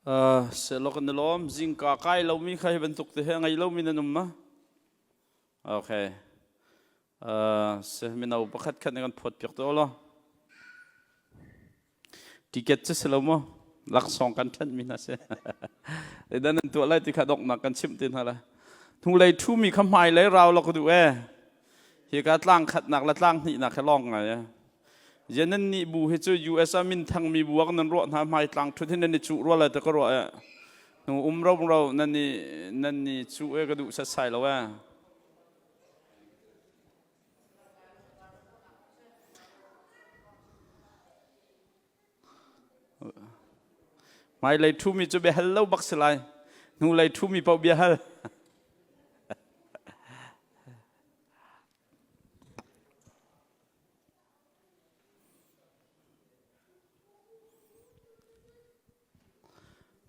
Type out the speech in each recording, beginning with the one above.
Sehlaw kan i lawm. Zingka kai lomi kha hi bantuk te he a ngei lomi nan um ma? Okay. Se mino pakhat khat nih kan phawt piak te law. Ticket cu si lo maw? Laksawng kan ṭhen mi hna si. Dan nan tuah lai ti kha donghnak kan chimh te hna lai. Hnulei ṭhumi kha hmailei rau law ka duh ee. Hika tlang khatnak le tlang hnihnak he lawng ngai ee. Zian nan nih bu hi cu US ah minthangmi bu ah nan ruah hna hmaitlang ṭhut hi nan i cuh rua lai ti ka ruah ee. Hnu um ro ro nan i nan i cuh ee ka duh setsai lo ee. Hmailei ṭhumi cu biahal lo bak si lai. Hnulei ṭhumi paoh biahal.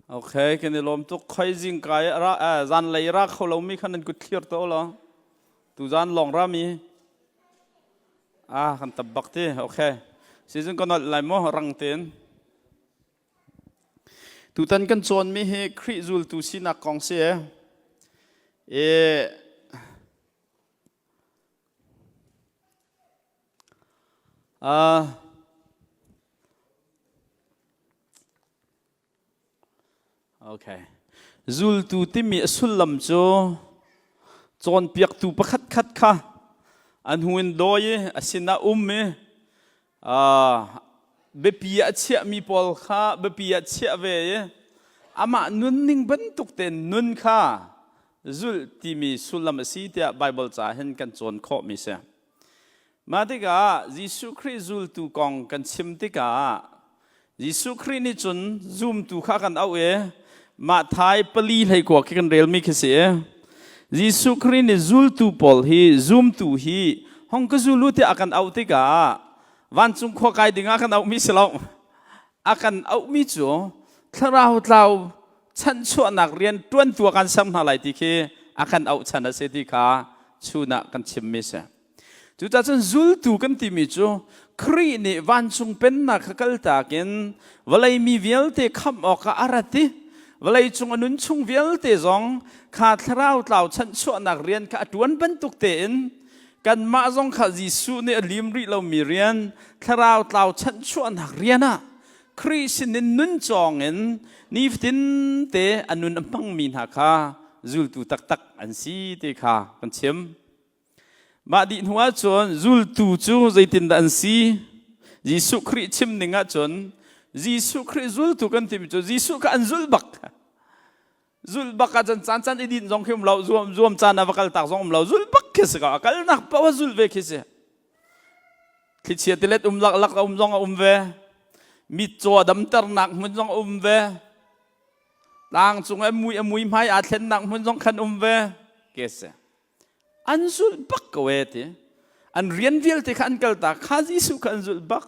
Okay, kan i lawm tuk. Khoi zingka i ra zanlei ra kho lomi kha nan kut thlir to law. Tu zan lawng ra mi. Ah, kan tap bak ti. Okay. Season kan nolh lai maw rang tein. Tutan kan cawnmi hi Khrih zultu sinak kong si e. E Okay. Zultu timi a sullam cu cawnpiaktu pakhatkhat kha an hu in dawi i a sinah um i biapi ah chiahmi pawl kha biapi ah chiah ve i amah nunning bantuk tein nun kha zulh timi sullam a si tiah Baibal ca hin kan cawn khawhmi si. Mah tikah Jesuh Khrih zultu kong kan chim tikah Jesuh Khrih nih cun zumtu kha kan auh i mah thai pali hleikua khi kan relmi khi si. Jesuh Khrih nih zultu pawl hi zumtu hi hong ka zul u tiah a kan auh tikah vancung khua kai dingah kan auhmi si lo. A kan auhmi cu thlarau tlau chanchuahnak rian ṭuantu ah kan ser hna lai ti khi a kan auh chan a si ti kha chun ah kan chimmi si. Cucaah cun zultu kan timi cu Khrih nih vancung pennak kha kaltak in vawlei mi vialte khamh awkah a rat i vawlei cung a nun chung vialte zong kha thlarau tlau chanchuahnak rian kha a ṭuan bantuk tein kanmah zong kha Jesuh nih a lim rih lomi rian thlarau tlau chanchuahnak rian ah Khrih sinin nun cawng in nifatin te a nun a hmangmi hna kha zultu taktak an si ti kha kan chim. Mah dih hnu ahcun zultu cu zeitindah an si? Jesuh Khrih chim ning ahcun Jesuh Khrih zultu kan timi cu Jesuh kha an zulh bak. Zulh bak ahcun caan caan i din zong khi um lo, zuam zuam caan ah va kal tak zong um lo, zulh bak khi si ko. A kalnak paoh a zulh ve khi si. Thlichia tilet um laklak a um zong a um ve. Mitcaw a damternak hmun zong a um ve. Tlang cung a mui a mui hmai aa thlennak hmun zong khan um ve. Ke si. An zulh bak ko e ti. An rian vialte kha an kaltak. Kha Jesuh kha an zulh bak.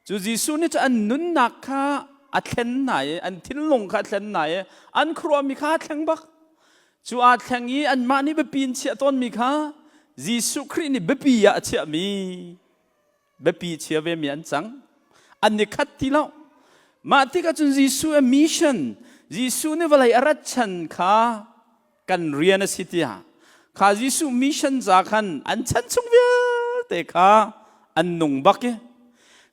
Cu Jesuh nih cu an nunnak kha a thlen hna i an thinlung kha a thlen hna i an khuaruahmi kha a thleng bak. Cu aa thleng i anmah nih biapi in chiah tawnmi kha Jesuh Khrih nih biapi ah a chiahmi biapi chia vemi an cang. An i khat ti lo. Mah tikah cun Jesuh a mission, Jesuh nih vawlei a rat chan kha kan rian a si tiah kha Jesuh mission ca khan an chan chung vialte kha an nung bak i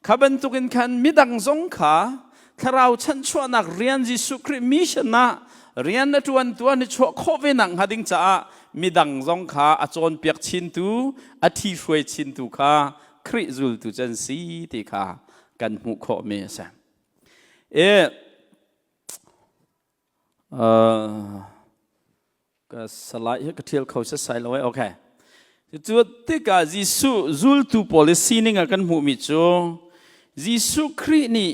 kha bantukin khan midang zong kha thlarau chanchuahnak rian Jesuh Khrih mission ah rian a ṭuan tu an i chuah khawh ve nak hnga ding caah midang zong kha a cawnpiak chintu a ṭhihruai chintu kha Khrih zultu cu an si ti kha kan hmuh khawhmi a si. E, ka salai hi ka ṭhial kho setsai lo eh okay cu tikah Jesuh zultu pawl i sining ah kan hmuhmi cu Jesuh Khrih nih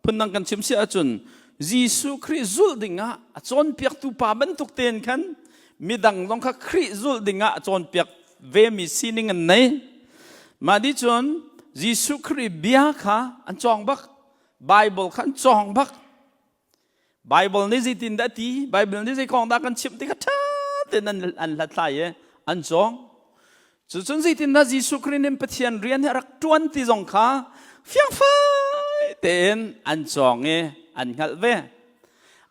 phundang kan chim si ahcun Jesuh Khrih zulh dingah a cawnpiaktu pa bantuk tein khan midang zong kha Khrih zulh dingah a cawnpiak vemi sining an nei mah nih cun Jesuh Khrih bia kha an cawng bak Bible kha an cawng bak Bible nih zeitin dah ti Bible nih zei kong dah kan chimh ti kha ṭha tein an hlathlai i an cawng cucun zeitin dah Jesuh Khrih nih Pathian rian hi a rak ṭuan ti zong kha fiangfai tein an cawng i an hngalh ve.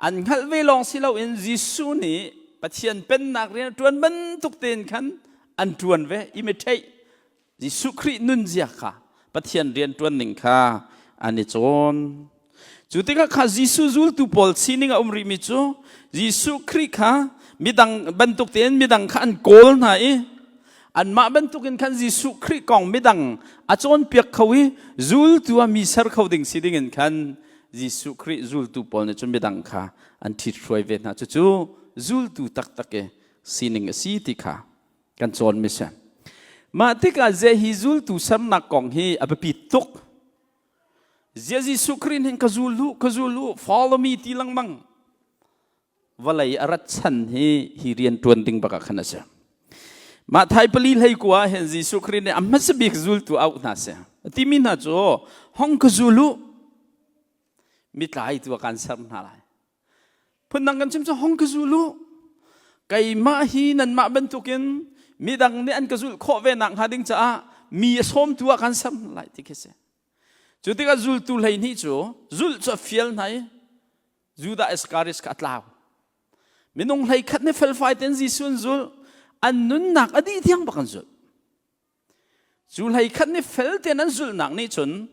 An hngalh ve lawng si loin Jesuh nih Pathian pennak rian a ṭuan bantuk tein khan an ṭuan ve. Imitate Jesuh Khrih nunzia kha Pathian rian ṭuan ning kha an i cawn. Cu tikah kha Jesuh zultu pawl sining a um rihmi cu Jesuh Khrih kha midang bantuk tein midang kha an kawl hna i anmah bantukin khan Jesuh Khrih kong midang a cawnpiak kho i zultu ah mi ser kho ding si dingin khan Jesuh Khrih zultu pawl nih cun midang kha an ṭhithruai ve hna. Cucu zultu taktak i sining a si ti kha kan cawnmi si. Mah tikah ze hi zultu sernak kong hi a biapi tuk. Zia Jesuh Khrih hin ka zul u, ka zul u, follow me ti lengmang. Vawlei a rat chan hi hi rian ṭuan ding bak ah khan a si. Mah thai pali hlei kua ah hin Jesuh Khrih nih a hmasa bik zultu auh hna si. A timi hna cu hong ka zul u, mitlai tu ah kan ser hna lai. Phundang kan chim cu hong ka zul u. Keimah hi nanmah bantukin midang nih an ka zulh khawh ve nak hnga ding caah mi a sawmtu ah kan ser hna lai ti khi si. Cu tikah zultu 12 cu zulh cu a fial hna i Judah Iscariot kha a tlau. Minung 11 nih felfai tein Jesuh an zulh. An nunnak a dih tiang bak an zulh. Cu 11 nih fel tein an zulhnak nih cun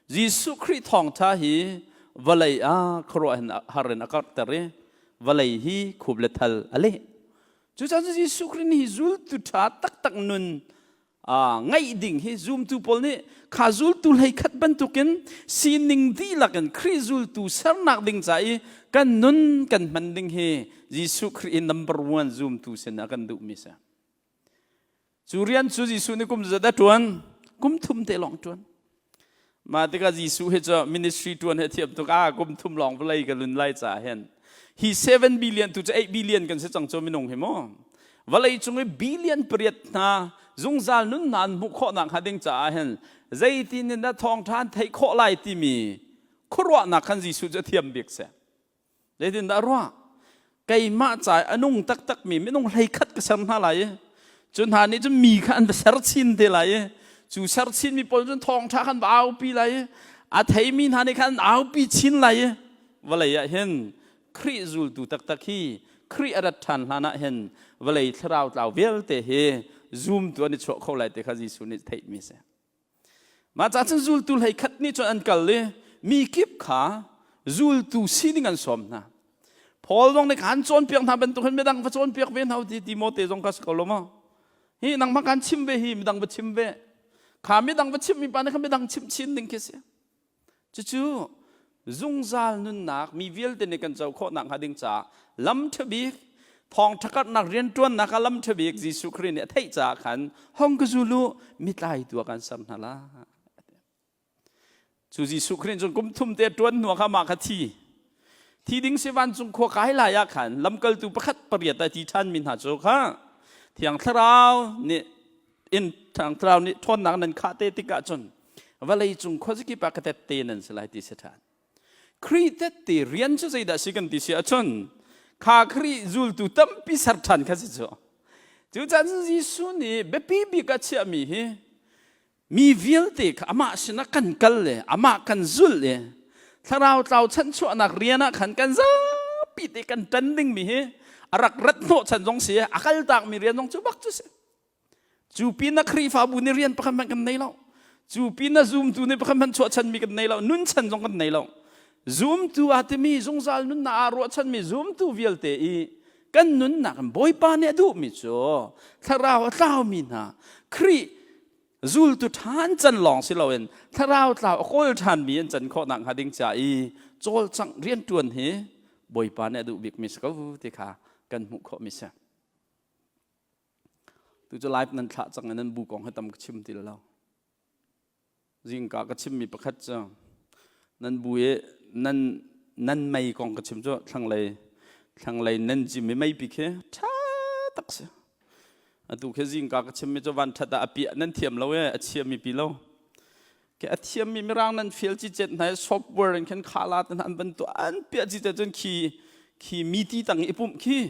Jesuh Khrih thawngṭha hi vawlei ah khuaruah in har in a karhter i vawlei hi khup le thal a leh. Cucaah Jesuh Khrih nih zultu ṭha taktak nun ngeih ding hi zumtu pawl nih kha zultu 11 bantukin sining dihlak in Khrih zultu sernak ding ca i kan nun kan hman ding hi Jesuh Khrih i number one zumtu sin ah kan duhmi si. Cu rian cu Jesuh nih kum zat a ṭuan? Kum thum te lawng ṭuan. Mah tikah Jesuh hi cu ministry ṭuan he thiam tuk ah kum thum lawng vawlei ka lun lai caah hin hi 7 billion tu cu 8 billion kan si cang cu minung hi mu. Vawlei cung i billion pariat hna zungzal nun hna an hmuh khawh nak hnga ding caah hin zeitin in dah thawngṭha an theih khawh lai timi khuaruahnak khan Jesuh cu a thiam bik si. Zeitindah a ruah? Keimah ca i a nung taktakmi minung 11 ka ser hna lai i cu hna nih cun mi kha an va ser chin te lai i cu ser chinmi pawl cun thawngṭha khan va aupi lai i a theimi hna nih khan an aupi chin lai i vawlei ah hin Khrih zultu taktak hi Khrih a rat ṭhan hlan ah hin vawlei thlarau tlau vialte hi zumtu an i chuah kho lai ti kha Jesuh nih theihmi a si. Mah ca cun zultu 11 nih cun an kal i mi kip kha zultu si ding an sawm hna. Paul zong nih khan cawnpiak hna bantuk hin midang va cawnpiak ve hna ti Timote zong kha si ko lo maw? Hi nangmah kan chim ve hi midang va chim ve. Kha midang va chimmi pa nih kha midang chimh chin ding khi si. Cucu zungzal nunnak mi vialte nih kan co khawh nakhnga ding caah lam ṭha bik thawngṭha karhnak rianṭuannak ah lam ṭha bik Jesuh Khrih nih a theih caah khan hong ka zul u mitlaitu ah kan ser hna lai. Cu Jesuh Khrih cun kum thum te ṭuan hnu kha mah kha thi thi ding si vancung khua kai lai ah khan lamkaltu pakhat pariat ai ti ṭhanmi hna cu kha Thiang Thlarau nih in Thiang Thlarau nih ṭhawnnak nan khah te tikah cun vawlei cung khuazakip ah ka tette nan si lai ti si ṭhan. Khrih tette rian cu zeidah si kan ti si ahcun kha Khrih zultu tampi ser ṭhan kha si cu. Cucaah Jesuh nih biapi bik a chiahmi hi mi vialte kha amah sinah kan kal le amah kan zulh le thlarau tlau chanchuahnak rian ah khan kan zapi te kan ṭan dingmi hi a rak rat hnawh chan zong si a kal takmi rian zong cu bak cu si. Cu pin ah Khrihfabu nih rian pakhat hmanh kan nei lo. Cu pin ah zumtu nih pakhat hmanh chuahchanmi kan nei lo. Nun chan zong kan nei lo. Zumtu aa timi zungzal nunnak aa ruahchanmi zumtu vialte i kan nunnak in Bawipa nih a duhmi cu thlarau a tlaumi hna Khrih zultu ṭhan can lawng si loin thlarau tlau a kawl ṭhanmi an can khawh nakhnga ding ca i cawlcangh rianṭuan hi Bawipa nih a duh bikmi si ko ti kha kan hmuh khawhmi si. Tu cu live nan thlah cang i nan bu kong hi tam ka chim ti lo. Zingka ka chimmi pakhat cu nan bu i nan nan mei kong ka chim cu thlanglei thlanglei nan cim i meipi khi ṭha tak si. Atu khi zingka ka chimmi cu van ṭhat ah a piah nan thiam lo e a chiami pi lo. Ke a thiammi mirang nan fial cicet hna i software in khan khala te hna an van tuah an piah cicet cun khi khi mi ti tang i pumh khi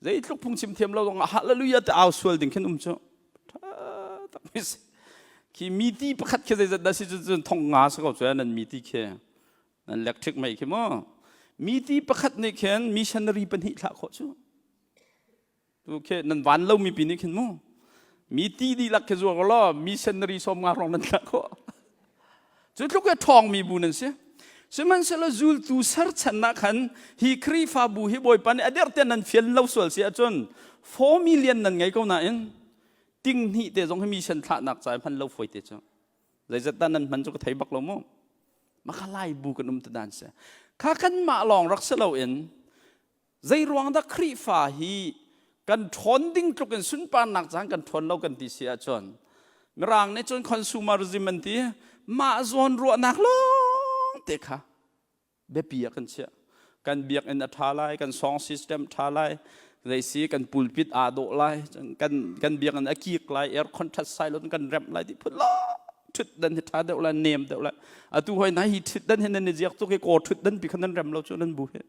zeitluk phungchim thiam lo zong ah hallelujah te au sual ding khin um cu tha tak mi si. Khi miti pakhat khi zeizat dah si cun thong nga si ko cu nan miti khi nan electric mei khi mu. Miti pakhat nih khin missionary pahnih thlah khawh cu. Tu khi nan van lo mi pi nih khin mu. Mi ti dihlak khi zuar law missionary som nga rong nan thlah khawh. Cu tluk i ṭhawng mi bu nan si. Sihmanhsehlaw zultu serchan ah khan hi Khrihfabu hi Bawipa nih a derh te nan fian lo sual si ahcun 4 million nan ngei ko nain ting hnih te zong hi mission thlahnak ca i hman lo fawi te cu. Zeizat dah nan hman cu ka thei bak lo mu. Maka lai bu kan um te dan si. Kha kan mah lawng rak si loin Zeiruang dah Khrihfa hi kan ṭhawn ding tluk in sunparnak caan kan ṭhawn lo kan ti si ahcun Mirang nih cun consumerism an ti mah zawn ruahnak lawng te kha biapi ah kan chiah. Kan biakinn a ṭha lai, kan song system ṭha lai, zeisi kan pulpit aa dawh lai, kan kan biakinn a kik lai, aircon ṭhat sai lo kan remh lai ti phun lawng ṭhutdan hi ṭha deuh lai, nem deuh lai. Atu hoi na hi ṭhutdan hi nan i ziak tuk i kaw ṭhutdan pi kha nan rem lo cu nan bu hi.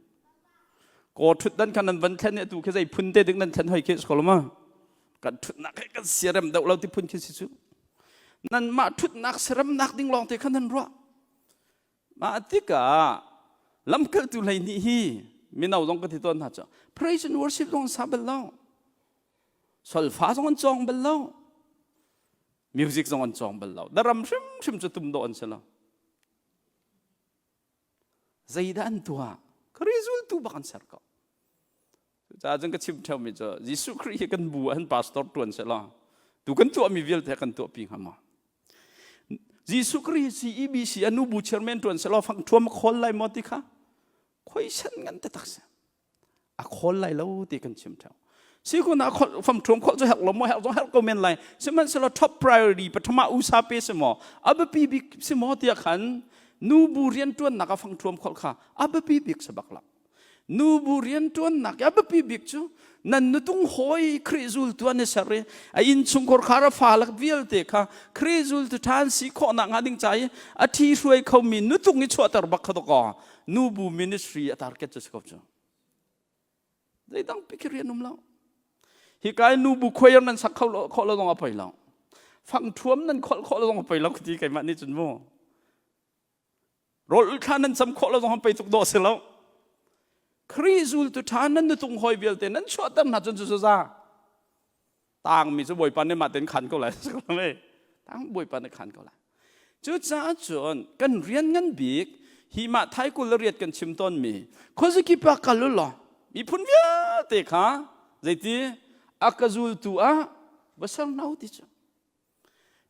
Kaw ṭhutdan kha nan van thlen i atu khi zei phun te ding nan thlen hoi khi si ko lo ma? Kan ṭhutnak he kan siarem deuh lo ti phun khi si cu. Nanmah ṭhutnak siaremnak ding lawng te kha nan ruah. Mah tikah lamkaltu 12 hi mino zong ka ti tawn hna cu praise and worship zong an sa bal lo. Solfa zong an cawng bal lo. Music zong an cawng bal lo. Daram hrimhrim cu tum dawh an si lo. Zeidah an tuah? Khrih zultu bak an ser ko. Cucaah cun ka chim ṭheumi cu Jesuh Khrih hi kan bu ah hin pastor ṭuan sehlaw tu kan tuahmi vialte kan tuahpi hnga maw? Jesuh Khrih CEBC a nu bu chairman ṭuan sehlaw fang ṭhuam a khawl lai maw ti kha khoisan ngan taktak si. A khawl lai lo ti kan chim ṭheo. Sikun ah fam ṭhuam khawh cu herh lo maw herh zong herh ko men lai. Sihmanhsehlaw top priority pathum ah usa pe si maw a biapi bik si maw tiah khan nu bu rianṭuannak ah fang ṭhuam khawh kha a biapi bik si bak lo. Nu bu rianṭuannak a biapi bik cu nan nutung hawi Khrih zultu an i ser i a innchungkhar khar a fa lak vialte kha Khrih zultu ṭhan si khawhnak hnga ding ca i a ṭhi hruai khomi nutung i chuahter bak kha dawkaw nu bu ministry a target cu si ko cu. Zeidang pi khi rian um lo. Hi kai nu bu choir nan sak kho lo khawh lo zong a poi lo. Fang thuam nan kholh khawh lo zong a poi lo ti keimah nih cun mu. Rawl thla nan cam khawh lo zong pei tuk dawh si lo. Khrih zultu ṭha nan nutung hawi vialte nan chuahter hna cun cu za. Tangmi cu Bawipa nih mah tein khan ko lai. Tang Bawipa nih khan ko lai. Cucaah cun kan rian ngan bik hi mah thai kul le riat kan chim tawnmi khuazakip ah kal u law miphun vialte kha zeiti a ka zultu ah va ser hna u ti cu.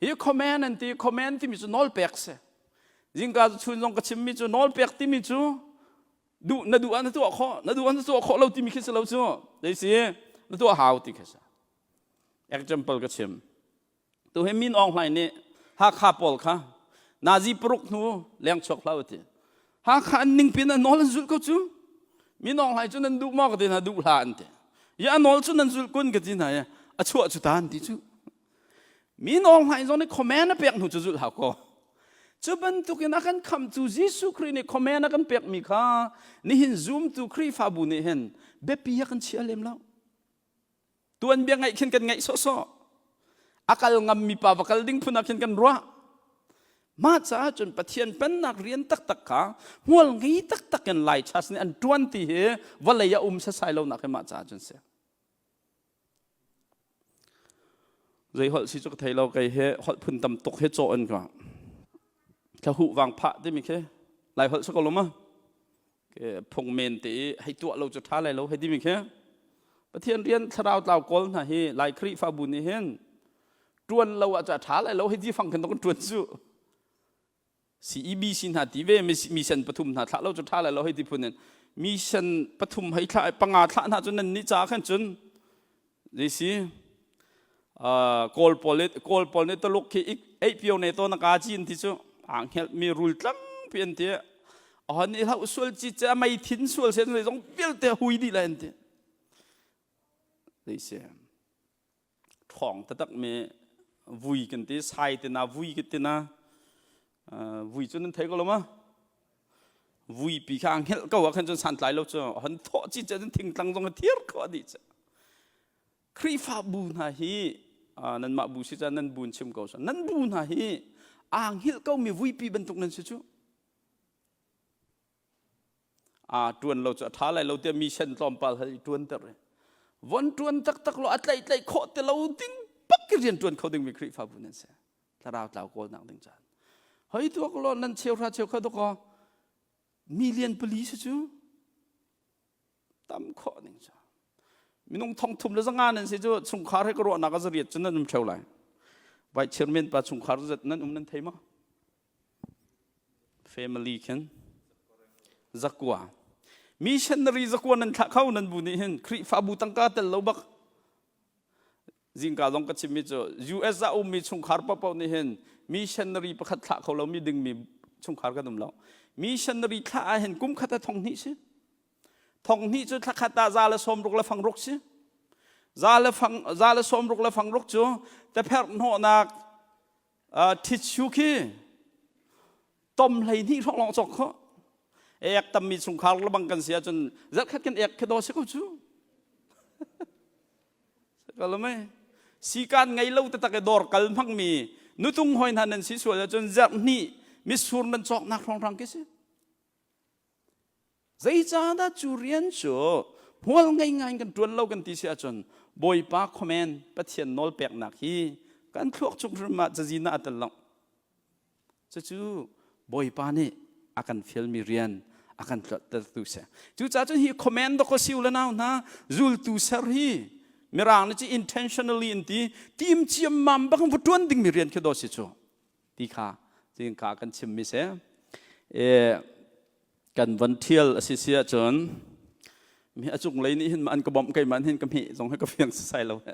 Hi command an ti command timi cu nawl pek si. Zingka cu chun zong ka chimmi cu nawl pek timi cu duh na duh ah na tuah khawh na duh ah na tuah khawh lo timi khi si lo cu. Zei si na tuah hau ti khi si. Example ka chim. Tu hi Min Aung Hlaing nih Hakha pawl kha nazi paruk hnu leng chuak hlah u ti. Hakha an ning pin a nawl an zulh ko cu. Min Aung Hlaing cu nan duh maw ka ti hna duh hlah an ti. Ya a nawl cu nan zulh kun ka ti hna i a chuah cu ta an ti cu. Min Aung Hlaing zong nih command a pek hnu cu zulh hau ko. Cu bantukin a kan khamtu Jesuh Khrih nih command a kan pekmi kha nihin zumtu Khrihfabu nih hin biapi a kan chia lem lo. Tuanbia ngaih khin kan ngaih sawhsawh. A kal ngammi pa va kal ding phun ah khin kan ruah. Mah caah cun Pathian pennak rian taktak kha hmual ngei taktak in Lai Church nih an ṭuan ti hi vawlei ah um sasai lo nak hi mah caah cun si. Zei holh si cu ka thei lo kei he holh phun tam tuk he cawh in ka thlahuh vang phah timi khi Lai holh si ko lo ma? Phung men te i hei tuah lo cu ṭha lai lo hei timi khi Pathian rian thlarau tlau kawl hna hi Lai Khrihfabu nih hin ṭuan lo ah ca ṭha lai lo hei ti fang khin kan ṭuan cu CEBC hna ti ve mission pathum hna thlah lo cu ṭha lai lo hei ti phun in mission pathum hei thlah panga thlah hna cu nan nih ca khan cun Zei si Kawl pawl nih Kawl pawl nih Tuluk khi ei pio ne to na ka cin ti cu aa hngelh mi rul tlang pi an ti. Ahon i hlau sual ci che mei thin sual sen zei zong vialte hui dih lai an ti. Zei si ṭhawng taktak mi vui kan ti sai te na vui kan ti na vui cu nan thei ko lo ma? Vuipi kha a hngelh ko ah khan cun santlai lo cu hon thawh ci cun thingtlang zong a thir khawh dih cu. Khrihfabu hna hi Nanmah bu si ca nan bu in chim ko sa. Nan bu hna hi aa hngilh ko mi vuipi bantuk nan si cu. Aa ṭuan lo cu a ṭha lai lo tiah mi sen tlawmpal hal i ṭuanter i von ṭuan taktak lo a tlaih tlaih khawh te lo ding bak i rian ṭuan kho dingmi Khrihfabu nan si. Thlarau tlau kawlnak ding caan. Hoi tuak law nan cheuhra cheukhat dawkaw million pali si cu tam khawh ning cu. Minung thong thum le zanga nan si cu chungkhar he ka ruahnak a zariat cu nan um ṭheo lai. Vice chairman pa chungkhar zat nan um nan thei maw? Family khin zakua. Missionary zakua nan thlah kho nan bu nih hin Khrihfabu tangka tel lo bak. Zingka zong ka chimmi cu US ah ummi chungkhar paohpaoh nih hin missionary pakhat thlah kho lomi dingmi chungkhar kan um lo. Missionary thlah ah hin kum khat ah thong hnih si. Thong hnih cu thla khat ah za le sawm ruk le fang ruk si. Za le fang za le sawm ruk le fang ruk cu tepherh hnawhnak Ṭhitsu khi tom 12 hrawng lawng cawk khawh. Ek tammi chungkhar lebang kan si ahcun zarhkhat kan ek khi daw si ko cu. Kalame sikan ngei lo taktak i dawr kal hmangmi nutung hoi hna nan si sual ahcun zarh hnih mitsur nan cawknak hrawnghrang khi si. Zeicahdah cu rian cu hmual ngei ngai in kan ṭuan lo kan ti si ahcun Bawipa command Pathian nawl peknak hi kan thluak chung hrim ah cazin ah a tel lo. Cucu Bawipa nih a kan fialmi rian a kan tluattertu si. Cucaah cun hi command dawk si u le nau hna zultu ser hi Mirang nih cu intentionally in ti tim ciammam bak in va ṭuan dingmi rian khi daw si cu ti kha zingka kan chimmi si. E, kan van ṭhial a si si ahcun mi a cunglei nih hin an ka bawmh keimah hin ka hmeh zong hi ka fiang sasai lo he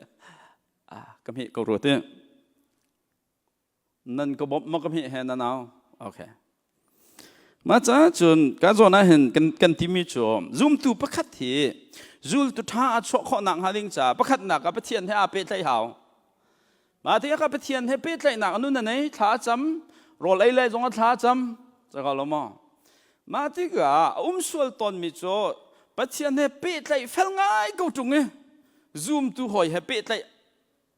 ah ka hmeh ko rua ti nan ka bawmh ma ka hmeh he na nau okay mah ca cun ka zawn ah hin kan kan timi cu zumtu pakhat hi zultu ṭha a chuah khawh nak hnga ding ca pakhatnak ah Pathian he aa pehtlaih hau Mah tikah Pathian he pehtlaihnak nun a nei, thla a cam, rawl ei lai zong a thla a cam, caka lo maw? Mah tikah a um sual tawnmi cu Pathian he pehtlaih fel ngai ko ṭung i zumtu hawi he pehtlaih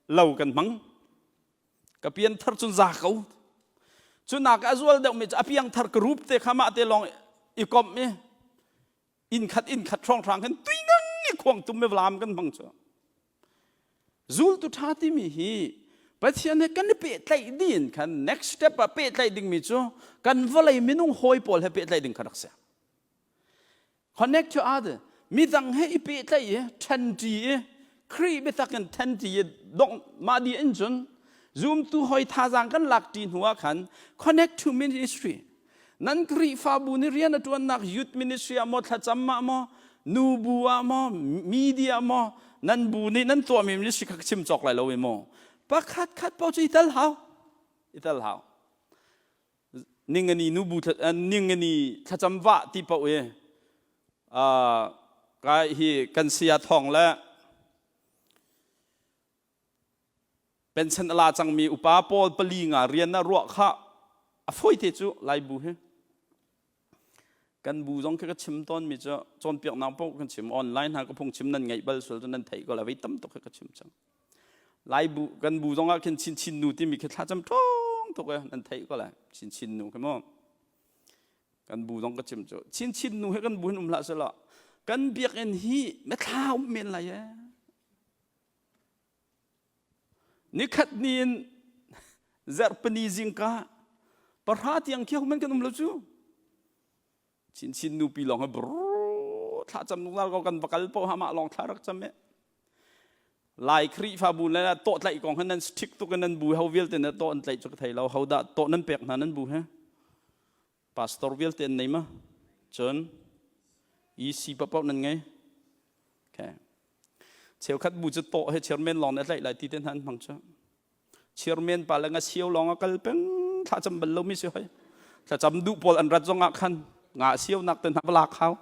lo kan hmang. Ka pianthar cun za ko. Cunak a zual deuhmi cu a piangthar ka rup te kha mah te lawng i komh i inn khat inn khat hrawnghrang hin tuingang i khuang tum me vlam kan hmang cu. Zultu ṭha timi hi Pathian he kan i pehtlaih dih in khan next step ah pehtlaih dingmi cu kan vawlei minung hawi pawl he pehtlaih ding kha rak si. Connect to other. Midang he i pehtlaih i ṭhenṭi i Khrih biatak in ṭhenṭi i dongh mah dih in cun zumtu hawi thazaang kan lak ṭi hnu ah khan connect to ministry. Nan Khrihfabu nih rian a ṭuannak youth ministry ah maw thlacam ah maw nubu ah maw media maw nan bu nih nan tuahmi ministry kha ka chim cawk lai lo i maw pakhat khat paoh cu i tel hau i tel hau ningani nubu ningani thlacam vah ti paoh i kai hi kan saya thawng le Pension a la cangmi upa pawl pali nga rian ah ruah kha a fawite cu Laibu hi. Kan bu zong khi ka chim tawnmi cu cawnpiaknak paoh kan chim online hna ka phung chim nan ngaih bal sual cu nan theih ko lai vei tam tuk khi ka chim cang. Laibu kan bu zong ah khin Chin Chin nu timi khi thlacam ṭhawng tuk e nan theih ko lai Chin Chin nu khi mu. Kan bu zong ka chim cu Chin Chin nu he kan bu hin um hlah selaw kan biakinn hi mithla um men lai e. Nikhat ni in zarhpini zingka pahra tiang khi hohmanh kan um lo cu. Chinchin nupi lawng he brrrr thla cam zungzal ko kan va kal paoh ha mah lawng thla rak cam e. Lai Khrihfabu le tawh tlaih kong he nan strict tuk in nan bu ho vialte na tawh an tlaih cu ka thei lo. Ho dah tawh nan pek hna nan bu he? Pastor vialte an nei ma? Cun EC paohpaoh nan ngei? Okay. Cheukhat bu cu tawh he chairman lawng nih a tlaih lai ti te hna an hmang cu. Chairman pa le nga sio lawng a kal peng thlacam bal lomi si hoi. Thlacam duh pawl an rat zong ah khan nga sio nak te hna va lak hau.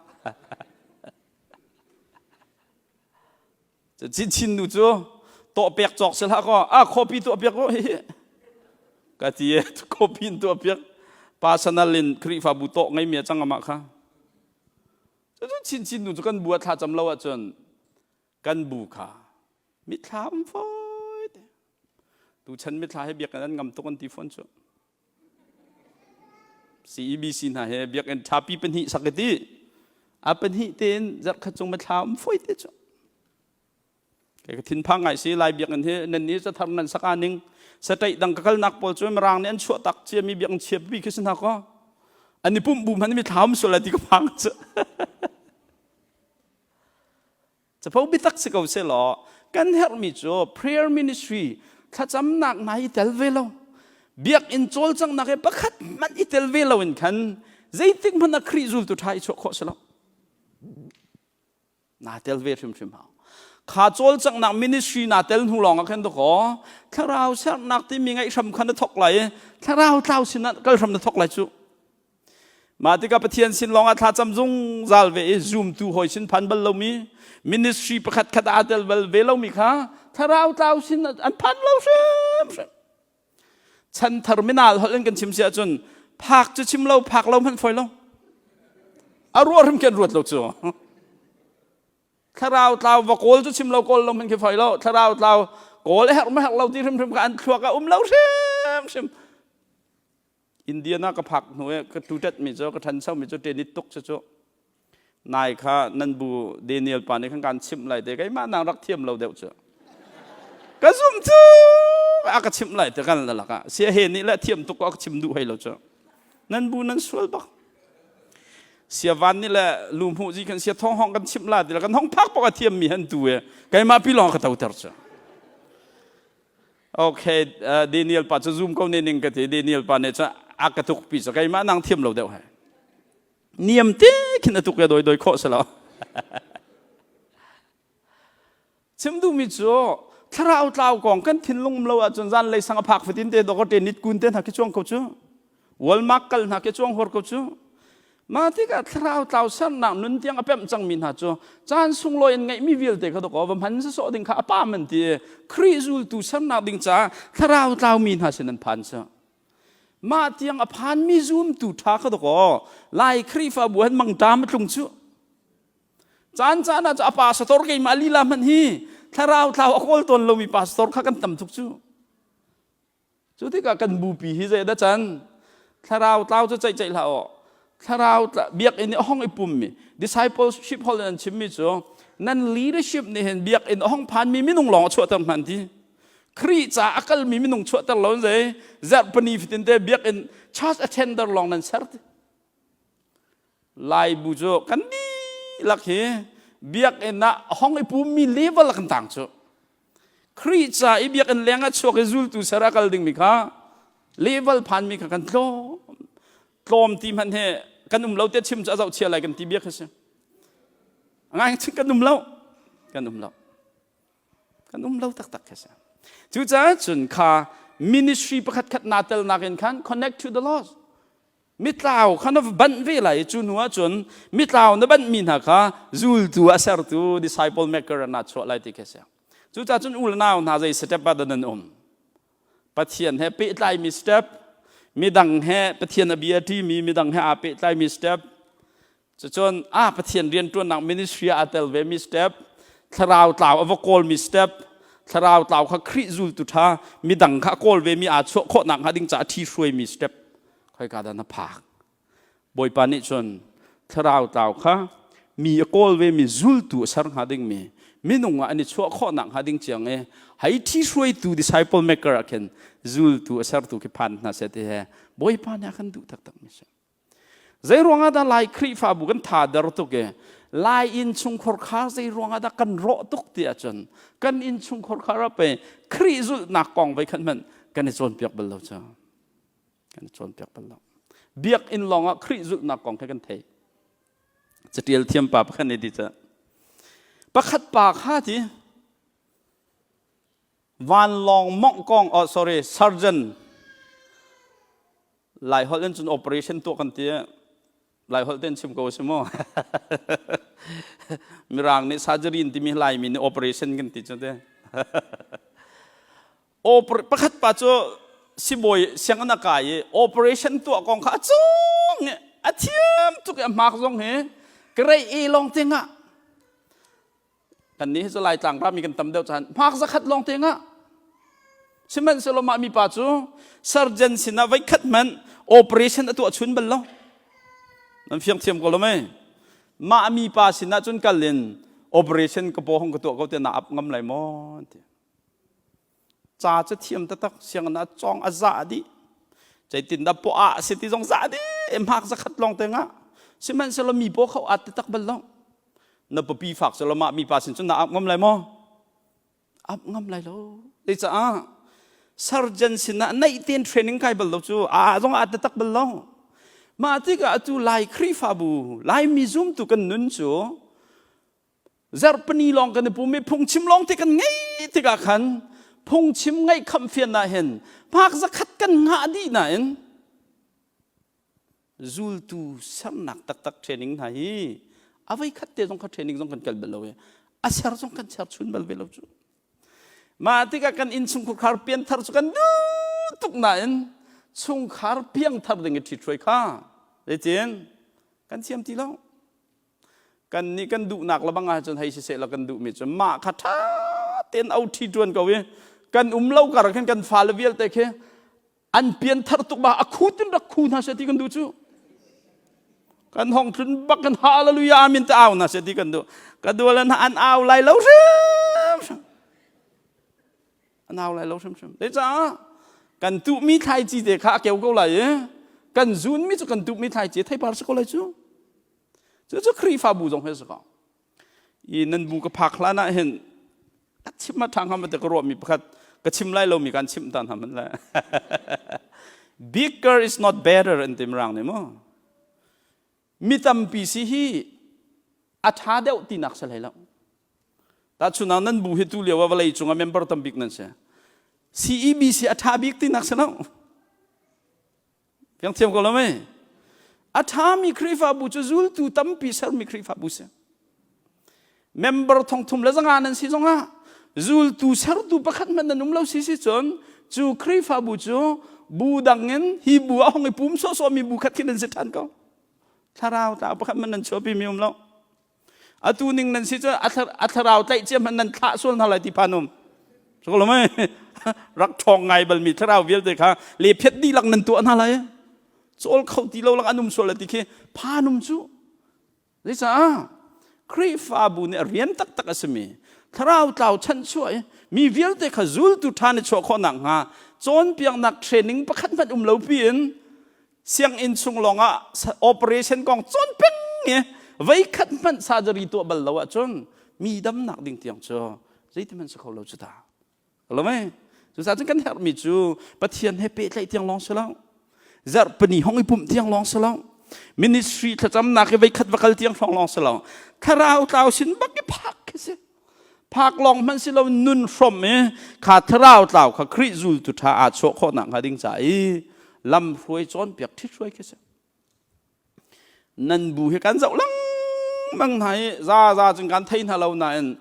Chin chin nu cu tawh pek cawk si hlah kaw a copy tuah piak ko hi ka ti e copy in tuah piak personal in Khrihfabu tawh ngeimi a cang amah kha Cucu chinchin nu cu kan bu a thlacam lo ahcun kan bu kha mitthla um fawi te. Tuchan mithla he biakinn an ngam tuk an ti fawn cu. CEBC hna he biakinn ṭhapi pahnih sak i ti. A pahnih tein zarhkhat cung mithla um fawi te cu. Kei ka thinphang ngai si Lai biakinn hi nan ni cathar nan sak ah ning sataih dang ka kalnak pawl cu Mirang nih an chuah tak ciami biakinn chia pipi khi si hna kaw an i pumh bu hmanh mi thla um sual lai ti ka phang cu. Capo biatak si ko selaw kan herhmi cu prayer ministry thlacamnak hna i tel ve lo biakinn cawlcanghnak he pakhat hmanh i tel ve lo in khan zeitik hmanh ah Khrih zultu ṭha i chuah khawh si lo. Naa tel ve hrimhrim hau. Kha cawlcanghnak ministry naa tel hnu lawng ah khan dakaw thlarau sernak timi ngaih hram kha na thawk lai i thlarau tlau sinah kal hram na thawk lai cu. Mah tikah Pathian sin lawngah thlacam zungzal ve i zumtu hawi sin phan bal lomi ministry pakhat khat aa tel bal ve lomi kha thlarau tlau sin an phan lo hrimhrim. Chanthar minal holh in kan chim si ahcun phak cu chim lo phak lo hmanh fawi lo. A ruah hrim khi an ruat lo cu. Thlarau tlau va kawl cu chim lo kawl lo hmanh khi fawi lo. Thlarau tlau kawl a herh ma herh lo ti hrimhrim kha an thluak a um lo hrimhrim. Indian ah ka phak hnu i ka tuṭetmi cu ka ṭhanchomi cu ṭenit tuk cu cu nai kha nan bu Daniel pa nih khan kaan chimh lai te keimah nang rak thiam lo deuh cu ka zum cu a ka chimh lai te kan lalak ah sia he nih le thiam tuk a ka chim duh hei lo cu nan bu nan sual bak sia van nih le lu hmuh zi khan sia thong hong kan chimh la ti le kan hong phak pok a thiam mi han tu e keimah pi lawng ka toter cu Okay, uh, Daniel pa cu zoom ko ne ning ka ti. Daniel pa nih cun a ka tuk pi cu keimah nang thiam lo deuh he. Niam te khin a tuk ya doi doi khawh si lo. Chim duhmi cu thlarau tlau kong kan thinlung um lo ahcun zan lei sang a phak fatin te dok te nit kun te hna khi chuang ko cu. Walmark kal hna ke cuang huar ko cu. Mah tikah thlarau tlau sernak nun tiang a pemh cangmi hna cu caan sunglawi in ngeihmi vialte kha dawkaw va hman sawsawh ding kha a pam an ti i Khrih zultu sernak ding caah thlarau tlaumi hna sin an phan cu. Mah tiang a phanmi zumtu ṭha kha dawkaw Lai Khrihfabu han mangṭam a tlung cu. Caan caan ah cu a pastor keimah lila hmanh hi thlarau tlau a kawl tawn lomi pastor kha kan tam tuk cu. Cu tikah kan bupi hi zei dah can? Thlarau tlau cu ceih ceih hlah aw. Thlarau biakinn i a hong i pummi discipleship hall in an chimmi cu nan leadership nih hin biakinn a hong phanmi minung lawng a chuahter hna an ti. Khrih ca a kalmi minung chuahter lo in zei zarhpini fatin te biakinn church attender lawng nan ser ti. Lai bu cu kan dihlak hi biakinn ah a hong i pummi level ah kan tang cu. Khrih ca i biakinn leng ah chuak i zultu ser a kal dingmi kha level phanmi kha kan tlawm tlawm ti hmanh he kan um lo te chim cu a zohchia lai kan ti bia kha si. Ngai kan um lo kan um lo kan um lo taktak kha si. Cucaah cun kha ministry pakhat khat naa telnak in khan connect to the lost mitlau kha na banh ve lai cu hnu ahcun mitlau na banhmi hna kha zultu a sertu disciple maker na chuah lai ti khi si cucaah cun u le nau hna zei step ah dah nan um Pathian he pehtlaimi step midang he Pathian a bia ṭimi midang he aa pehtlaimi step Cucun ah Pathian rianṭuannak ministry ah aa tel vemi step, thlarau tlau a va kawlmi step, thlarau tlau kha Khrih zultu ṭha midang kha a kawl vemi aa chuah khawh nakhnga ding caah ṭhi hruaimi step khoika dah na phak. Bawipa nih cun thlarau tlau kha mi a kawl vemi zultu a ser hnga dingmi minung ah an i chuah khawh nakhnga ding ciang i hei ṭhi hruaitu disciple maker ah khin zultu a sertu khi phan hna seh ti he Bawipa nih a kan duh taktakmi si. Zei ruangah dah Lai Khrihfabu kan tha der tuk i Lai innchungkhar kha zei ruangah dah kan rawh tuk ti ahcun kan innchungkhar kha rap i Khrih zulhnak kong voi khat hmanh kan i cawnpiak bal lo cu. Kan i cawnpiak bal lo. Biakinn lawng ah Khrih zulhnak kong kha kan thei. Catial thiam pa pakhat nih ti ca. Pakhat pa kha ti vanlawng mongh kong oh sorry surgeon Laiholh in cun operation tuah kan ti. Laiholh tein chim ko si mu. Mirang nih surgery in timi Laimi nih operation kan ti cu te. Oper pakhat pa cu sibawi sianginn a kai i operation tuah kong kha a cung i a thiam tuk i a hmak zong hi grade A lawng te ngah. Kan nih hi cu Laitlang rami kan tam deuh caan hmak zakhat lawng te ngah. Sihmanhsehlaw mah mipa cu surgeon sinah voikhat hmanh operation a tuah chun bal lo. Nan fiang thiam ko lo mei? Mah mipa sinah cun kal in operation ka paw hong ka tuah ko tiah na ap ngam lai maw? Ti. Ca cu thiam taktak sianginn ah cawng a za dih. Zeitin dah paw ah si ti zong za dih hmak zakhat lawng te ngah. Sihmanhsehlaw mi paw kho at ti tak bal lo. Na papi fak selaw mah mipa sin cun na ap ngam lai maw? Ap ngam lai lo. Zeicaah surgeon sinah naih tein training kai bal lo cu a zong a taktak bal lo. Mah tikah atu Lai Khrihfabu, Laimi zumtu kan nun cu zarhpini lawng kan i pum i phungchim lawng te kan ngei tikah khan phungchim ngaih khamh fian ah hin hmak zakhat kan ngah dih nain zultu sernak taktak training hna hi a voi khat te zong kha training zong kan kal bal lo i a ser zong kan ser chun bal ve lo cu. Mah tikah kan innchungkhar pianthar cu kan duh tuk nain chungkhar piangthar ding i ṭhithruai kha zeitin kan thiam ti lo. Kan nih kan duhnak le bang ahcun hei siseh la kan duhmi cu mah kha ṭha tein au ṭhi ṭuan ko i kan um lo kar khin kan fale vialte khi an pianthar tuk ba a khu tin rak khu hna seh ti kan duh cu. Kan hong tlun bak kan hallelujah amen te au hna seh ti kan duh. Ka dual an au lai lo hrim. An au lai lo hrimhrim. Zeicah kan tuhmi thlaici te kha a keu ko lai i kan zunmi cu kan tuhmi thlaici theipar si ko lai cu. Cucu Khrihfabu zong hi si ko. I nan bu ka phak hlan ah hin a chim a ṭha hnga te ka ruahmi pakhat ka chim lai lomi kan chimh ta hna man le. Bigger is not better an ti mirang nih mu. Mi tampi si hi a ṭha deuh tinak si hlei lo. Tahchunhnak nan bu hi tu lio ah vawlei cungah member tambik nan si. CEBC a ṭha bik tinak si lo. Fiang thiam ko lo mei? A ṭhami Khrihfabu cu zultu tampi sermi Khrihfabu si. Member thongthum le zanga nan si zongah zultu sertu pakhat hmanh nan um lo si si cun cu Khrihfabu cu bu dang in hi bu a hong i pum sawhsawhmi bu khat khi nan si ṭhan ko. Thlarau tlau pakhat hmanh nan chuahpi mi um lo. Atu ning nan si cu a thlarau tlaih cia hmanh nan thlah sual hna lai ti phan um. So lo mei rak ṭhawng ngai balmi thlarau vialte kha le phet dihlak nan tuah hna lai. Cawl kho ti lo lang an um sual ti khi phan um cu. Zeicah Khrihfabu nih rian taktak a simi thlarau tlau chanchuah i mi vialte kha zultu ṭha ni chuah khawh nakhnga cawnpiaknak training pakhat hmanh um lo piin sianginn chung lawngah operation kong cawn peng i veikhat hmanh surgery tuah bal lo ahcun mi damnak ding tiang cu zeiti hmanh si kho lo cu ta. Lo mei? Cucaah cun kan herhmi cu Pathian he pehtlaih tiang lawng si lo. Zarhpini hong i pumh tiang lawng si lo. Ministry thlacamnak i veikhat va kal tiang hrawng lawng si lo. Thlarau tlau sin bak i phak khi si. Phak lawng hmanh si lo nun hrom i kha thlarau tlau kha Khrih zultu ṭha aa chuah khawh nakhnga ding ca i lam hruai cawnpiak ṭhithruai khi si. Nan bu hi kan zoh lengmang hna i za za cun kan thei hna lo nain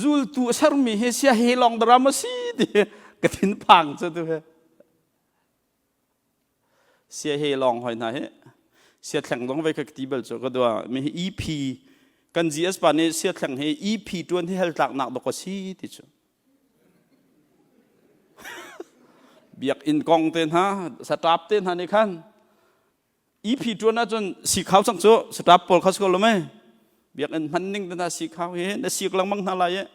zultu a sermi hi sia he lawng daram a si ti ka thinphang cu tu hi. Sia he lawng hoi hna hi sia thleng zong vei kha ka ti bal cu ka dua mi hi EP kan GS pa nih sia thleng hi EP tuan hi hel tlaknak dok a si ti cu biakinn kong te hna satap te hna nih khan EP tuan ahcun sikhau cang cu satap pawl kha si ko lo mei biakinn hman ning te hna sikhau hi na sik lengmang hna lai i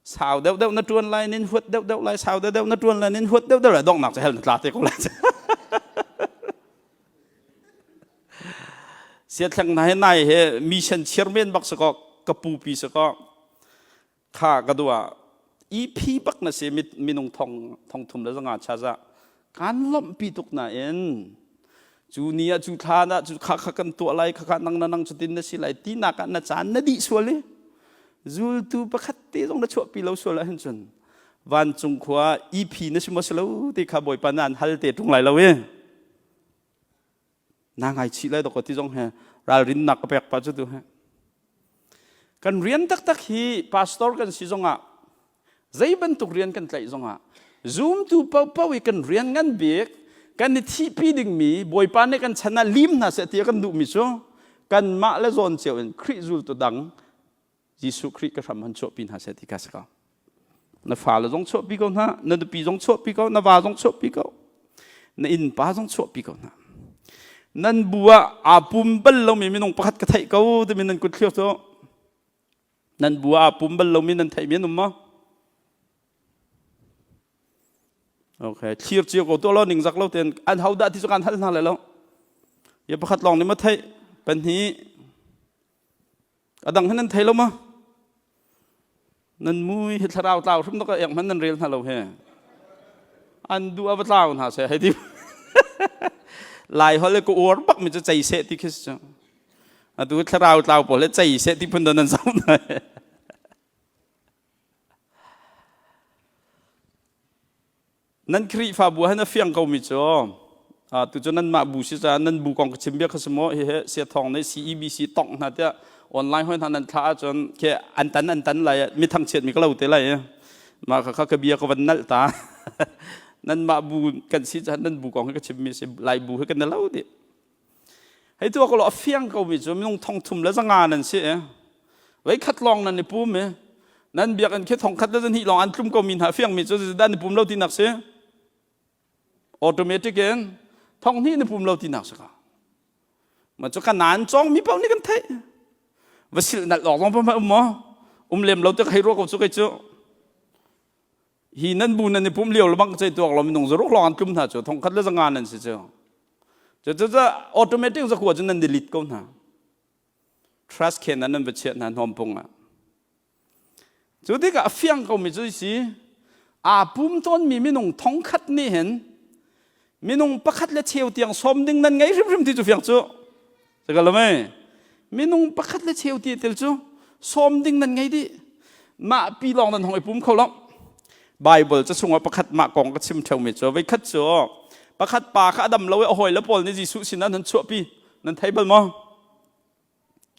sau deuh deuh na tuan lai nin huat deuh deuh lai sau deuh deuh na tuan lai nin huat deuh deuh lai donghnak cu hell na tla te ko lai. Siathleng na he nai he mission chairman bak sako ka pu pi sako kha ka dua EP bak na si minung thong thong thum le zanga cha za kan lomhpi tuk nain cu ni ah cu thla ah cu kha kha kan tuah lai kha kha nang na nang cutin na si lai ti nak ah na caan na dih sual i zultu pakhat te zong na chuahpi lo sual ahhin cun vancung khua EP na si maw si lo ti kha Bawipa na an hal te ṭung lai lo i na ngaichih lai dawkaw ti zong he ralrinnak ka pek pah cu tu he. Kan rian taktak hi pastor kan si zongah zei bantuk rian kan tlaih zongah zumtu paohpaoh i kan rian ngan bik kan i thihpi dingmi Bawipa nih kan chan ah lim hna seh ti a kan duhmi cu kanmah le zawn cio in Khrih zultu dang Jesuh Khrih ka hram han chuahpi hna seh ti kha si ko. Na fale zong chuahpi ko hna, na nupi zong chuahpi ko, na va zong chuahpi ko, na innpa zong chuahpi ko hna. Nan bu ah aa pum bal lomi minung pakhat ka theih ko timi nan kut thliau cu. Nan bu ah aa pum bal lomi nan theihmi an um maw? Okay, thlir cio ko tuah law ningzak lo tein an ho dah ti cu kan hal hna lai lo. Ya pakhat lawng nih ma theih, pahnih a dang hin nan thei lo ma? Nan mui hi thlarau tlau hrim ka ek hman nan rel hna lo he. An duh a va tlau hna seh hei ti. Lai hol le ka uar bak mi cu cei seh ti khi si cu. Atu thlarau tlau pawl le cei seh ti phun nan zoh hna. Nan Khrihfabu ah hin a fiang komi cu tu cu nanmah bu si caah nan bu kong ka chim bia kha si maw hihi Siathawng nih CEBC tongh hna tiah online hoi hna nan thlah ahcun khi an tan an tan lai mi thangchiat mi ka lo te lai mah kha ka bia ka van nalh ta nanmah bu kan si caah nan bu kong hi ka chim mi si lai bu hi kan lo dih Hei tuah ko law a fiang komi cu minung thong thum le zanga nan si i voikhat lawng nan i pum i nan biakinn khi thong khat le zahnih lawng an tlum komi hna a fiangmi cu zeidah an i pum lo tinak si? Automatic in thong hnih na pum lo tinak si ka. Ma cu ka nan cawngmi paoh nih kan theih. Va silh nalh awk zong pa um maw? Um lem lo te ka hei ruah ko cu kei cu. Hi nan bu nan i pum lio lebang cei tuak lo minung zaruk lawng an tlum hna cu thongkhat le zanga nan si cu. Cu cu automatic zakua cu nan delete ko hna. Trash can ah nan va chiah hna hnawmpung ah. Cu tikah a fiang ko mi cu si aa pum tawnmi minung thongkhat nih hin minung pakhat le cheu tiang sawm ding nan ngei hrimhrim ti cu fiang cu. Saka lo mei? Minung pakhat le cheu ti tel cu sawm ding nan ngei dih. Mah pi lawng nan hong i pum kho lo. Bible ca chungah pakhat mah kong ka chim ṭheumi cu voikhat cu pakhat pa kha a dam lo i a hawile pawl nih Jesuh sinah an chuahpi. Nan thei bal maw?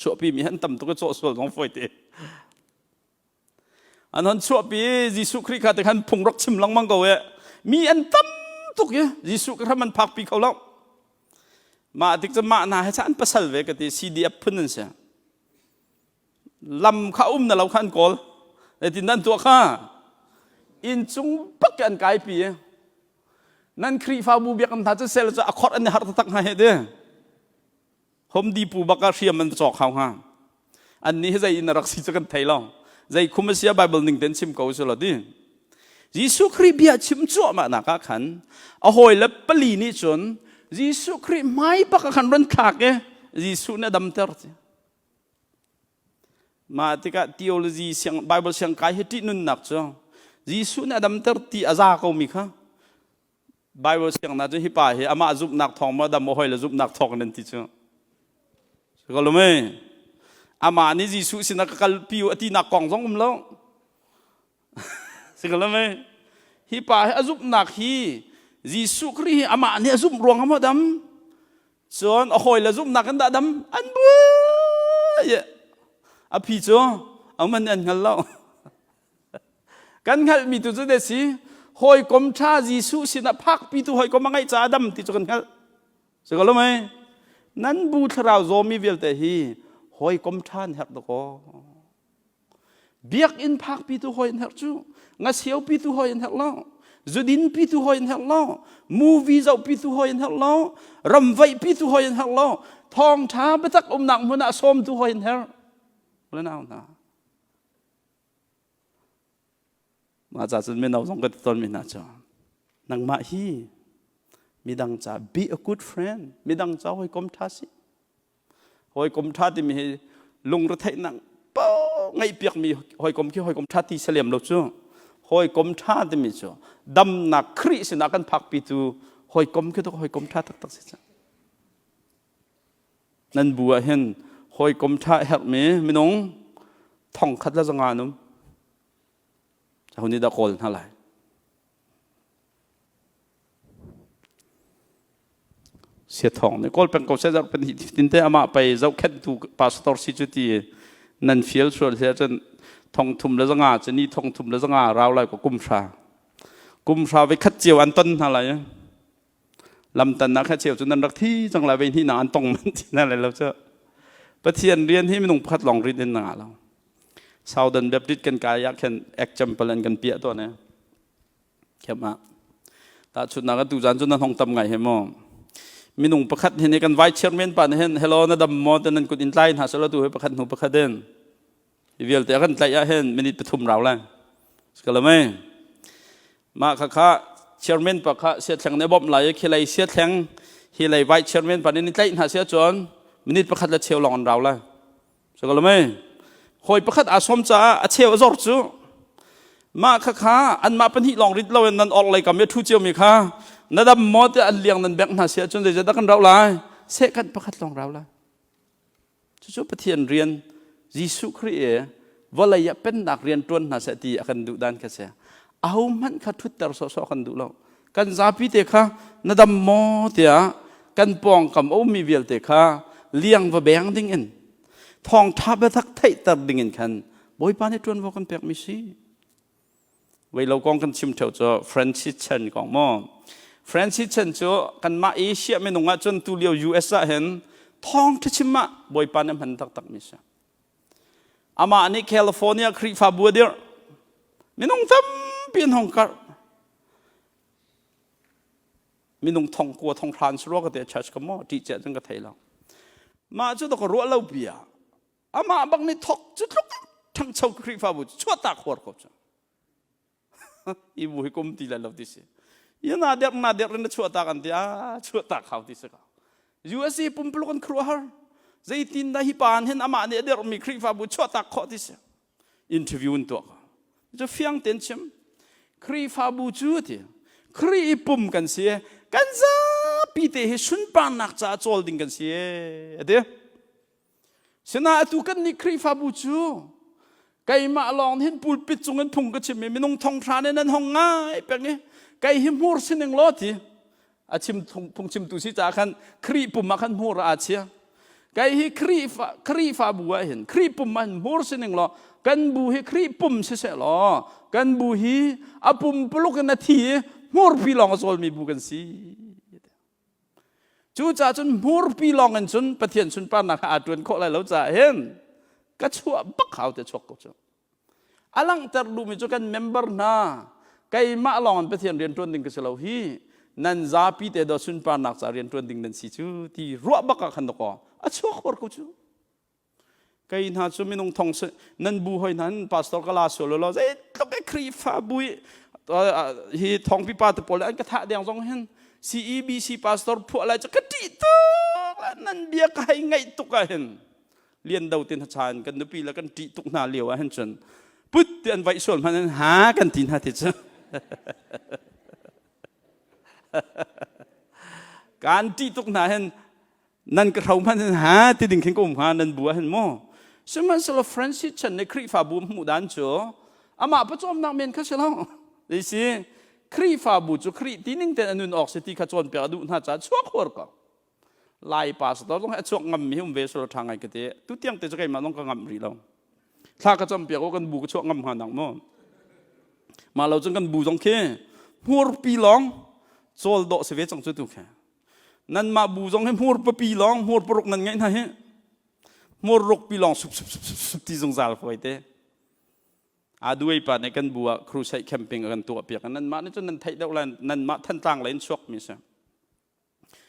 Chuahpi mi an tam tuk i cawh sual zong fawi te. An hon chuahpi Jesuh Khrih kha te khan phung rak chim lengmang ko e. Mi an tam tuk i Jesuh ka hram an phakpi kho lo. Mah tik cu mah hna he an pasal ve ka ti CDF phun an si. Lam kha um na lo kha an kawl. Zeitin an tuah kha? Inn cung bak an kaipi i nan Khrihfabu biakinn hna cu sel cu a khorh an i harh taktak hna he ti. Home Depot bak ah hriam an cawk hau hnga. Annih hi zei in a rak si cu kan thei lo. Zei khum a sia Bible ning tein chim ko sulaw ti. Jesuh Khrih bia chim cuahmah nak ah khan a hawile pali nih cun Jesuh Khrih hmai bak ah khan run thlak i Jesuh nih a damter ti. Mah tikah theology siang Bible siang kai hi ṭih nunnak cu Jesuh nih a damter ti a za ko mi kha Bible siangnak cu hi pa hi amah zumhnak thawng maw dam maw hoi le zumhnak thawng nan ti cu. Ko lo mei. Amah nih Jesuh sinah ka kalpi u a tinak kong zong um lo. Si ko lo mei. Hi pa hi a zumhnak hi Jesuh Khrih hi amah nih a zumh ruang ah maw dam? Cun a hawi le zumhnak in dah dam? An buai. A phi cu aman nih an hngal lo. Kan hngalhmi tu cu deh si hawikom ṭha Jesuh sinah phakpitu hawikom a ngeih caah dam ti cu kan hngalh. Si ko lo mei? Nan bu thlarau zawmi vialte hi hawikom ṭha an herh dakaw. Biakinn phakpitu hawi an herh cu. Ngasio pitu hawi an herh lo. Zudin pitu hawi an herh lo. Movie zoh pitu hawi an herh lo. Ramvaih pitu hawi an herh lo. Thawngṭha biatak umnak hmun ah sawmtu hawi an herh. Le nau hna. Mah ca cun mino zong ka ti tawnmi hna cu nangmah hi midang ca be a good friend midang ca hawikom ṭha si hawikom ṭha timi hi lungretheihnak paoh ngeihpiakmi hawikom khi hawikom ṭha ti si lem lo cu hawikom ṭha timi cu damnak Khrih sinah kan phakpitu hawikom khi tu hawikom ṭha taktak si cang Nan bu ah hin hawikom ṭha a herhmi minung thongkhat le zanga an um. Aho nih dah kawl hna lai? Siathawng nih kawl peng ko seh zarh pahnih tinte amah pei zohkhenhtu pastor si cu ti nan fial sual si ahcun thong thum le zanga cu ni thong thum le zanga rau lai ko kum hra kum hra voi khat cio an ton hna lai Lamtan ah kha cheu cu nan rak thi cang lai vei hnih nak an tong man ti na lai lo cu. Pathian rian hi minung pakhat lawng rin in na ngah lo. Southern Baptist kan kai ah khan example an kan piah tawn e. Khem ah. Tahchunhnak atu zan cu na hnong tam ngai he maw. Minung pakhat hin kan vice chairman pa nih hin hello na dam maw te nan kut in tlai hna selo tu he pakhat hnu pakhat in. Hi vialte a kan tlaih ah hin minute pathum rau lai. Sikalamai. Mah kha kha chairman pa kha siathleng nih a bawmh lai i khi lei siathleng hi lei vice chairman pa nih ni tlaih hna sia cun minute pakhat le cheu lawng an rau lai. Sikalamai. Hawi pakhat aa sawm caah a cheu a zor cu mah kha kha anmah pahnih lawng rit loin nan orh lei kam i a ṭhu ciomi kha na dam maw tiah an liang nan bengh hna sia cun zeizat dah kan rauh lai sehkanh pakhat lawng rau lai Cucu Pathian rian Jesuh Khrih i vawlei ah pennak rian ṭuan hna seh ti a kan duh dan kha si. Ahohmanh kha ṭhutter sawhsawh kan duh lo. Kan zapi te kha na dam maw tiah kan pawngkam a ummi vialte kha liang va beng ding in thawngṭha biatak theihter ding in khan Bawipa nih ṭuanvo kan pekmi si. Veilo kong kan chim theo cu Francis Chan kong maw? Francis Chan cu kanmah Asia minung ah cun tulio US ah hin thawng chim ah Bawipa nih hman taktak mi si. Amah nih California Khrihfabu a dirh. Minung tampi an hong karh. Minung thong kua thong hran surua ka te church ka maw ṭih cia cun ka thei lo. Mah cu ka ruah lo bia. Amah bak nih thok cu tluk ṭhangcho Khrihfabu cu chuahtak huar ko cu. I bu hi kum ti lai lo ti si. Ya na der na der in na chuahtak an ti a chuahtak hau ti si ka. USA pumpuluk an khuaruahhar. Zeitin dah hi pa hin amah nih a dermi Khrihfabu chuahtak khawh ti si. Interview in tuah ka. Cu fiang ten chim. Khrihfabu cu ti. Khrih i pum kan si. Kan zapi te hi sunparnak caah cawl ding kan si. Ati. Sinain atu kan nih Khrihfabu cu keimah lawng hin pulpit cung in phung ka chim i minung thonghra nih nan hong ngai peng i kei hi hmur sining law ti a chim phungchimtu si caah khan Khrih pum ah khan hmur aa chia. Kei hi Khrihfa Khrihfabu ah hin Khrih pum ah hin hmur sining law kan bu hi Khrih pum siseh law kan bu hi a pumpuluk in a thi i hmurpi lawng a cawlmi bu kan si. Cucaah cun hmurpi lawng in cun Pathian sunparnak kha aa ṭuan khawh lai lo caah hin ka chuah bak hau te chuak ko cu. A langhter duhmi cu kan member hna keimah lawng in Pathian rian ṭuan ding ka si lo hi nan zapi te do sunparnak ca rian ṭuan ding nan si cu ti ruah bak ah khan dakaw a chuak huar ko cu. Kei hna cu minung thong nan bu hoi hna pastor ka la sual lo zeitluk e Khrihfabu hi thongpi pa te pawl an ka thah deng zong hin CEBC pastor phuah lai cu ka ṭih tuk nan bia ka hei ngaih tuk ah hin lian do tin chan kan nupi le kan ṭih tuk hna lio ah hin cun put ti an vaih sual hmanh in ha kan ti hna ti cu kan ṭih tuk hna hin Nan ka hro hmanh hin ha ti ding khin ka um hnga nan bu ah hin maw? Sihmanhsehlaw Francis chan nih Khrihfabu hmuh dan cu amah pawcawmnak men kha si lo. Zeisi Khrihfabu cu Khrih tining ten a nun awk si ti kha cawnpiak a duh hna caah chuak huar ko. Lai pastor zong hi a chuak ngam mi um ve selaw ṭha ngai ka ti. Tu tiang te cu keimah zong ka ngamh rih lo. Thla ka campiak u kan bu ka chuak ngam hnga nak maw? Mah lo cun kan bu zong khi hmurpi lawng cawl dawh si ve cang cu tu kha. Nanmah bu zong hi hmur papi lawng hmur paruk nan ngeih hna hi. Hmur ruk pi lawng sup sup sup sup sup ti zungzal fawi te. Aduai pa nih kan bu ah crusade camping a kan tuah piak. Nanmah nih cun nan theih deuh lai nanmah Thantlang lei in chuak mi si.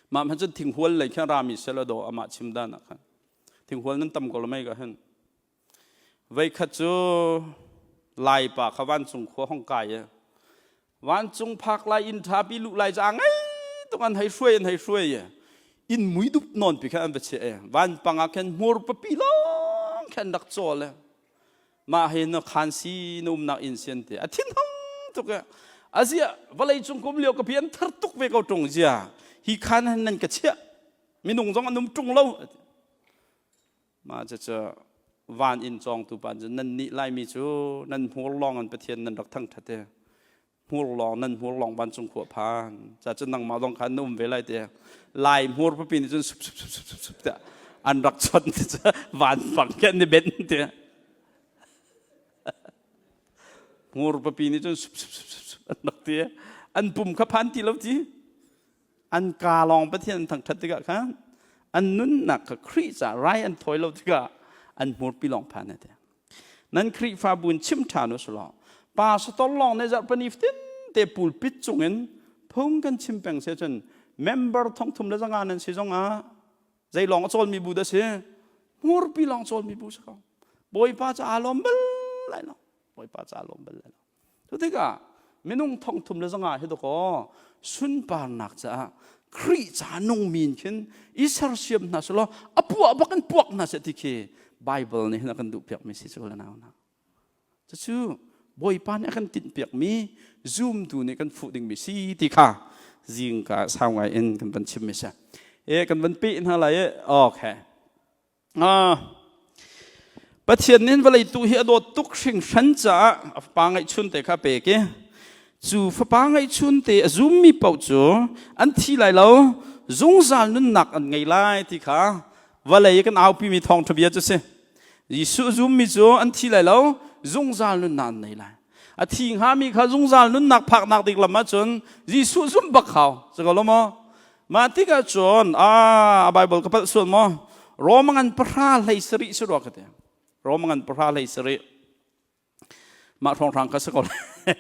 Mah hmanh cun thinghual lei khan rami sel do amah chim dan ah khan. Thinghual nan tam ko lo mei ka hin. Voikhat cu Laipa kha vancung khua hong kai i vancung phak lai inn ṭhapi luh lai cu aa ngei tuk an hei hruai an hei hruai i inn mui dup nawn pi khan an va chiah i vanpang ah khan hmur papi lawng khan rak cawl i mah hi na khan si na umnak inn si an ti a thin hung tuk i aziah vawlei cung kum lio ka pi an thar tuk ve ko ṭung zia hi khan hin nan ka chiah minung zong an um ṭung lo Mah cucu van inn cawngtu pa cu nan nih Laimi cu nan hmur lawng in Pathian nan rak thangṭhat i hmur lawng nan hmur lawng vancung khua phan. Ca cun nangmah zong khan na um ve lai ti. Lai hmur papi nih cun sup sup sup sup sup sup tiah an rak chawnh ti cu vanpang khi an i benh ti. Hmur papi nih cun sup sup sup sup sup an rak ti. An pum kha phan ti lo ti. An kaa lawng Pathian an thangṭhat tikah khan an nunnak kha Khrih caah rai an thawi lo tikah an hmurpi lawng phan a ti. Nan Khrihfabu in chim ṭhan u selaw pastor lawng nih zarhpini fatin te pulpit cungin phung kan chim peng se cun member thongthum le zanga nan si zongah zei lawng a cawlmi bu dah si? Hmurpi lawng cawlmi bu si ko. Bawipa ca aa lawm bal lai lo. Bawipa ca aa lawm bal lai lo. Cu tikah minung thongthum le zanga hi dakaw sunparnak caah Khrih ca nungmi in khin i sersiam hna selaw a puah bak in puak hna seh ti khi Bible nih hin a kan duh piakmi si cu le nau hna. Cucu Bawipa nih a kan tinhpiakmi zumtu nih kan fuh dingmi si ti kha zingka sau ngai in kan van chimmi si. E kan van peh hna lai e okay. Pathian nih vawlei tu hi a dawt tuk hringhran caah a fapa ngeihchun te kha a pek i cu fapa ngeihchun te a zummi paoh cu an thi lai lo zungzal nunnak an ngei lai ti kha vawlei kan aupimi thawngṭha bia cu si. Jesuh zummi cu an thi lai lo zungzal nunnak an nei lai. A thi hngami kha zungzal nunnak phaknak ding lam ahcun Jesuh zumh bak hau. Si ko lo maw? Mah tikah cun a Bible ka palh sual maw? Rome ngan pahra hlei sarih si rua ka ti. Rome ngan pahra hlei sarih. Mah hrawnghrang kha si ko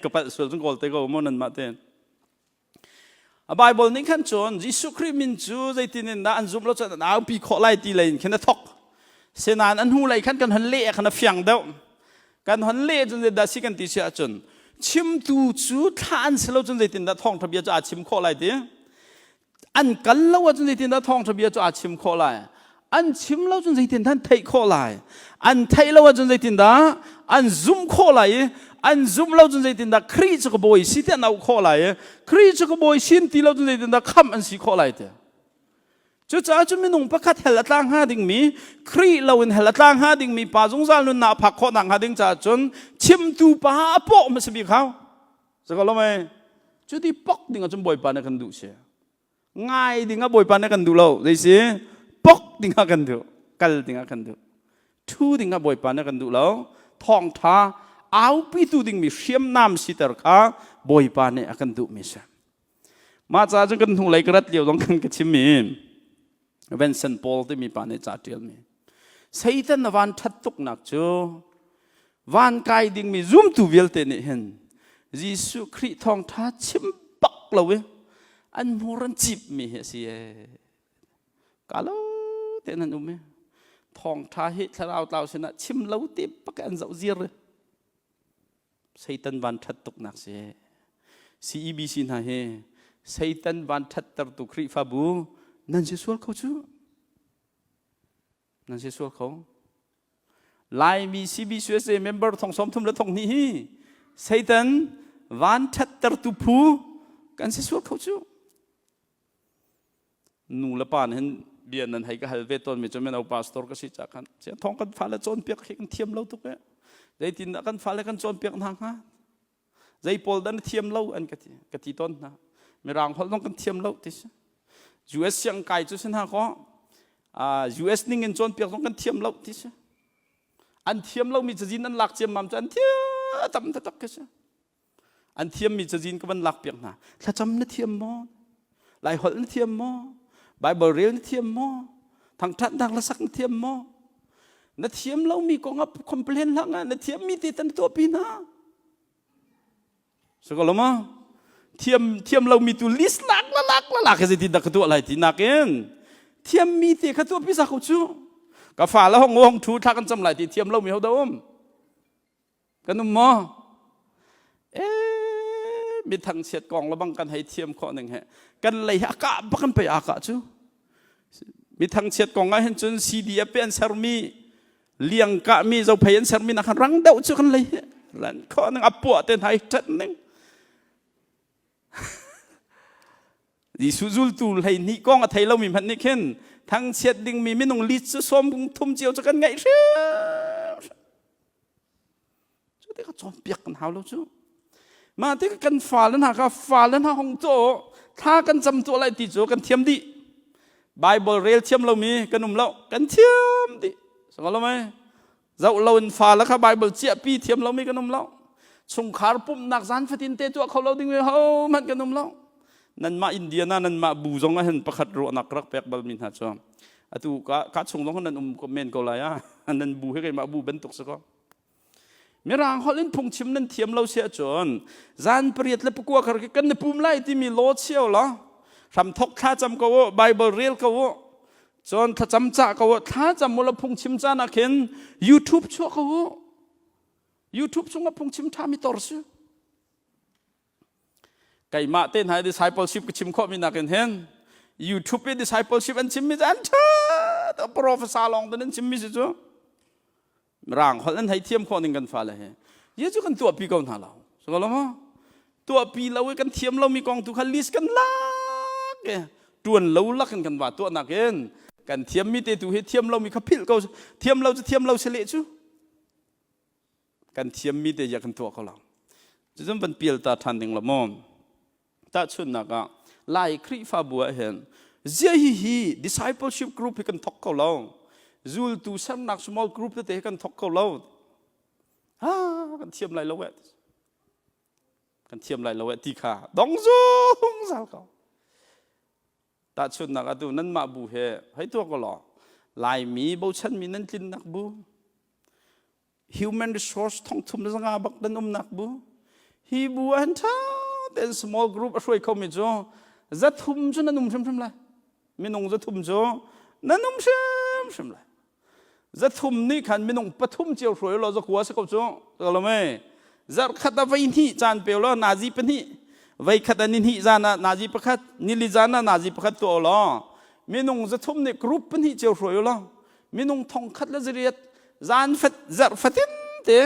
ka palh sual cun kawl te ko mu nan mah te. A Bible nih khan cun Jesuh Khrih min cu zeitin in dah an zumh lo cun an aupi khawh lai ti lei in khin a thok. Senain an hnu lei khan kan hon leh khan a fiang deuh. Kan hon leh cun zeidah si kan ti si ahcun chimtu cu thlah an si lo cun zeitindah thawngṭha bia cu aa chim khawh lai ti? An kal lo ahcun zeitindah thawngṭha bia cu aa chim khawh lai? An chim lo cun zeitindah an theih khawh lai? An theih lo ahcun zeitindah an zumh khawh lai i an zumh lo cun zeitindah Khrih cu ka bawi si ti an auh khawh lai i Khrih cu ka bawi si ti lo cun zeitindah khamh an si khawh lai ti? Cucaah cu minung pakhat hell a tla hnga dingmi, Khrih loin hell a tla hnga dingmi pa zungzal nunnak a phak khawh nakhnga ding caah cun chimtu pa a pawh hmasa bik hau. Saka lo mei? Cuti pok ding ahcun Bawipa nih kan duh si. Ngai ding ah Bawipa nih kan duh lo. Zei si? Pok ding ah kan duh. Kal ding ah kan duh. Thu ding ah Bawipa nih kan duh lo. Thawngtha aupitu dingmi hriamnam siter kha Bawipa nih a kan duhmi si. Mah ca cun kan hnulei ka rat lio zong kan ka chim i Vincent Paul timi pa nih ca ṭialmi. Satan na van ṭhat tuknak cu van kai dingmi zumtu vialte nih hin Jesuh Khrih thawngṭha chim bak lo i an hmur an cipmi hi a si ee. Ka lo tein an um i thawngṭha hi thlarau tlau sinah chim lo te bak an zoh zir i Satan van ṭhat tuknak si. CEBC hna hi Satan van ṭhattertu Khrihfabu nan si sual kho cu. Nan si sual kho. Laimi CBCUSA member thong sawm thum le thong hnih hi Satan van ṭhattertu phu kan si sual kho cu. Nu le pa nih hin bia nan hei ka hal ve tawnmi cu mino pastor ka si ca khan thong kan fale cawnpiak khi kan thiam lo tuk e zeitindah kan fale kan cawnpiak hna hnga zei pawl dah na thiam lo an ka ti ka ti tawn hna mirang holh zong kan thiam lo ti si US siang kai cu si hna kaw US ning in cawnpiak zong kan thiam lo ti si an thiam lomi cazin an lak ciammam cu an thiam tam taktak ka si An thiammi cazin ka van lakpiak hna. Thlacam na thiam maw? Lai holh na thiam maw? Bible rel na thiam maw? Thangṭhatnak hlasak na thiam maw? Na thiam lomi kong ah complain hlah nga na thiammi te tan tuahpi hna. Sukalo ma? Thiam thiam lomi tu list lak la lak la lak he zeitin dah ka tuah lai ti nakin thiammi te kha tuahpi sa ko cu. Ka fa la hong hong thu thla kan cam lai ti thiam lomi ho dah um? Kan um maw? Eh, mi thangchiat kong le bang kan hei thiam khawh ning he. Kan lei hi a kah bak kan pei aa kah cu. Mi thangchiat kong ah hin cun CDF an sermi liang kah mi zophei an sermi nak rang deuh cu kan lei hi. Lan khawh ning a puah te hna i ṭhat ning. Jesuh zultu 12 kong a thei lomi hmanh nih khin thangchiat dingmi minung lit cu sawm thum cio cu kan ngaih hrim. Cu tikah cawnpiak kan hau lo cu. Mah tikah kan fale hna kha fale hna hong cu thla kan cam tuah lai ti cu kan thiam dih. Bible rel thiam lomi kan um lo, kan thiam dih. Sangalo mei? Zoh lo in fale kha Bible ciahpi thiam lomi kan um lo. Chungkhar pumhnak zan fatin te tuah kho lo ding mi ho hmanh kan um lo. Nanmah Indiana nanmah bu zong ah hin pakhat ruahnak rak pek balmi hna cu atu ka ka chung zong nan um men ko lai ah nan bu he keimah bu bantuk si ko. Mirang holh in phungchim nan thiam lo si ahcun zan pariat le pakua kar kan i pum lai timi law chio law hramthok thlacam ko u, Bible rel ko u, cun thlacam cah ko u, thlacam u law phungchim caan ah khin YouTube chuah ko u. YouTube chungah phungchim ṭhami tor si. Keimah te hna discipleship ka chim khawhmi nakin hin YouTube i discipleship an chimmi cu an ṭha professor lawng te an chimmi si cu. Mirang holh an hei thiam khawh ning kan fale hi. Jesuh kan tuahpi ko hna lo. So lo maw? Tuahpi lo i kan thiam lomi kong tu kha list kan lak i tuan lo lak in kan va tuah nakin kan thiammi te tu hi thiam lomi kha philh ko thiam lo cu thiam lo si leh cu kan thiammi te ya kan tuah ko lo cucun van pial ta ṭhan ding lo maw tahchunhnak ah Lai Khrihfabu ah hin zia hi hi discipleship group hi kan thok ko lo zultu sernak small group tete hi kan thok ko lo ha kan thiam lai lo eh kan thiam lai lo eh ti kha dong zungzal ko Tahchunhnak atu nanmah bu he hei tuah ko law Laimi bochanmi nan tlinnak bu human resource thongthum zanga bak nan umnak bu hi bu ah hin ṭha tein small group a hruai khomi cu zathum cu nan um hrimhrim lai minung zathum cu nan um hrimhrim lai Zathum nih khan minung pathum cio hruai law zakua si ko cu lo mei zarh khat ah voi hnih caan pe law nazi pahnih voi khat ah ni hnih zan ah nazi pakhat nili zan ah nazi pakhat tuah law minung zathum nih group pahnih cio hruai law minung thong khat le zariat zan fat zarh fatin te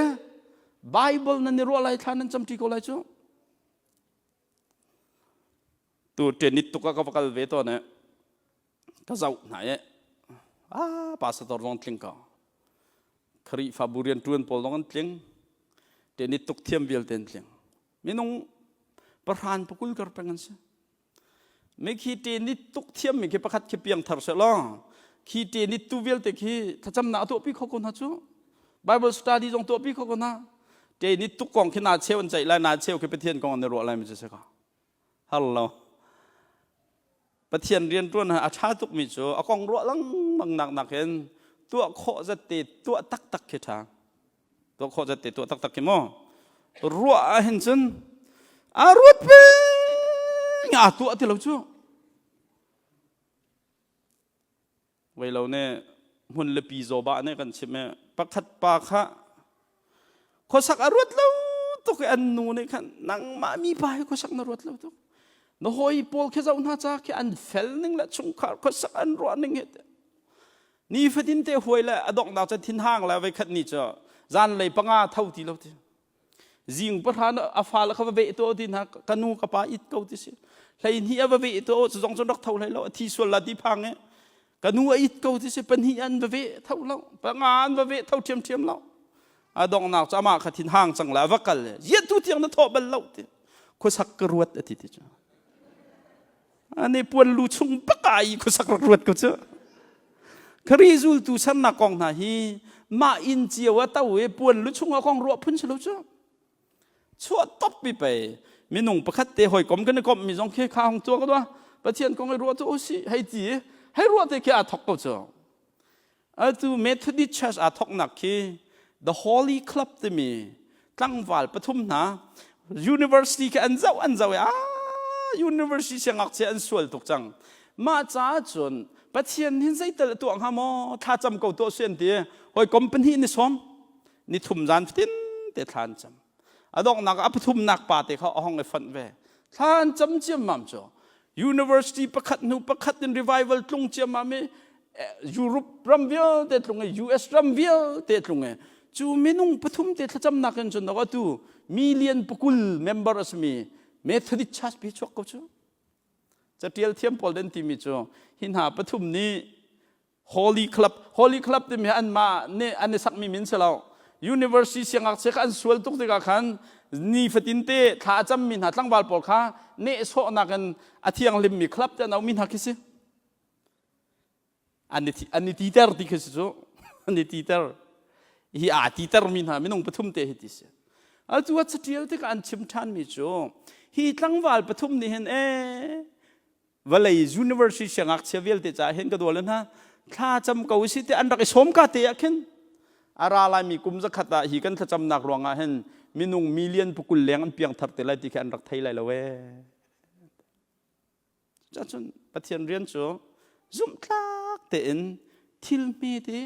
Bible nan i ruah lai thla nan camṭi ko lai cu tu ṭenit tuk ah ka va kal ve tawn eh ka zoh hna i ah pastor zong tling ko Khrihfabu rianṭuan pawl zong an tling tenit tuk thiam vialte an tling minung pahran pakul kar peng an si mi khi tenit tuk thiam mi khi pakhat khi piang thar se law khi tenit tu vialte khi thlacamnak a tuahpi kho ko hna cu Bible study zong tuahpi kho ko hna tenit tuk kong khi na cheu an ceih lai na cheu khi Pathian kong an i ruah lai mi cu si ko har lo Pathian rianṭuan a ṭha tukmi cu a kong ruah lengmang nak nakin tuah khawh zat te tuah taktak khi ṭha. Tuah khawh zat te tuah taktak khi maw? Ruah ahhin cun aa ruat peng aa tuah ti lo cu. Vei lo nih hmun le pi zaw bah nih kan chimh i pakhat pa kha khuasak a ruat lo tuk i an nu nih khan nangmah mi pa hi khuasak na ruat lo tuk na hawi pawl khi zoh hna ca khi an fel ning le chungkhar khuasak an ruah ning hi nifatin te huai le a donghnak cu thinhang le voikhat ni cu zanlei panga tho ti lo ti Zing pahra a fale kha va veh tuah ti hna ka nu ka pa it ko ti si. Hlei hnih a va veh tuah cu zong cun rak tho hlei lo a thi sual la ti phang i ka nu a it ko ti si pahnih an va veh tho lo panga an va veh tho ṭhiamṭhiam lo. A donghnak cu amah kha thin hang cang le a va kal le ziah tu tiang na thawh bal lo ti khuasak ka ruat a ti ti cu. Ani puan lu chung bak i khuasak rak ruat ko cu. Khari zultu sernak kong hna hi mah inn cio a to i puan lu chung ah kong ruah phun si lo cu. Chuah top pi pei minung pakhat te hawikom kan i komh mi zong khi kha hong tuah ko dua. Pathian kong i ruah cu usi hei ti hei ruah te khi aa thok ko cu. Atu Methodist Church aa thawknak khi The Holy Club timi tlangval pathum hna university khi an zoh an zoh i ah university siangngakchia an sual tuk cang. Mah caah cun Pathian hin zeital a tuah hnga maw thlacam ko tuah si an ti. Hawikom pahnih ni sawm ni thum zan fatin te thla an cam. A donghnak a pathumnak pa te kha a hong i fonh ve. Thla an cam ciammam cu university pakhat hnu pakhat in revival tlung ciammam i Europe ram vialte tlung i US ram vialte tlung i cu minung pathum te thlacamnak in cun atu million pakul member a simi Methodist Church pi chuak ko cu catial thiam pawl den timi cu hi hna pathum nih Holy Club Holy Club timi anmah nih an i sakmi min si lo university siangngakchia kha an sual tuk tikah khan nifatin te thla a cammi hna tlangval pawl kha nehsawhnak in a thianghlimmi club te an aumi hna khi si an i an i titer ti khi si cu an i titer hi aa titermi hna minung pathum te hi ti si atu a catial tikah an chim ṭhanmi cu hi tlangval pathum nih hin ee vawlei university siangngakchia vialte caah hin ka dual hna thla cam ko si te an rak i sawm ka te ah khin. A ra laimi kum zakhat ah hi kan thlacamnak ruangah hin minung million pukul leng an piangthar te lai ti khi an rak thei lai lo ee. Cucun Pathian rian cu zumhtlak tein thil hme te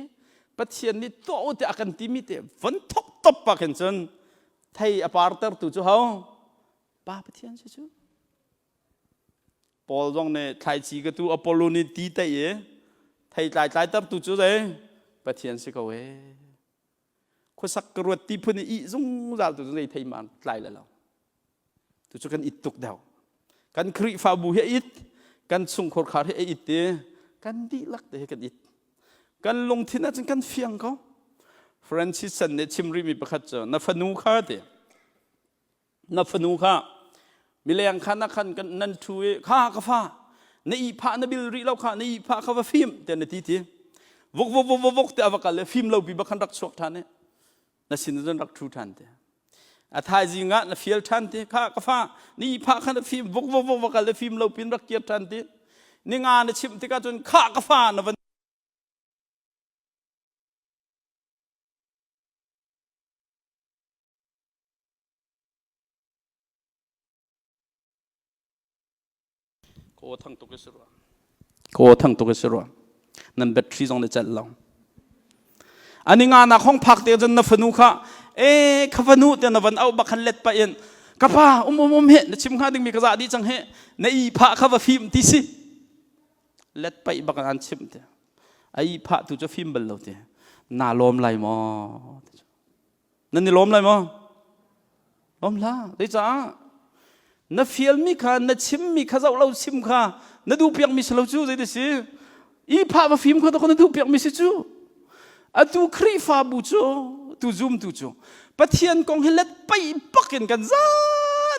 Pathian nih tuah u tiah a kan timi te von thok top pa khin cun thei a partertu cu ho Pa Pathian si cu. Paul zong nih thlaici ka tu Apollo nih ti teih i thei tlai tlaitertu cu zei Pathian si ko ee. Khuasak ka ruat ti phun i ih zungzal tu cu zei thei ma tlai le lo. Tu cu kan it tuk deuh. Kan Khrihfabu hi a it, kan chungkhar khar hi a it i kan dihlak te hi kan it. Kan lungthin ahcun kan fiang ko. Francis Chan nih chim rihmi pakhat cu na fanu kha ti na fanu kha mileng kha na khan nan ṭhu i kha ka fa na ihphah na bil rih lo kha na ihphah kha va fim tiah na ti ti vok vok vok vok vok tiah va kal le fim lo pi bak khan rak chuak ṭhan i na sin cun rak ṭhu ṭhan te a thaizing ah na fial ṭhan ti kha ka fa na ihphah kha na fim vok vok vok va kal le fim lo pin rak kir ṭhan ti ninga na chimh tikah cun kha ka fa na van Kaw thang tuk si rua. Kaw thang tuk si rua. Nan battery zong na celh lo. Ani nga na khong phak te cun na fanu kha e kha fanu te na van au bak khan let pa in ka pa um um um he na chim hnga ding mi ka za di chang he na i pha kha va fim ti si let pai bak an chim te ai pha tu chu fim bal lo te na lom lai maw Nan i lawm lai maw? Lawm hlah. Zeicah? Na fialmi kha na chimmi kha zoh lo chim kha na duh piakmi si lo cu zei si? I phah va fim kha na duh piakmi si cu. Atu Khrihfabu cu tu zumtu cu Pathian kong hi let pai bak in kan za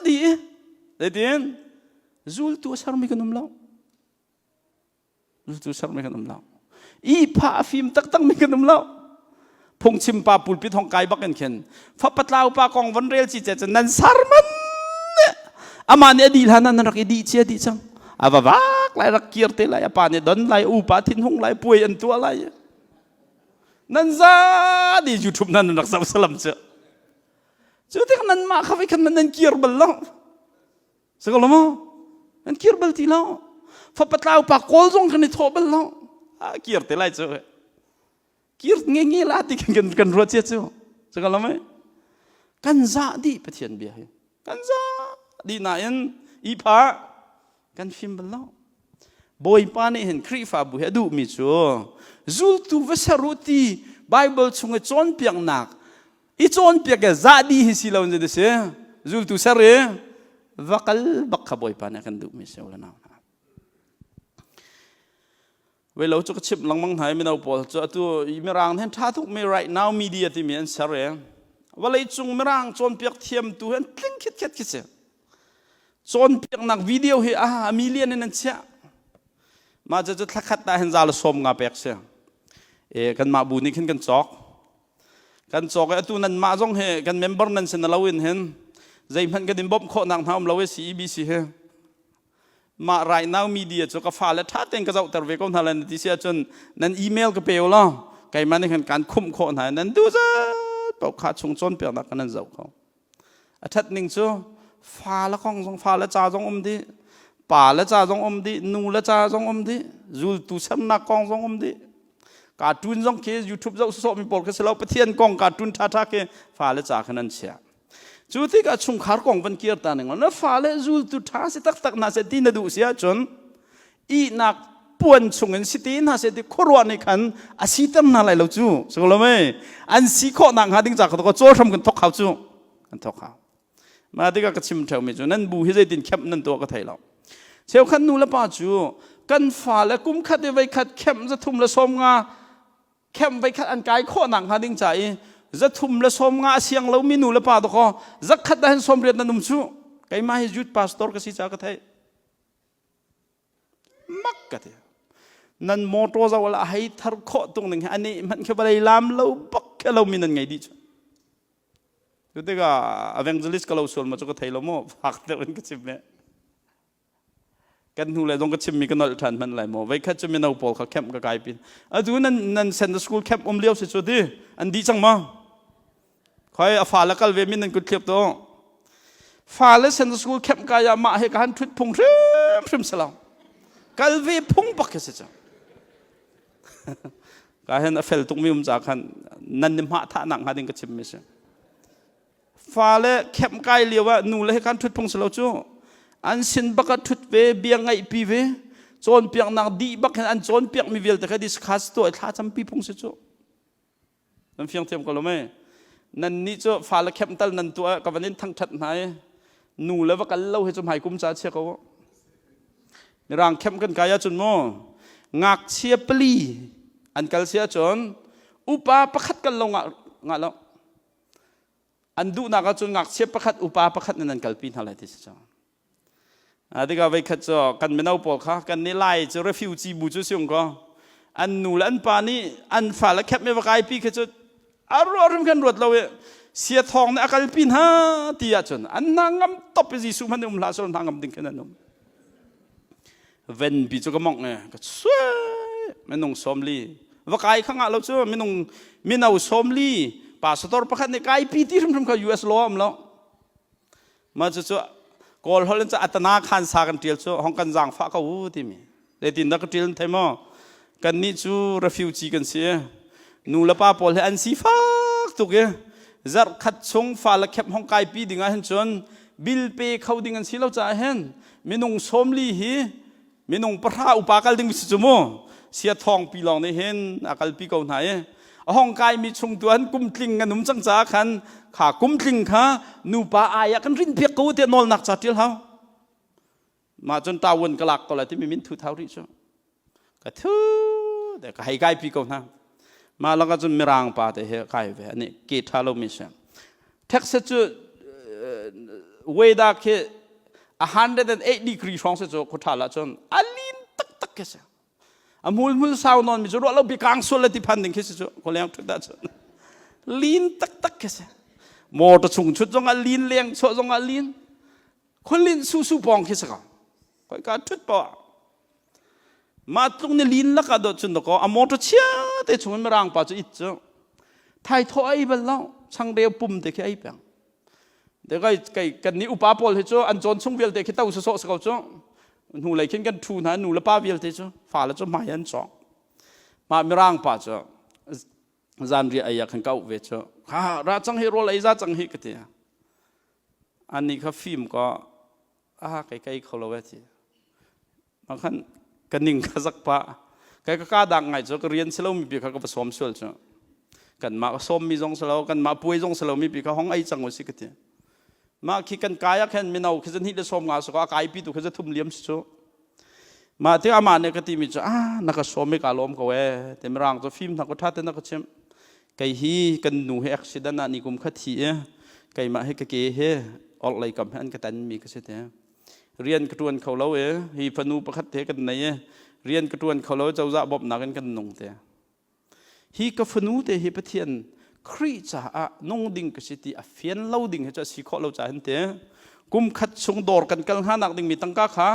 dih. Zeitin? Zultu a sermi kan um lo. Cu sermi kan um lo. Ihphah a fim taktak mi kan um lo. Phungchim pa pulpit hong kai bak in khin fapatlau pa kong von rel ci ce cun nan sarman ama nih a dih hlan ah nan rak i dih cia dih cang. A va vak lai rak kir te lai a pa nih don lai upa thin hung lai puai an tuah lai. Nan za di YouTube nan rak zoh salam cu. Cu tik nan mah kha khan nan kir bal lo. Si ko lo maw? An kir bal ti lo. Fapa tlau pa kawl zong kan i thawh bal lo. A kir te lai cu. Kir nge nge la ti kan kan ruat cia cu. Si ko lo mei? Kan zah dih Pathian bia hi. Kan zah dih nain i pha kan fim bal lo. Bawipa nih hin Khrihfabu hi a duhmi cu zultu va ser u ti Bible chung i cawnpiaknak i cawnpiak e zah dih hi si lo in si zultu ser i va kal bak kha Bawipa nih a kan duhmi si le nau hna. Vei lo cu ka chimh lengmang hna i mino pawl cu atu mirang hen ṭha tuk mi right now media timi an ser i vawlei cung mirang cawnpiak thiamtu hi an tling khit khet khi si. Cawnpiaknak video hi a million in an chiah. Mah cu thlakhat ah hin za le sawm nga pek si. E kanmah bu nih khin kan cawk. Kan cawk i atu nanmah zong hi kan member nan si na lo in hin zeihmanh kan in bawmh khawhnak hna um lo i CEBC hi. Mah right now media cu ka fale ṭha tein ka zohter ve ko hna lai na ti si ahcun nan email ka pe u law keimah nih khan kaan khumh khawh hna i nan duh zat paoh kha chung cawnpiaknak kan nan zoh kho. A ṭhat ning cu fa le kong zong fa le ca zong um dih, pa le ca zong um dih, nu le ca zong um dih, zultu sernak kong zong um dih. Cartoon zong khi YouTube zoh sawsawh mi pawl khi si lo Pathian kong cartoon ṭhaṭha khi fa le ca khan an chiah. Cu tikah chungkhar kong van kir ta ning na fale zultu ṭha si taktak hna seh ti na duh si ahcun ihnak puan chungin si te hna seh ti khuaruah nih khan a siter hna lai lo cu si ko lo mei an si khawh nak hnga ding ca kha cawl hram kan thok hau cu kan thok hau mah tikah ka chim ṭheumi cu nan bu hi zeitin kemh nan tuah ka thei lo cheukhat nu le pa cu kan fale kum khat i voikhat kemh zathum le sawm nga kemh voikhat an kai khawh nak hnga ding ca i zathum le sawm nga a siang lomi nu le pa dakaw zakhat ah hin sawm riat nan um cu keimah hi youth pastor ka si ca ka theih mak ka ti nan motor zo la hei thar khawh tung ning hi ani hmanh khi vawlei lam lo bak khe lo mi nan ngei dih cu cu tikah evangelist ka lo sual ma cu ka thei lo mu fak deuh in ka chim me. Kan hnu le zong ka chimmi ka nolh ṭhan hmanh lai maw? Veikhat cu mino pawl kha camp ka kai pin. Atu nan nan Sunday school camp um lio si cu ti an dih cang ma? Khoi a fa le kal ve min nan kut thliap to. Fa le Sunday school camp kai ah mah he ka han ṭhut phung hrim hrim si lo. Kal ve phung bak khi si cu. Ka hen a fel tukmi um ca khan nan ni hmah thah nak hnga ding ka chim mi si. Fale camp kai lio ah nu le he khan ṭhut phung si lo cu. An sin bak ah ṭhut ve, bia ngaihpi ve, cawnpiaknak dih bak hin an cawnpiak mi vialte kha discuss tuah i thla campi phung si cu. Nan fiang thiam ko lo mei? Nan nih cu fale camp tal nan tuah ka van in thangṭhat hna i nu le va kal lo hi cu hmai kum ca chia ko. Mirang camp kan kai ahcun mu ngakchia pali an kal si ahcun upa pakhat kal lo ngah ngah lo. An duhnak ahcun ngakchia pakhat upa pakhat nan an kalpi hna lai ti si cu. Tikah veikhat cu kan mino pawl kha kan nih Lai cu refugee bu cu siung ko an nu le an pa nih an fale khep me va kaipi khi cu a ruah hrim khan ruat lo i sia thawng nih a kalpi hna ti ahcun an hna ngam top i Jesuh hmanh um hlah sul hna ngam ding khin an um venpi cu ka mongh e ka suai minung 40 va kai kha ngah lo cu minung mino 40 pastor pakhat nih kaipi ti hrimhrim kha US law am lo Mah cucu Kawl holh in cu atana khan sa kan ṭial cu hong kan zaangfah ko u timi. Zeitin dah ka ṭial nan thei maw? Kannih cu refugee kan si i nu le pa pawl hi an sifak tuk i zarh khat chung fale khep hong kaipi ding ah hin cun bill pe kho ding an si lo caah hin minung 40 hi minung pahra upa kal ding si cu mu sia thawng pi lawng nih hin a kalpi ko hna i a hong kaimi chung tu an kum tling an um cang caah khan kha kum tling kha nupa ai ah kan rin piak ko tiah nawlnak ca ṭial hau mah cun tawun ka lak ko lai timi min thu thau rih cu ka thu te ka hei kai pi ko hna mah lakah cun mirang pa te he kai ve ani ke ṭha lo mi si Texas cu weather khi 108 degree hrawng si cu khuṭha lah cun a lin taktak khi si. A hmul sau nawn mi cu ruah lo bi kang sual le ti phan ding khi si cu khualeng ṭhut ah cun lin taktak khi si. Motor chung chut zong ah lin leng chuah zong ah lin khualin su su pawng khi si ko. Khoi ka ṭhut poah Mah tluk ni lin lakah dawh cun dakaw a motor chia te chung in mirang pa cu it cu thai thaw ei bal lo changreu pum te khi ei peng de kai kai kan ni upa pawl hi cu an cawn chung vialte khi to sawsawh si ko cu hnu lei khin kan thu hna nu le pa vialte cu fale cu hmai an cawng mah mirang pa cu zanriah ei ah khan ka auh ve cu ha ra cang hi rawl ei za cang hi ka ti ani kha fim ko ah kai kai kho lo e ti ma khan ka ning ka zak pa kai ka ka dang ngai cu ka rian si lo mi pi kha ka va sawm sual cu kan mah ka sawm mi zong si lo kan mah puai zong si lo mi pi kha hong ei cang u si ka ti mah khi kan kai ah khan mino khi zan hi le sawm nga so ka kai pi tu khi za thum liam si cu mah ti amah nih ka ti mi cu ah na ka sawm i ka lawm ko e te mirang cu fim na ko tha te na ka chim Kei hi kan nu he accident ah ni kum kha thi i keimah hi ka ke he orhlei kam he an ka tanmi ka si te. Rian ka ṭuan kho lo i hi fanu pakhat te kan nei i rian ka ṭuan kho lo i cozah bawmhnak in kan nung te. Hi ka fanu te hi Pathian Khrih caah nung ding ka si ti a fian lo ding hi cu a si khawh lo caah hin te kum khat chung dawr kan kal hnga nak dingmi tangka kha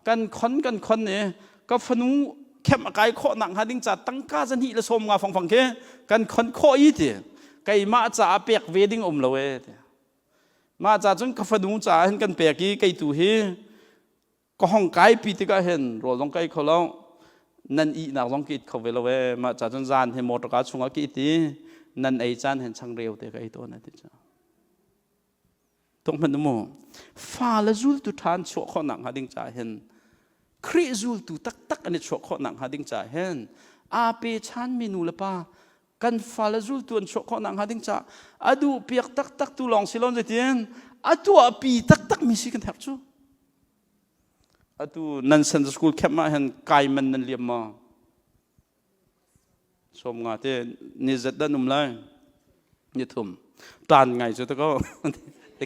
kan khon kan khon i ka fanu khem a kai khawh nak hnga ding ca tangka zahnih le 50 fangfang khi kan khon khawh i ti keimah caah pek ve ding um lo e ti mah ca cun ka fanu caah hin kan pek i kei tu hi ka hong kai pi tikah hin rawl zong kai kho lo nan ihnak zong ka it kho ve lo e mah ca cun zan hi motor ka chungah ka it i nan ei caan hin changreu te ka ei tawn a ti ca Tuk hmanh mu. Fa le zultu ṭha an chuah khawh nakhnga ding caah hin Khrih zultu taktak an i chuah khawh nakhnga ding caah hin aa pechanmi nu le pa kan fale zultu an chuah khawh nakhnga ding caah a duh piak taktak tu lawng si lo zeitin a tuahpi taktak mi si kan herh cu. Atu nan Sunday school camp ah hin kai man nan liam maw? 50 te ni zat dan um lai ni thum tan ngai cu ta ko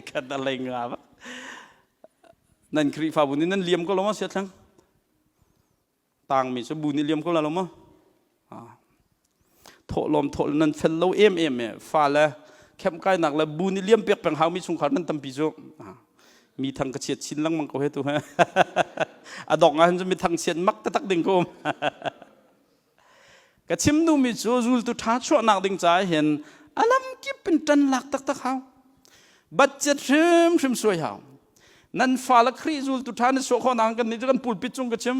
khat da lei nga ba nan Khrihfabu nih nan liam ko lo ma sia thlang tang mi cu bu nih liam ko la lo ma thawh lawm thawh nan fel lo em em e fa le khem kai nak le bu nih liam pek peng hau mi chungkhar nan tampi cu mi thang ka chiat chin lengmang ko he tu he. A dong ah hin cu mi thangchiat mak taktak ding ka um. Ka chim duhmi cu zultu ṭha chuahnak ding caah hin a lamkip in ṭan lak taktak hau. Budget hrimhrim suai hau. Nan fa le Khrih zultu ṭha na suah khawh nak kan nih cu kan pulpit cung ka chim.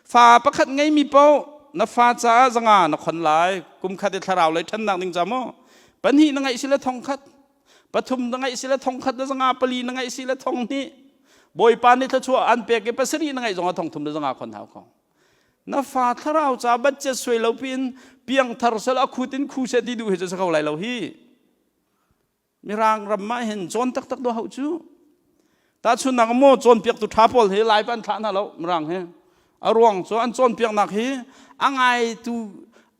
Fa pakhat ngeimi paoh na fa caah zanga na khon lai. Kum khat i thlarau lei ṭhannak ding ca maw? Pahnih na ngeih si le thong khat. Pathum na ngeih si le thong khat le zanga pali na ngeih si le thong hnih. Bawipa nih thluachuah an pek i pasarih na ngeih zongah thong thum le zanga khon hau ko. Na fa thlarau ca budget suai lo piin piangthar sel a khut in khu seh ti duh hi cu si kho lai lo hi. Mirang ram ah hin cawn taktak do hau cu. Tahchunnak maw cawnpiaktu ṭha pawl hi live an thlah hna lo Mirang hi. A ruang cu an cawnpiaknak hi a ngaitu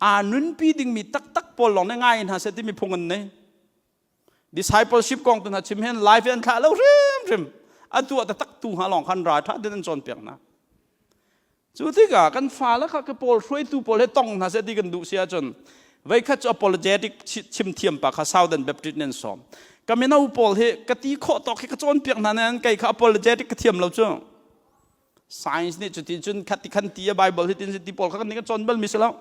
aa nunpi dingmi taktak pawl lawng nih ngai hna seh timi phung an nei. Discipleship kong tu hna chim hin live an thlah lo hrimhrim. A tuah taktak tu hnga lawng khan ra ṭha tin an cawnpiak hna. Cu tikah kan fale kha ka pawl hruaitu pawl he tong hna seh ti kan duh si ahcun voikhat cu apologetic chim thiam pa kha Southern Baptist nih an sawm. Ka mino pawl hi ka ti khawh tawk hi ka cawnpiak hna nain kei kha apologetic ka thiam lo cu. Science nih cuti cun khat ti khan ti a Bible hi tin ti pawl kha kan nih kan cawn bal mi si lo.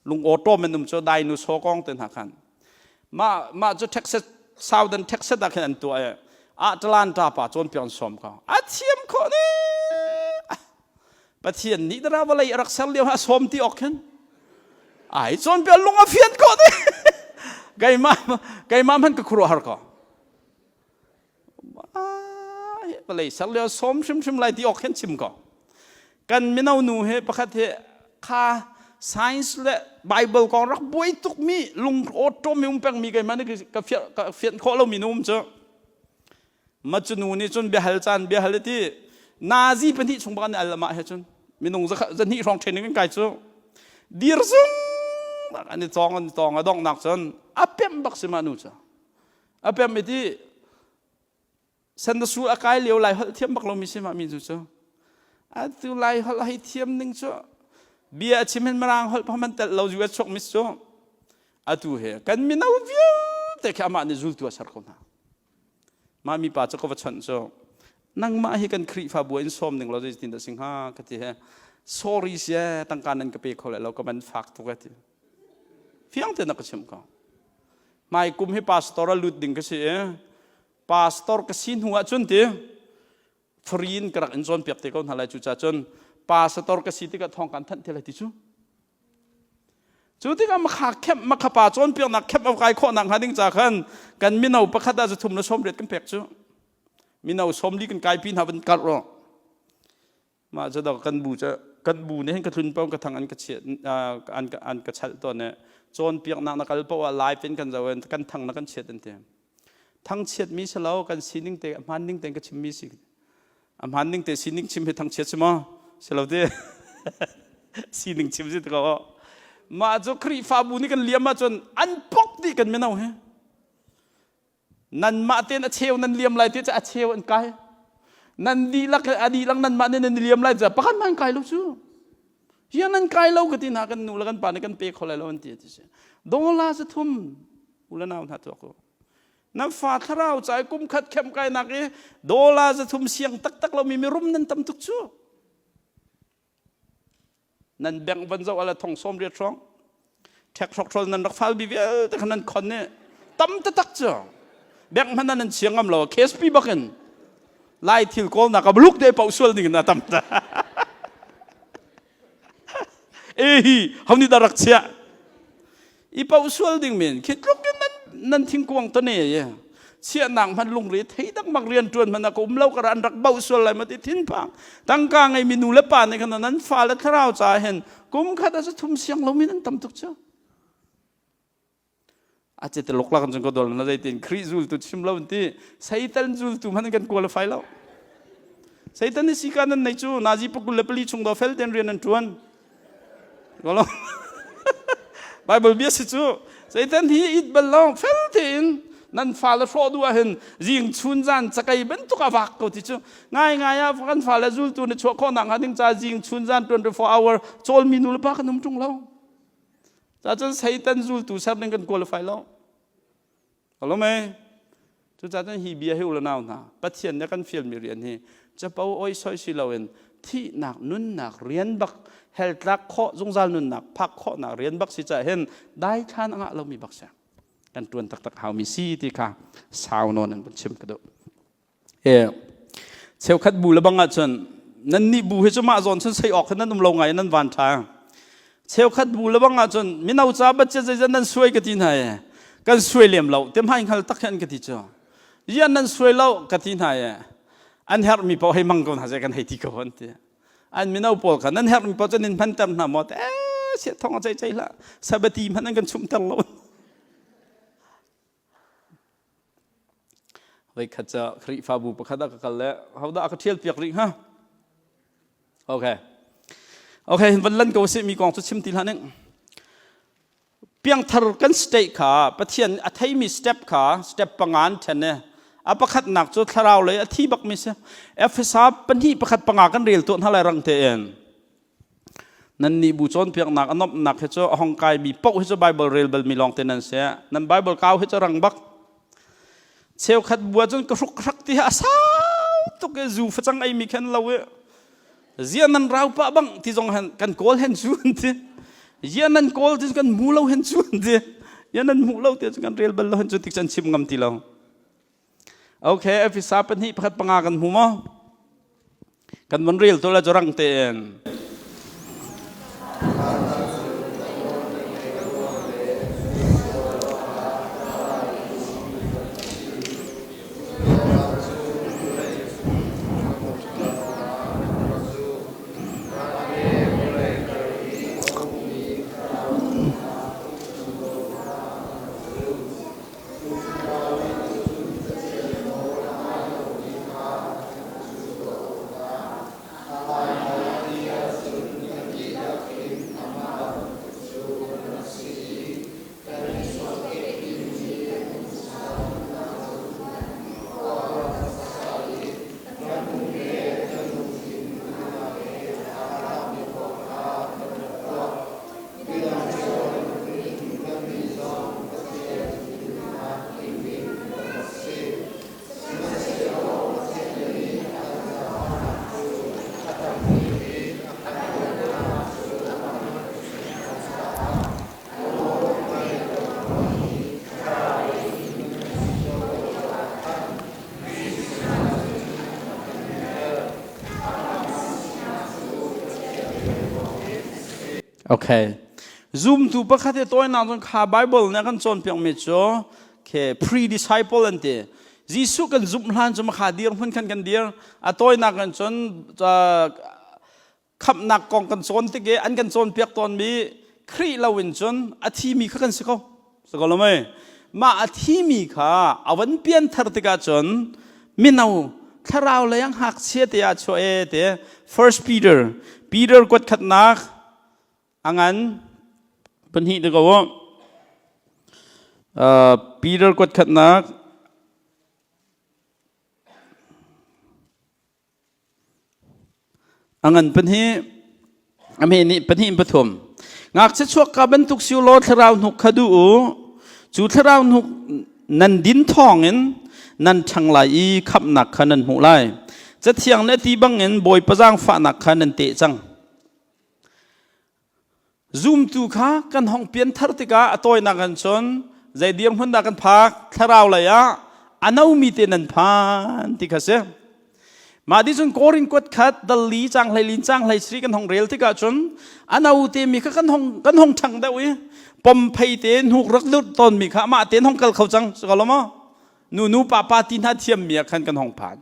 Lung awṭawm in um cu dinosaur kong te hna khan. Mah mah cu Texas Southern Texas ah khin an tuah i Atlanta pa cawnpiak an sawm ko. A thiam khawh ni. Pathian nih dara vawlei a rak ser lio a sawm ti awk khin. Ai cawnpiak lung a fian khawh ni. Keimah keimah hmanh ka khuaruahhar ko. Vawlei ser lio sawm hrimhrim lai ti awk khin chim ko. Kan mino nu he pakhat he kha science le Bible kong rak buai tukmi lung awṭawm mi um pengmi keimah nih ka ka fianh khawh lomi nu um cu. Ma cu nu nih cun biahal caan biahal ti nazi pahnih chung bak an al amah he cun minung zahnih hrawng training kan kai cu dir zung an i cawng an i tawng a donghnak cun a pemh bak si mah nu cu a pem i ti Sandasul a kai lio lai holh thiam bak lomi si mah mi cu cu atu lai holh hei thiam ning cu bia a chim hin mirang holh man telh lo US chuak mis cu atu he kan mino vialte khi amah nih zultu a ser ko hna mah mi pa cu ka va chawnh cu nangmah hi kan Khrihfabu in sawm ning lo zeitin dah si hnga ka ti he sorry sia tangka nan ka pe kho lai lo ka man fak tuk a ti Fiang tein na ka chimh ko. Hmai kum hi pastor a lut ding ka si i pastor ka si hnu ahcun ti free in ka rak in cawnpiak te ko hna lai cucaah cun pastor ka si tikah thawng kan thanh te lai ti cu. Cu tikah makha kemh makha pa cawnpiaknak kemh a kai khawh nak hnga ding ca khan kan mino pakhat ah zathum le sawmriat kan pek cu. Mino sawmli kan kaipi hna van karh ro. Mah cu dok kan bu cu kan bu nih hin ka tlun paoh ka thang an ka chiah an ka an ka chalh tawn i cawnpiaknak na kal paoh ah live in kan zoh in kan thang na kan chiat an ti. Thangchiat mi si lo kan sining te a hmaan ning tein ka chimmi si. A hmaan ning te sining chim hi thangchiat si maw? Si lo ti. Sining chim si ko. Mah cu Khrihfabu nih kan liam ahcun an pok dih kan mino hi. Nanmah tein a cheu nan liam lai ti cu a cheu an kai. Nan dihlak a dihlak nanmah nih nan liam lai cu pakhat hmanh kai lo cu. Hi nan kai lo ka ti hna kan nu le kan pa nih kan pe kho lai lo an ti ti si. Dawla cu thum u le nau hna tuak u. Nan fa thlarau ca i kum khat khem kai nak i dawla za thum siang taktak lomi mirum nan tam tuk cu. Nan bank van zoh ala thong sawm riat hrawng ṭhek hrokhrol nan rak fal bi vialte kha nan khon i tam taktak cu bank hmanh nan chia ngam lo KSP bakin lai thil kawlnak a bluk te paoh sual ding in a tam ta e hi ho nih dah rak chiah I paoh sual ding men khi tluk in nan nan thingkuang tane ye chiahnak hman lungre thei dak mak rian tuan hman ka um lo kar an rak bauh sual lai ma ti thin phang tangka ngei mi nu le pa nih khan nan fa le thlarau ca hen kum khat a thum siang lo mi nan tam tuk chu a che te lok la kan chung ko dol na zeitin Khrih zul tu chim lo ti Satan zul tu hman kan qualify lo Satan ni sika nan nei chu nazi pakul le pali chung do fel ten rian an tuan Bible bia si cu Satan hi it bal lo fel tein nan fale hrawh duh ahhin zing chun zan cakei bantuk a vak ko ti cu ngai ngai ah kan fale zultu na chuah khawh nak hnga ding ca zing chun zan 24 hour cawlmi nu le pa kan um ṭung lo ca cun Satan zultu ser ding kan qualify lo Alo mei? Cucaah cun hi bia hi u le nau hna, Pathian nih a kan fialmi rian hi capo oi soi si loin Thihnak nunnak rian bak hell tlak khawh zungzal nunnak phak khawhnak rian bak si caah hin daithlan a ngah lomi bak si. Kan tuan taktak haumi si ti kha sau nawn an van chim ka duh. Cheukhat bu le bang ahcun nan nih bu hi cu mah zawn cun sei awk hin nan um lo ngai nan van ṭha. Cheukhat bu le bang ahcun mino ca bat zeizat nan suai ka ti hna i kan suai lem lo te hmai hngal tak hin ka ti cu. Rian nan suai lo ka ti hna i an herhmi paoh hei mang ko hna seh kan hei ti ko an ti. An mino pawl kha nan herhmi paoh cu nan hmanter hna maw? Eh, siah thong a cei cei hlah. Sabati hmanh an kan chumhter lo. Voikhat cu Khrihfabu pakhat ah ka kal le hodah a ka ṭhial piak rih hnga? Okay. Okay, van lan ko sih mi kong cu chim ti hlah ning. Piangthar kan state kha Pathian a theimi step kha step pangan ṭhen e. A pakhatnak cu thlarau lei a thi bakmi si. Efesa pahnih pakhat panga kan rel tuah hna lai rang tein. Nannih bu cawnpiaknak a nuamhnak hi cu a hong kaimi paoh hi cu Baibal rel balmi lawngte nan si. Nan Baibal kau hi cu rang bak. Cheukhat bu ahcun ka hruk hrak ti hi a sau tuk i zu facang eimi khan lo i zia nan rau pah bang ti zong han kan kawl hen cu an ti. Zia nan kawl ti kan hmu lo hen cu an ti. Zia nan hmuh lo ti cu kan rel bal lo hen cu tik can chim ngam ti lo. Okay, Efesa pahnih pakhat panga kan hmu maw? Kan van rel to la cu rang tein. Okay. Zumtu pakhat i tawinak cun kha Bible nih a kan cawnpiakmi cu ke pre-disciple an ti. Jesuh kan zumh hlan cu kha dirhmun khan kan dir. A tawinak in cun khamhnak kong kan cawn tik i an kan cawnpiak tawnmi Khrih lo in cun a thimi kha kan si ko. Si ko lo mei? Mah a thimi kha a van pianthar tikah cun mino thlarau lei ah ngakchia te ah chuah e te First Peter Peter kuat khatnak a ngan pahnih te ko Peter kuat khatnak A ngan pahnih, a hme nih pahnih in pathum. Ngakchia chuakka bantuk si u law thlarau hnuk kha duh u. Cu thlarau hnuk nan din thawngin nan ṭhang lai i khamhnak kha nan hmuh lai. Cathiang nih a ti bangin Bawipa zaangfahnak kha nan teh cang. Zumtu kha kan hong pianthar tikah a tawinak in cun zei dirhmun dah kan phak thlarau lei ah a nomi te nan phan ti kha si. Mah ti cun Korin kuat khat dal li cang hlei lin cang hlei sri kan hong rel tikah cun a no te mi kha kan hong kan hong ṭhang deuh i pom phei te hnuk rak lut tawn mi kha mah tein hong kal kho cang si ko lo maw? Nu nu pa pa ti hna thiam mi ah khan kan hong phan.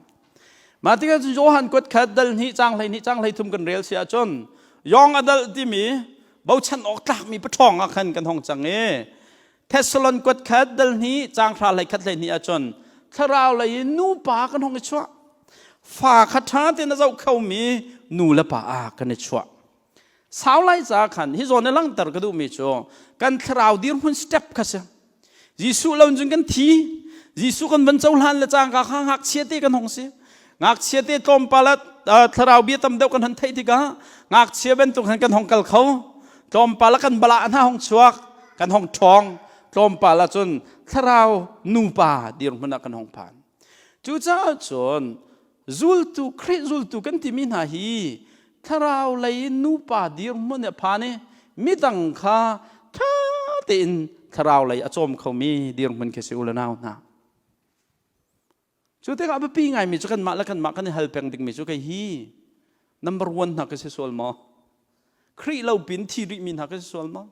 Mah tikah cun Johan kuat khat dal hnih cang 12 cang 13 kan rel si ahcun Yong adal timi bochan awk tlakmi paṭhawng ah khan kan hong cang i Thessalon kuat khat dal hnih cang hra hlei khat hlei hnih ahcun thlarau lei in nupa kan hong i chuah. Fa kha ṭha tein a zoh khomi nu le pa ah kan i chuah. Sau lai ca khan hi zawn i langhter ka duhmi cu kan thlarau dirhmun step kha si. Jesuh lo cun kan thi. Jesuh kan van cohlan le cangka kha ngakchia te kan hong si. Ngakchia te tlawmpal ah thlarau bia tam deuh kan hon theih tikah ngakchia bantuk han kan hong kal kho. Tlawmpal ah kan bala hna hong chuak, kan hong ṭhawng. Tlawmpal ah cun thlarau nupa dirhmun ah kan hong phan. Cucaah cun zultu Khrih zultu kan timi hna hi. thlarau lei in nupa dirhmun a phan i midang kha ṭha tein thlarau lei a cawm khomi dirhmun khi si u le nau hna. Cu tikah a biapi ngaimi cu kanmah le kanmah kan i hal peng dingmi cu kei hi number one hna ka si sual maw? Khrih lo pin thi rihmi hna ka si sual maw?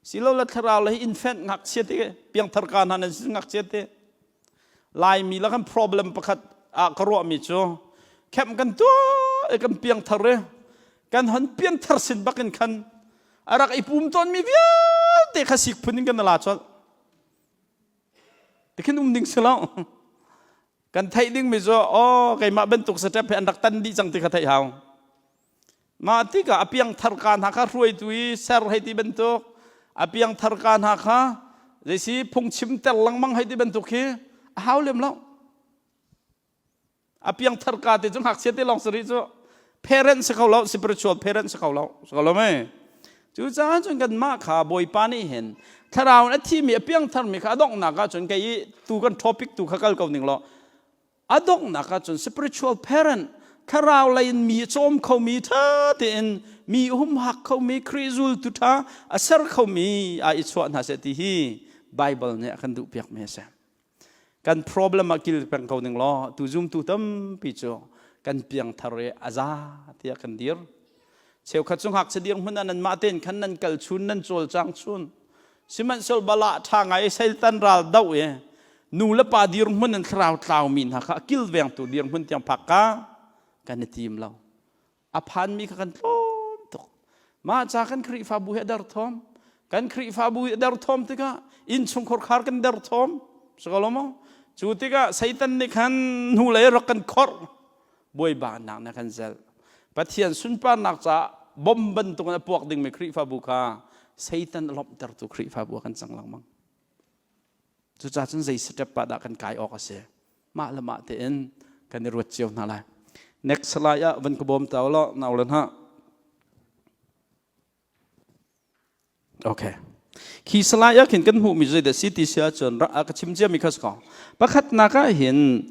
Silole thlarau lei infant ngakchia te piangthar ka hna nan si ngakchia te Laimi la kan problem pakhat ah ka ruahmi cu camp kan tuah i kan piangthar i kan hon piangthar sin bakin khan a rak i pum tawnmi vialte kha sik phun in kan la colh. Tikhin um ding si lo. Kan theih dingmi cu aw keimah bantuk step he an rak tan dih cang ti kha theih hau. Mah tikah a piangthar ka hna kha hruaitu i ser hei ti bantuk, a piangthar ka hna kha zeisi phungchim ter lengmang hei ti bantuk hi a hau lem lo. A piangthar ka te cu ngakchia te lawng si rih cu parent si kho lo, spiritual parent si kho lo, si kho lo mei. Cucaah cun kanmah kha Bawipa nih hin thlarau in a thimi a piangtharmi kha a donghnak ah cun kei i tu kan topic tu kha kal ko ning law a donghnak ah cun spiritual parent thlarau lei in mi a cawm khomi ṭha tein mi humhak khomi Khrih zultu ṭha a ser khomi ah i chuah hna seh ti hi Bible nih a kan duhpiakmi a si. Kan problem ah kil peng ko ning law tu zumtu tampi cu kan piangthar i a za tiah kan dir. Cheukhat cu ngakchia dirhmun ah nanmah tein khan nan kal chun nan cawlcang chun. Sihmanhsehlaw balah ṭha ngai i Satan ral doh i nu le pa dirhmun in thlarau tlaumi hna kha a kilvengtu dirhmun tiang phak ka kan i tim lo. A phanmi kha kan tlawm tuk. Mah ca kan Khrihfabu hi a derthawm. Kan Khrihfabu hi a derthawm tikah innchungkhar khar kan derthawm. Si ko lo maw? Cu tikah Satan nih khan hnulei rak kan khorh. Buaibanak na kan zelh. Pathian sunparnak caah bom bantukin a puak dingmi Khrihfabu kha Satan a lawmhtertu Khrihfabu ah kan cang lengmang. Cucaah cun zei step ah dah kan kai awk a si? Mah le mah tein kan i ruat cio hna lai. Next slide ah van ka bawm ta law nau le hna. Okay. Khi slide ah khin kan hmuhmi zeidah si ti si ahcun ka chim ciami kha si ko. Pakhatnak ah hin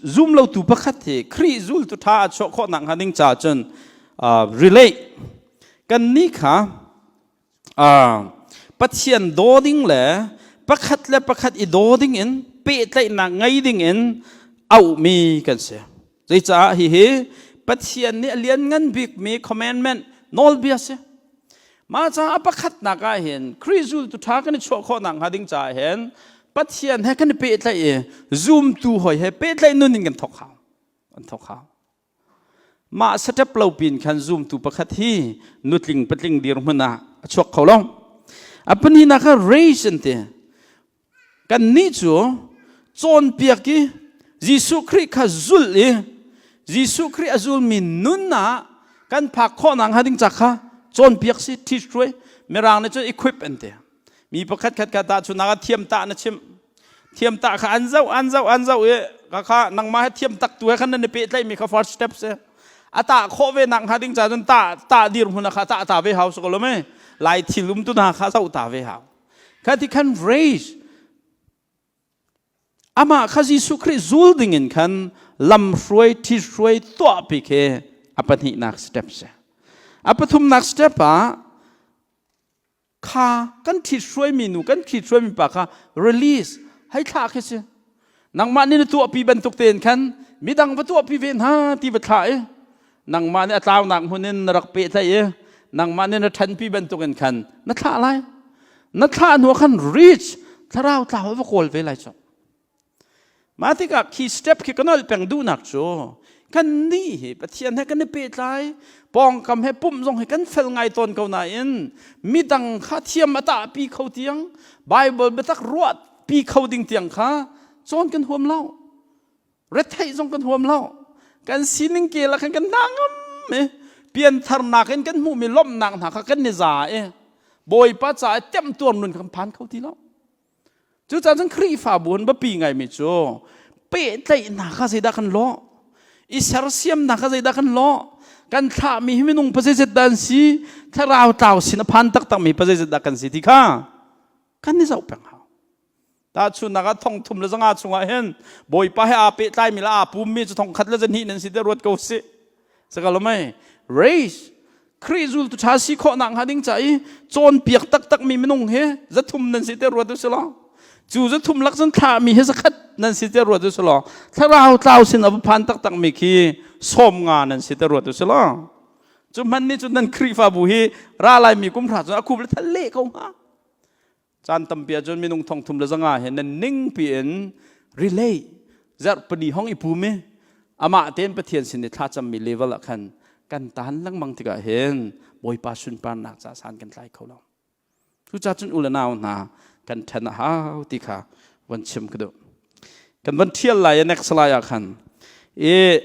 zum lotu pakhat hi Khrih zultu ṭha a chuah khawh nakhnga ding caah cun relate kan nih kha Pathian daw ding le pakhat le pakhat i daw ding in pehtlaihnak ngei ding in auhmi kan si. Zeicah hihi Pathian nih a lianngan bikmi commandment nawlbia si. Mah caah a pakhatnak ah hin Khrih zultu ṭha kan i chuah khawh nakhnga ding caah hin Pathian he kan i pehtlaih i zumtu hawi he pehtlaih nun in kan thawk hau. Kan thawk hau. Mah step lo pin khan zumtu pakhat hi nutling patling dirhmun ah a chuak kho lo. A pahnihnak kha raise an ti. Kannih cu cawnpiak i Jesuh Khrih kha zulh i Jesuh Khrih a zulmi nun ah kan phak khawh nakhnga ding ca kha cawnpiak si teach hruai mirang nih cun equip an ti. Mi pakhat khat kha tahchunhnak ah thiam tah na chimh. Thiam tah kha an zoh an zoh an zoh i kha kha nangmah he thiam tak tu he khan nan i pehtlaihmi kha first step si. A tah khawh ve nakhnga ding ca cun tah tah dirhmun kha tah ta ve hau si ko lo mei. Lai thil um tu hna kha zoh ta ve hau. Kha ti khan raise amah kha Jesuh Khrih zul ding in khan lam hruai thi hruai tuah pi khi a pahnihnak step si. A pathumnak step ah kha kan ṭhit hruaimi nu kan ṭhit hruaimi pa kha release hei thlah khi si. Nangmah nih na tuahpi bantuk tein khan midang va tuahpi ve hna ti va thlah i nangmah nih a tlaunak hmun in na rak pehtlaih i nangmah nih na ṭhanpi bantukin khan na thlah lai. Na thlah hnu ah khan reach thlarau tlau va kawl ve lai cu. Mah tikah khi step khi ka nolh peng duhnak cu kan nih hi Pathian he kan i pehtlai pawngkam he pumh zong hi kan fel ngai tawn ko nain midang kha thiam a tahpi kho tiang Bible biatak ruah pi kho ding tiang kha cawn kan huam lo retheih zong kan huam lo kan sining kel ah khan kan hna ngam i piantharnak in kan hmuhmi lawmhnak hna kha kan i za i Bawipa caah temtuar nun kan phan kho ti lo cucaah cun Khrihfabu an biapi ngaimi cu pehtlaihnak kha zeidah kan lawh i sersiamnak kha zeidah kan lawh kan thlahmi hi minung pazeizet dah an si thlarau tlau sin a phan taktakmi pazeizet dah kan si ti kha kan i zoh peng hau. Tahchunhnak ah 3500 chungah hin Bawipa he aa pehtlaimi le aa pummi cu 1012 nan si te ruat ko sih. Sakalomai race Khrih zultu ṭha si khawh nak hnga ding ca i cawnpiak taktak mi minung hi 300 nan si te ruat u silaw, cu 300 lak cun thlah mi hi 100 nan si te ruat u silaw, thlarau tlau sin a va phan taktak mi khi 50 nan si te ruat u silaw, cu hman nih cun nan Khrihfabu hi ra lai mi kum hra cun a khup le thal leh ko hnga. Caan tampi ahcun minung 3,300 he nan ning piin relay zarh pali hong i pum i amah tein Pathian sin i thlacammi level ah khan kan taan lengmang tikah hin Bawipa sunparnak ca san kan tlai kho lo. Cucaah cun u le nau hna, kan ṭhen a hau ti kha von chim ka duh. Kan von ṭhial lai i next lai ah khan i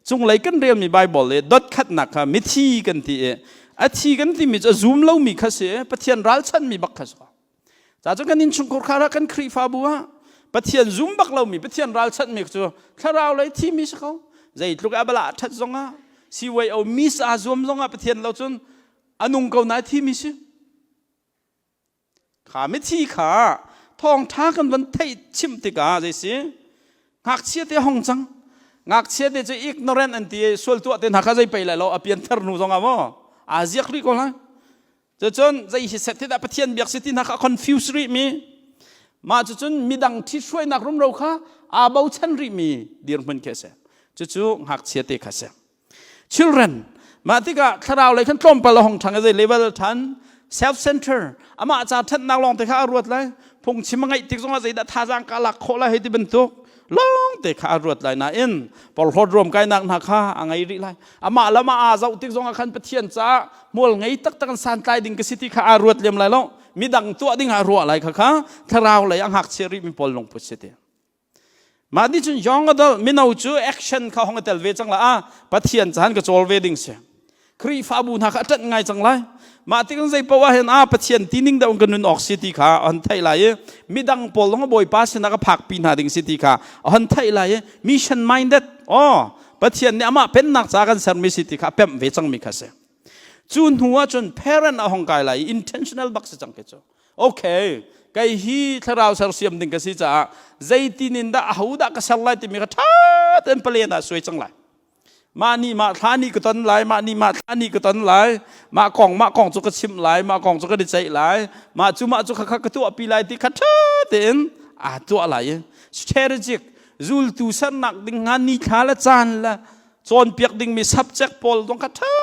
cunglei kan relmi Bible le dot khatnak kha mithi kan ti i a thi kan timi cu a zum lomi kha si, Pathian ralchanmi bak kha si. Ca cu kan innchungkhar khar ah, kan Khrihfabu ah Pathian zum bak lomi, Pathian ralchanhmi cu thlarau lei thimi si ko. Zeitluk a bala ṭhat zongah, CYO miss aa zuam zongah, Pathian lo cun a nung ko na thimi si. Kha mithi kha thawngṭha kan van theih chimh tikah zei si, ngakchia te hong cang. Ngakchia te cu ignorant an ti i sual tuah te hna kha zei pei lai lo, a pianthar hnu zongah maw aa ziak rih ko lai. Cucun zei hi set dah Pathian biak si ti hna kha confuse rih mi, mah cucun midang ṭhithruainak rumro kha aa bochan rih mi dirhmun khi a si. Cucu ngakchia te kha si. Children. Mah tikah thlarau lei khan tlawmpal a hong ṭhang i zei level ṭhan? Self center, amah ca ṭhatnak lawng te kha a ruat lai. Phungchim a ngaih tik zongah zeidah thazaang ka lak khawh lai hei ti bantuk lawng te kha a ruat lai. Nain porhlawt ruam kainak hna kha a ngei rih lai. Amah le amah aa zoh tik zongah khan Pathian caah hmual ngei taktak in santlai ding ka si ti kha aa ruat lem lai lo, midang tuah ding ah ruah lai. Kha kha thlarau lei a ngakchia rih mi pawl lungput si ti. Mah nih cun young adult, mino cu action kha hong i tel ve cang la. A Pathian caan ka cawl ve ding si. Khrihfabu hna kha a ṭanh ngai cang lai. Mah tik zei paoh ah hin a Pathian tining dah ka nun awk si ti kha a hon theih lai i midang pawl zong Bawipa sinah ka phakpi hna ding si ti kha a hon theih lai i mission minded, oh, Pathian nih amah pennak ca kan sermi si ti kha a pemh ve cangmi kha si. Cu hnu ah cun parent a hong kai lai i intentional bak si cang ke cu. Okay, kei hi thlarau sersiam ding ka si caah zeitin in dah, aho dah ka ser lai timi kha ṭha tein palen ah suai cang lai. Mah ni mah thla ni ka ton lai, mah ni mah thla ni ka ton lai, mah kong mah kong cu ka chimh lai, mah kong cu ka i ceih lai, mah cu mah cu kha kha ka tuahpi lai ti kha ṭha tein aa tuah lai i strategic, zultu sernak ding nga ni thla le caan le cawnpiak dingmi subject pawl zong kha ṭha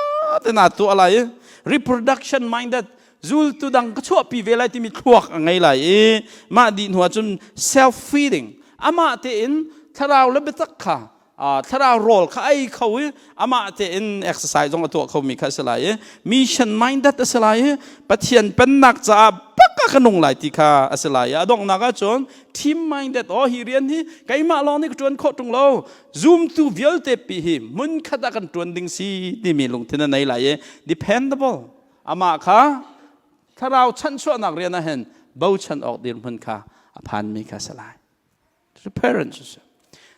tein aa tuah lai i reproduction minded, zultu dang ka chuahpi ve lai timi thluak a ngei lai i mah dih hnu ahcun self feeding, amah tein thlarau le biatak kha, thlarau rawl kha ei kho i amah tein exercise zong a tuah khomi kha a si lai i mission minded a si lai i Pathian pennak caah bak ah ka nung lai ti kha a si lai i a donghnak ahcun team minded. Oh, hi rian hi keimah lawng nih ka ṭuan khawh ṭung lo, zumtu vialte pi hi hmun khat ah kan ṭuan ding si timi lungthin a nei lai i dependable, amah kha thlarau chanchuahnak rian ah hin bochan awk dirhmun kha a phanmi kha si lai. Parents si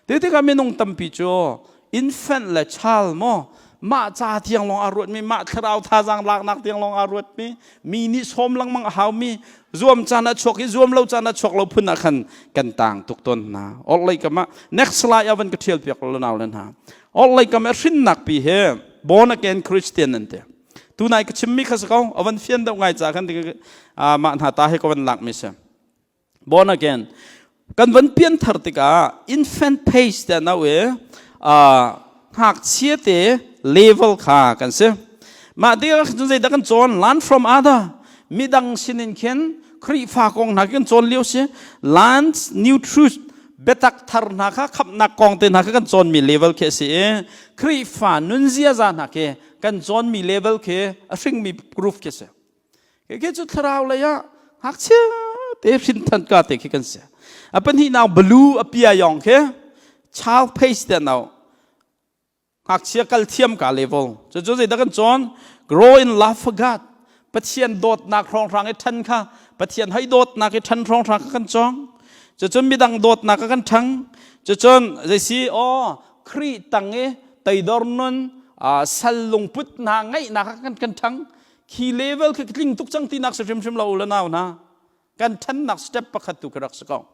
ti tikah minung tampi cu infant le child maw, mah ca tiang lawng aa ruatmi, mah thlarau thazaang laknak tiang lawng aa ruatmi, mi nih sawm lengmang a haumi, zuam caan ah chuak i zuam lo caan ah chuak lo phun ah khan kan tang tuk tawn hna. Orhlei kam ah, next slide ah van ka ṭhial piak lo nau le hna, orhlei kam ah hrinnak pi he born again Christian an ti. Tunai ka chimmi kha si ko, a van fian deuh ngai ca khan mah hna ta he ka van lakmi si. Born again kan van pian thar tikah infant phase te nau i ngakchia te level kha kan si. Mah tikah cun zeidah kan cawn? Learn from other, midang sinin khin Khrihfa kong hna kan cawn lio si. Learn new truth, biatak thar hna kha, khamhnak kong te hna kha kan cawnmi level khi a si i Khrihfa nun ziaza hna khi kan cawnmi level khi a hringmi group khi si. Khi cu thlarau lei ah ngakchia te hrin than ka te khi kan si. A pahnih nau blue a pia yong khi child phase te nau, ngakchia kal thiam ka level. Cu cu zeidah kan cawn? Grow in love for God, Pathian dawtnak hrawnghrang i ṭhan kha, Pathian hei dawtnak i ṭhan hrawnghrang kha kan cawng. Cucun midang dawtnak kha kan ṭhang. Cucun zeisi aw Khrih tang i teidor nun, sal lungput hna ngeihnak kha kan kan ṭhang. Khi level khi tling tuk cang tinak si hrimhrim lo le nau hna, kan ṭhannak step pakhat tu khi rak si ko.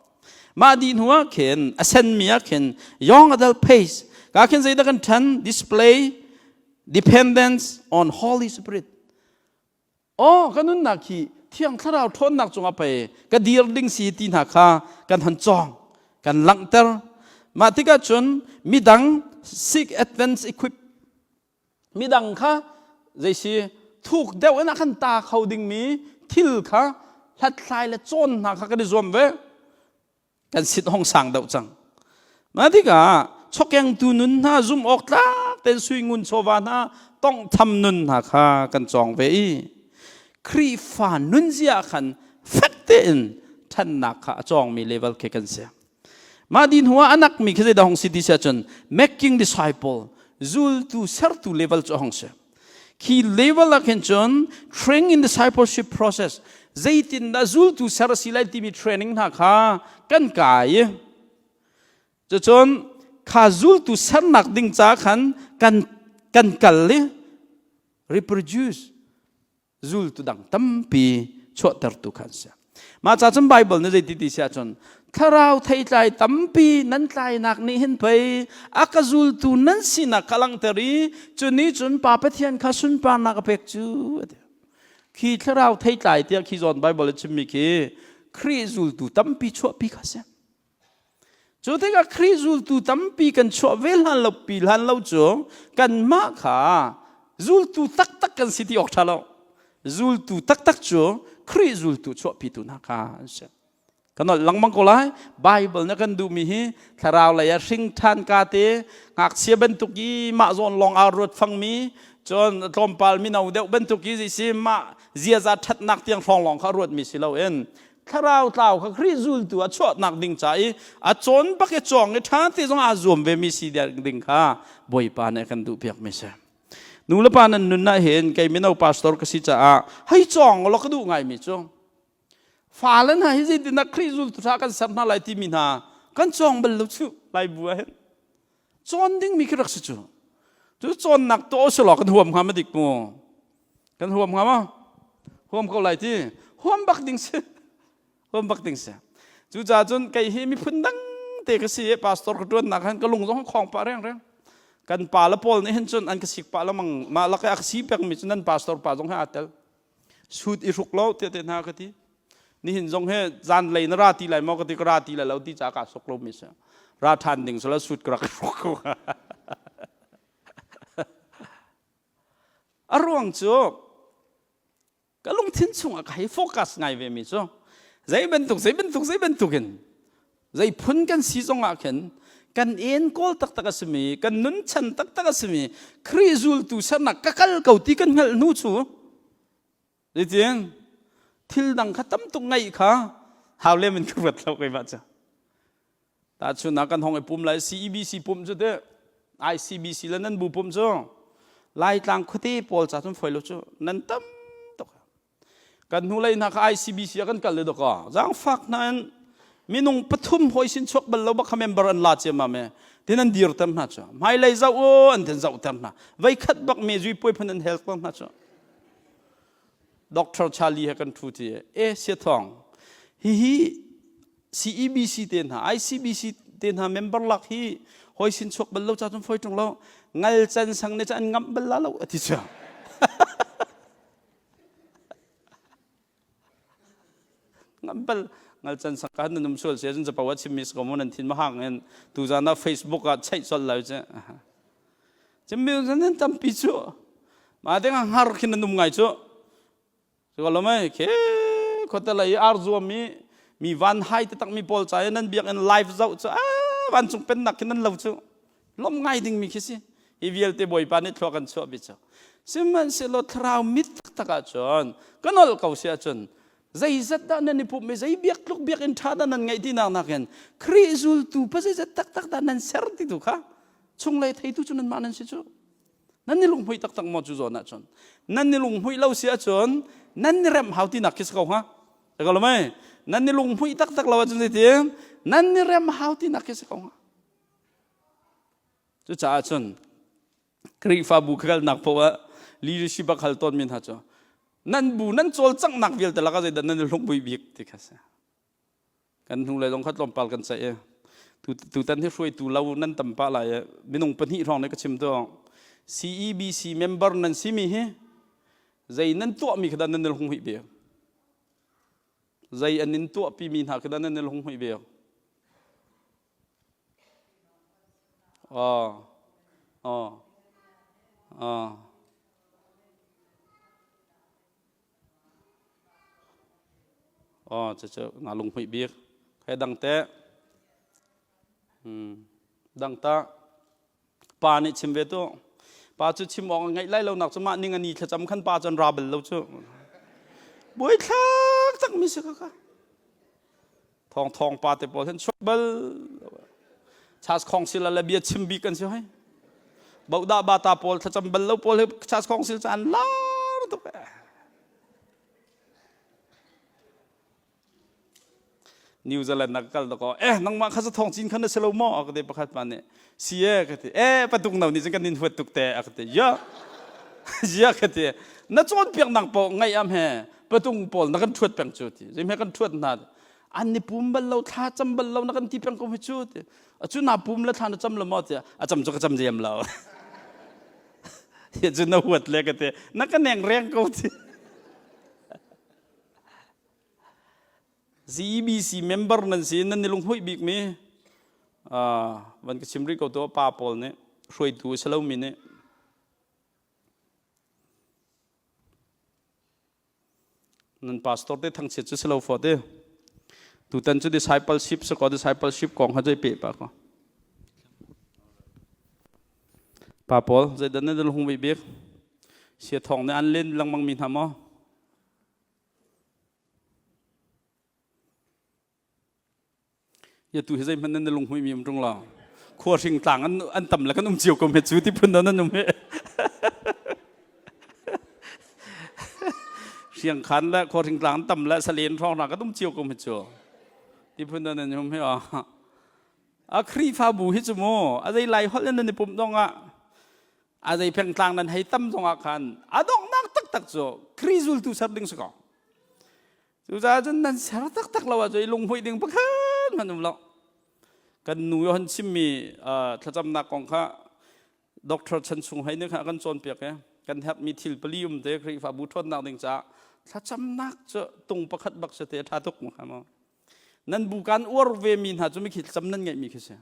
Mah dih hnu ah khin a senmi ah khin young adult phase ka khin zeidah kan ṭhan? Display. Dependence on Holy Spirit. Aw, ka nunnak hi Thiang Thlarau ṭhawnnak cungah pei ka dir ding si ti hna kha kan hon cawng, kan langhter. Mah tikah cun midang seek advance equip midang kha zei si thuk deuh in a kan ta kho dingmi thil kha hlathlai le cawn hna kha kan i zuam ve. Kan sit hong sang deuh cang. Mah tikah chokengtu nun hna zum awk tlak ten sui ngun chawva hna tongtham nun hna kha kan cawng ve i Khrihfa nunzia khan fek tein ṭhannak kha a cawngmi level khi kan si. Mah din hnu ah anak mi khi zeidah hong si ti si ahcun making disciple zultu sertu level cu hong si. Khi level ah khin cun training in discipleship process zeitindah zultu ser a si lai timi training hna kha kan kai i cucun kha zultu sernak ding ca khan kan kan kal i reproduce zultu dang tampi chuahtertu kha an si. Mah ca cun Bible nih zeiti ti si ahcun thlarau theitlai tampi nan tlainak nih hin pei a ka zultu nan sinak kha langhter i cu nih cun Pa Pathian kha sunparnak a pek cu a ti. Khi thlarau theitlai tiah khi zawn Bible a chimmi khi Khrih zultu tampi chuahpi kha si. Cu tikah Khrih zultu tampi kan chuah ve hlan lo pi hlan lo cu kanmah kha zultu taktak kan si ti awk ṭha lo. Zultu taktak cu Khrih zultu chuahpitu hna kha an si. Kan nolh lengmang ko lai. Bible na kan duhmi hi thlarau lei ah hring ṭhan ka te ngakchia bantuk i mah zawn lawng aa ruat fangmi cun tlawmpal mino deuh bantuk i si mah ziaza ṭhatnak tiang hrawng lawng kha ruatmi si loin thlarau tlau kha Khrih zultu a chuahnak ding ca i a cawn bak i cawng i ṭha te zong aa zuam ve mi si ding kha Bawipa nih a kan duh piak mi si. Nu le pa nan nun ah hin kei mino pastor ka si caah hei cawng law ka duh ngai mi cu fale hna hi zeitindah Khrih zultu ṭha kan ser hna lai timi hna kan cawng bal lo cu lai bu ah hin cawn ding mi khi rak si cu cu cawnnak tuah usih law kan huam hnga ma dik mu kan huam hnga ma huam ko lai ti huam bak ding si huam bak ding si cucaah cun kei hi miphun dang te ka si i pastor ka ṭuannak han ka lung zong khong pah reng reng kan pa le pawl nih hin cun an ka sik pah lamang mah lak i a ka si pek mi cu nan pastor pa zong he aa tel Sut i hruk lo tiah te hna ka ti. Nihin zong he zanlei na ra ti lai maw ka ti ka ra ti lai lo ti ca ka sok lo mi si. Ra ṭhan ding sala sut ka rak i hruk ko. A ruang cu ka lungthin chungah ka hei focus ngai ve mi cu zei bantuk zei bantuk zei bantuk in zei phun kan si zongah khin kan enkawl taktak a simi kan nunchan taktak a simi Khrih zultu sernak ka kal ko ti kan hngalh hnu cu zeitin thil dang kha tam tuk ngaih kha hau lem in ka ruat lo keimah cu tahchunhnak kan hong i pum lai CEBC pum cu teh ICBC le nan bu pum cu Laitlang khuate pawl ca cun foi lo cu nan tam tuk Kan hnulei hna kha ICBC ah kan kal le dawkaw zaangfak hna in minung pathum hawi sin chuak bal lo bak kha member an la ciammam e tin an dirter hna cu hmailei zoh u an tin zohter hna veikhat bak me zui puai phun an hel ko hna cu Dr. Charlie he kan thu ti e sia thong hihi CEBC te hna ICBC te hna member lak hi hoi sin chuak bal lo cha cun foi tung lo ngal chan sang ne cha an ngamh bal la lo ati chu Ngambal ngal chan sangka nan um sual se cun capo a chimmi si ko mu nan thin ma hang in tuzan ah Facebook ah cheih colh lai cu chimmi nan tampi cu ma ding ah ngar khin nan um ngai cu cu ko lo mei khe khote lei ar zuam mi mi van hai te tak mi pawl ca nan biakinn live zoh cu a vancung pennak khi nan lo cu lom ngai ding mi khi si hi vialte bawipa nih thlua kan chuah bi cu sihmanhsehlaw thlarau mit taktak ahcun ka nolh ko si ahcun zeizat dah nan i pumh i zei biak tluk biakinn ṭha dah nan ngeih ti nak nakin Khrih zultu pa zeizat taktak dah nan ser ti tu kha chunglei theitu cu nanmah nan si cu nan i lunghmuih taktak maw cu zawn ahcun nan i lunghmuih lo si ahcun nan i remh hau tinak khi si ko hnga ko lo mei nan i lunghmuih taktak lo ahcun zeitin nan i rem hau tinak khi si ko hnga Cucaah cun Khrihfabu kalnak paoh ah leadership a khal tawnmi hna cu nan bu nan cawlcanghnak vialte lakah zeidah nan i hlungmui bik ti kha si. Kan hnulei zong kha tlawmpal kan ceih i tutan hi hruaitu lo nan tam pah lai i minung pahnih hrawng nih ka chim tu. CEBC member nan simi hi zei nan tuahmi kha dah nan i lunghmuih bik? Zei an in tuahpimi hna kha dah nan i lunghmuih bik? Oh, oh, oh. Oh, cucu naa lunghmuih bik. He dang teh. Hmm. Dang ta. Pa nih chim ve tu. Pa cu chim awk a ngeih lai lo nak cu mah ning ani thlacam khan pa cun ra bal lo cu. Buai thlak tak mi si ka ka. Thong thong pa te pawl hin chuak bal. Chas khong sil le bia chim bik an si hoi. Bodah bata pawl thlacam bal lo pawl hi chas khong sil caan lar tuk. New Zealand na ka kal dakaw eh nangmah kha thong cin khan na si lo maw a ka ti pakhat pa nih si e ka ti eh patuk no nih cun kan in huat tuk te a ka ti ya ya ka ti na cawnpiak nak paoh ngaih am he patung pawl na kan thuat peng cu ti zei he kan thuat hna an ni pum bal lo thla cam bal lo na kan ti peng ko hi cu ti a cu na pum le thla na cam lo maw ti a cam cu ka cam ziam lo ya cu na huat le ka ti na ka neng reng ko ti ZBC member nan si nan ni lunghmuih bikmi van ka chim rih ko tu pa pawl nih hruaitu a si lomi nih nan pastor te thangchiat cu si lo fawt i tutan cu discipleship si ko discipleship kong ha zei pe pa ko pa pawl zeidan nan lung bik sia thong nih an len lengmang mi hna maw Ya tu hi zeihmanh nan lunghmui mi um ṭung lo. Khua hring tlang an, an tam le kan um cio ko me cu ti phun nan um he. Hriang khan le khua hring tlang an tam le salen hrawng hna kan um cio ko me cu. Ti phun nan um he a. A Khrihfabu hi cu mu a zei lai holh in nan i pumh dong ah a zei pengtlang nan hei tam zongah khan a donghnak taktak cu Khrih zultu ser ding si ko. Cucaah cun nan ser taktak lo ahcun i lunghmuih ding pakhat hmanh um lo. Kan nu han chimmi thlacamnak kong kha Dr. Chan Sung Hei nih khan a kan cawnpiak i kan herhmi thil pali um te Khrihfabu ṭhawnnak ding caah thlacamnak cu tung pakhat bak si te a ṭha tuk mu. Nan bu kan uar ve mi hna cu mikhi thlacam nan ngeihmi khi si.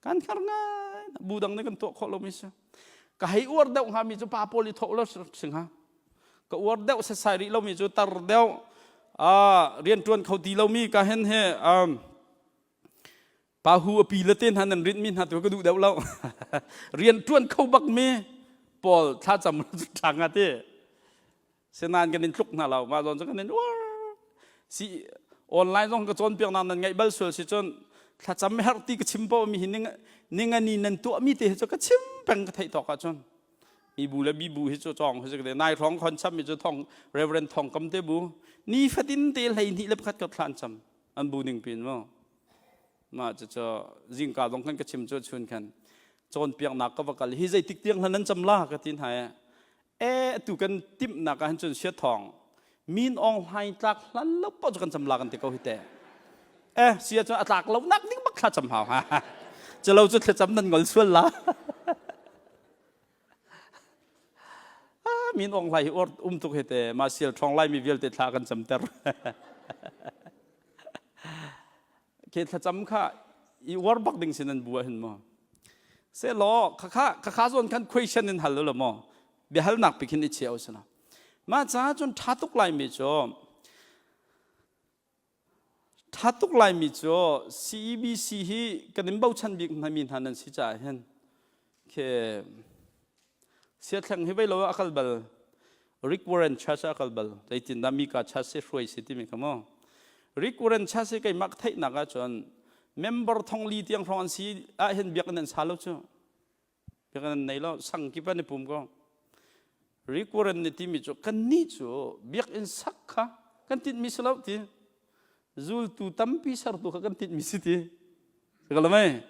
Kan hngar ngai bu dang nih kan tuah khawh lomi si. Ka hei uar deuh hngami cu pa pawl i thawh lo si hnga. Ka uar deuh setsai rih lomi cu tar deuh rianṭuan kho ti lomi ka hen he pa hu a pi le te hna nan rinhmi hna tu ka duh deuh lo. Rianṭuan kho bakmi pawl thlacam ṭha nga ti. Sinain kan in tluk hna lo. Mah zawn cu kan in uar. Si online zong ka cawnpiaknak nan ngaih bal sual si cun thlacam herh ti ka chim paoh mi hi ningani nan tuahmi te hi cu ka chim peng ka theih tawk ahcun mi bu le mi bu hi cu cawng hi cu nai hrawng khon cham mi cu thong Reverend Thong Kam te bu ni fatin te 12 le pakhat ka thlan cham an bu ning pin mu mah cu cu zingka zong kan ka chim cu chun khan cawnpiaknak ka va kal hi zeitik tiang hlan nan cham la ka tin hai E atu kan timhnak ah hin cun sia thawng min ong hlaing tlak hlan lo paoh cu kan cam la kan ti ko hi te. E sia cun a tlak lo nak ding bak thla cam hau ha. Culo cu thlacam nan ngol sual la. Min ong hlai hi or um tuk hi te ma sial thong lai mi vialte thla kan cam ter. Ke thlacam kha i uar bak ding sin an bu ah hin maw selaw khakha khakha zawn khan question in hal lo maw biahalnak pi khin i chia usila mah caah cun tha tuk lai mi cu tha tuk lai mi cu CEBC hi kan in bochan bik hna mi hna nan si caah hin khe Siathleng hi vei lo ah a kal bal. Rick Warren Church ah a kal bal. Zeitindah Mika Church hi hruai si timi kha mu. Rick Warren Church hi keimah ka theihnak ahcun member thong li tiang hrawng an si ahhin biakinn an sa lo cu. Biakinn an nei lo. Sang kip an i pum ko. Rick Warren nih timi cu kannih cu biakinn sak kha kan tinhmi si lo ti. Zultu tampi sertu kha kan tinhmi si ti. Kalamai.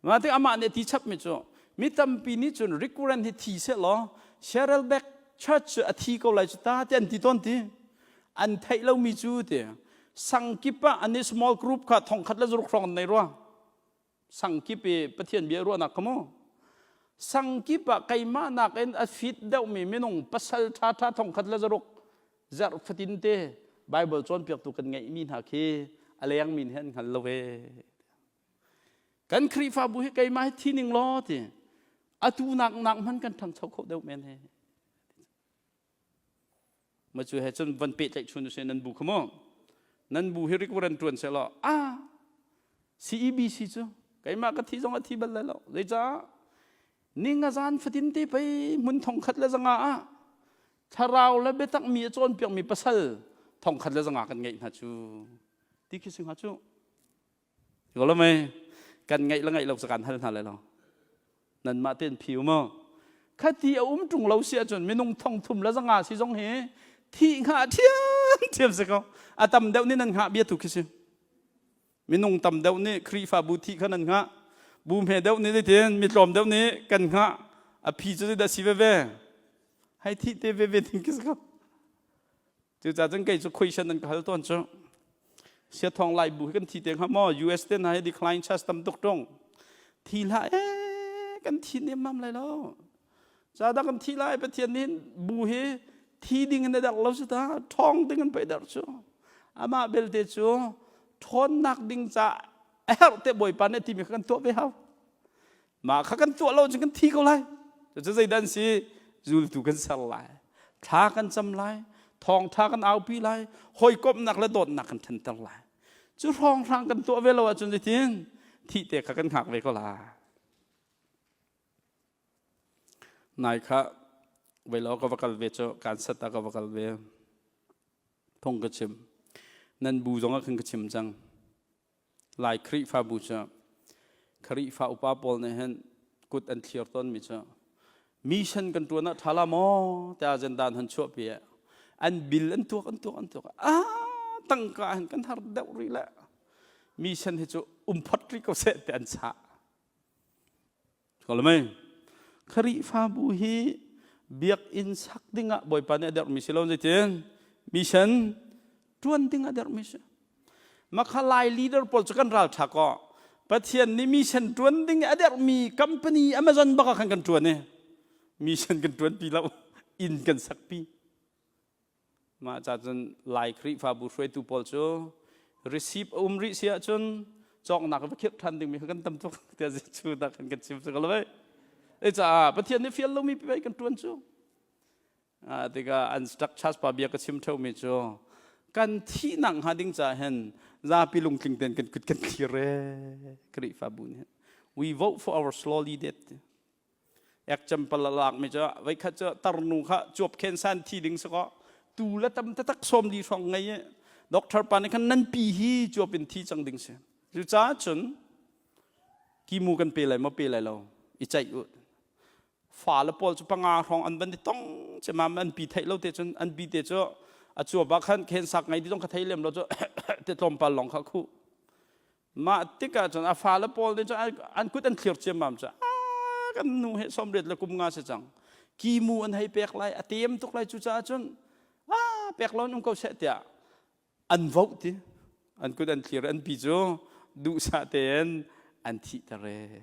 Mah tik amah nih ti chapmi cu mi tampi nih cun Rick Warren hi thi seh law Cheryl Beck Church cu a thi ko lai cu ta ti an ti tawn ti. An theih lomi cu ti. Sang kip ah an i small group kha thongkhat le zaruk hrawng an nei rua. Sang kip i Pathian bia ruahnak kha mu. Sangkip ah keimah nakin a fit deuhmi minung pasal ṭhaṭha thongkhat le zaruk zarh fatin te Bible cawnpiaktu kan ngeihmi hna khi a lengmi nih an hngal lo ee. Kan Khrihfabu hi keimah hi thi ning law ti atu nak nak hman kan ṭhangcho kho deuh men he. Ma cu he cun van pehtlaih chun usih nan bu kha mu. Nan bu hi rikvaran ṭuan seh law ah CEBC cu keimah ka thi zong a thi bal lai lo. Zeicah ninga zan fatin te pei hmun thong khat le zanga ah thlarau le biatak mi a cawnpiak mi pasal thong khat le zanga kan ngeih hna cu ti khi si hnga cu. Ko lo mei kan ngaih le ngaih lo cu kan hal hna lai lo. Nanmah tein phi u mu. Khati a um ṭung lo si ahcun minung thong thum le zanga si zong hi thih hngah ṭhiamṭhiam si ko. A tam deuh nih nan hngah bia tu khi si. Minung tam deuh nih Khrihfabu thih kha nan hngah. Bu hme deuh nih zeitin mi tlawm deuh nih kan hngah. A phi cu zeidah si veve. Hei thih te veve ding khi si ko. Cucaah cun kei cu question an ka hal tawn cu. Siathawng Lai bu hi kan thi te hnga maw? US te hna hi decline chance tam tuk ṭung. Thi hlah ee kan thi nemmam lai lo. Ca dah kan thi lai Pathian nih bu hi thi ding in a derh lo si ta ṭhawng ding in pei derh cu. Amah belte cu ṭhawnnak ding ca a herh te Bawipa nih a timi kha kan tuah ve hau. Mah kha kan tuah lo cun kan thi ko lai. Cucu zeidah an si? Zultu kan ser lai. Thla kan cam lai. Thawngṭha kan aupi lai. Hawikomhnak le dawtnak kan ṭhanter lai. Cu hrawnghrang kan tuah ve lo ahcun zeitin? Thih te kha kan hngak ve ko lai. Nai kha veilo ka va kal ve cu Kansas ah ka va kal ve. Phung ka chim. Nan bu zong ah khan ka chim cang. Lai Khrihfabu cu Khrihfa upa pawl nih hin kut an thlir tawnmi cu mission kan ṭuan ah ṭha la maw tiah agenda han chuahpi an bil an tuak an tuak an tuak ah tangka hin kan har deuh rih le mission hi cu um phot rih ko seh ti an chah Ko Khrihfabu hi biakinn sak dingah Bawipa nih a derhmi si lo zeitin mission ṭuan ding a derhmi si. Makha Lai leader pawl cu kan ral ṭha ko. Pathian nih mission ṭuan ding a derhmi company Amazon bak ah khan kan ṭuan i mission kan ṭuan pi lo inn kan sak pi. Mah ca cun Lai Khrihfabu hruaitu pawl cu receipt a um rih si ahcun cawknak va khirh ṭhan dingmi kha kan tam tuk tiah Jesuh dah kan kan chim cu lo vei. Caah Pathian nih fial lomi pi kan ṭuan cu. Tikah an structures pa bia ka chim ṭheumi cu kan thihnak hnga ding caah hin zapi lungtling tein kan kut kan thlir ee Khrihfabu nih. We vote for our slowly death. Example a lakmi cu voikhat cu tarnu kha cuap khen san thi ding si kaw tu le tam taktak sawm li hrawng ngei i doctor pa nih khan nan pi hi cuap in thi cang ding si. Cucaah cun kimu kan pe lai maw pe lai lo i ceih u. Fa le pawl cu panga hrawng an van i tong cemam an pi theih lo te cun an pi te cu a cuap ah khan khen sak ngei ti zong kha thei lem lo cu te tlawmpal lawng kha khuh. Mah tikah cun a fale pawl nih cun an kut an thlir ciammam cu kan nu he sawmriat le kum nga si cang kimu an hei pek lai a tem tuk lai cucaah cun pek lo in um ko seh tiah an voh ti an kut an thlir an pi cu duhsah tein an thihter ee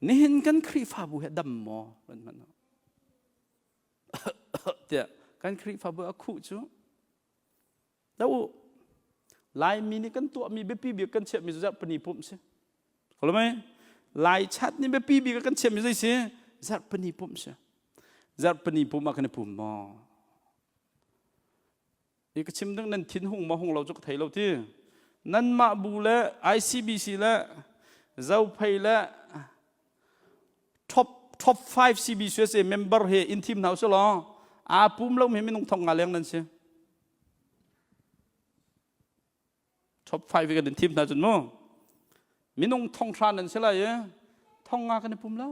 nihin kan Khrihfabu he dam maw kan hman tiah kan Khrihfabu a khuh cu Do u. Laimi nih kan tuahmi biapi bik kan chiahmi cu zarhpini pumh si. Ko mei? Lai chat nih biapi bik kan chiahmi zei si? Zarhpini pumh si. Zarhpini pumh ah kan i pum maw? I ka chim ding nan thin hung ma hung lo cu ka thei lo ti. Nanmah bu le ICBC le Zophei le top top 5 CBCUSA member he in thim hna usih law aa pum lo mi minung thong nga leng nan si. Top 5 kan in thim hna cun mu. Minung thong hra nan si lai i thong nga kan i pum lo.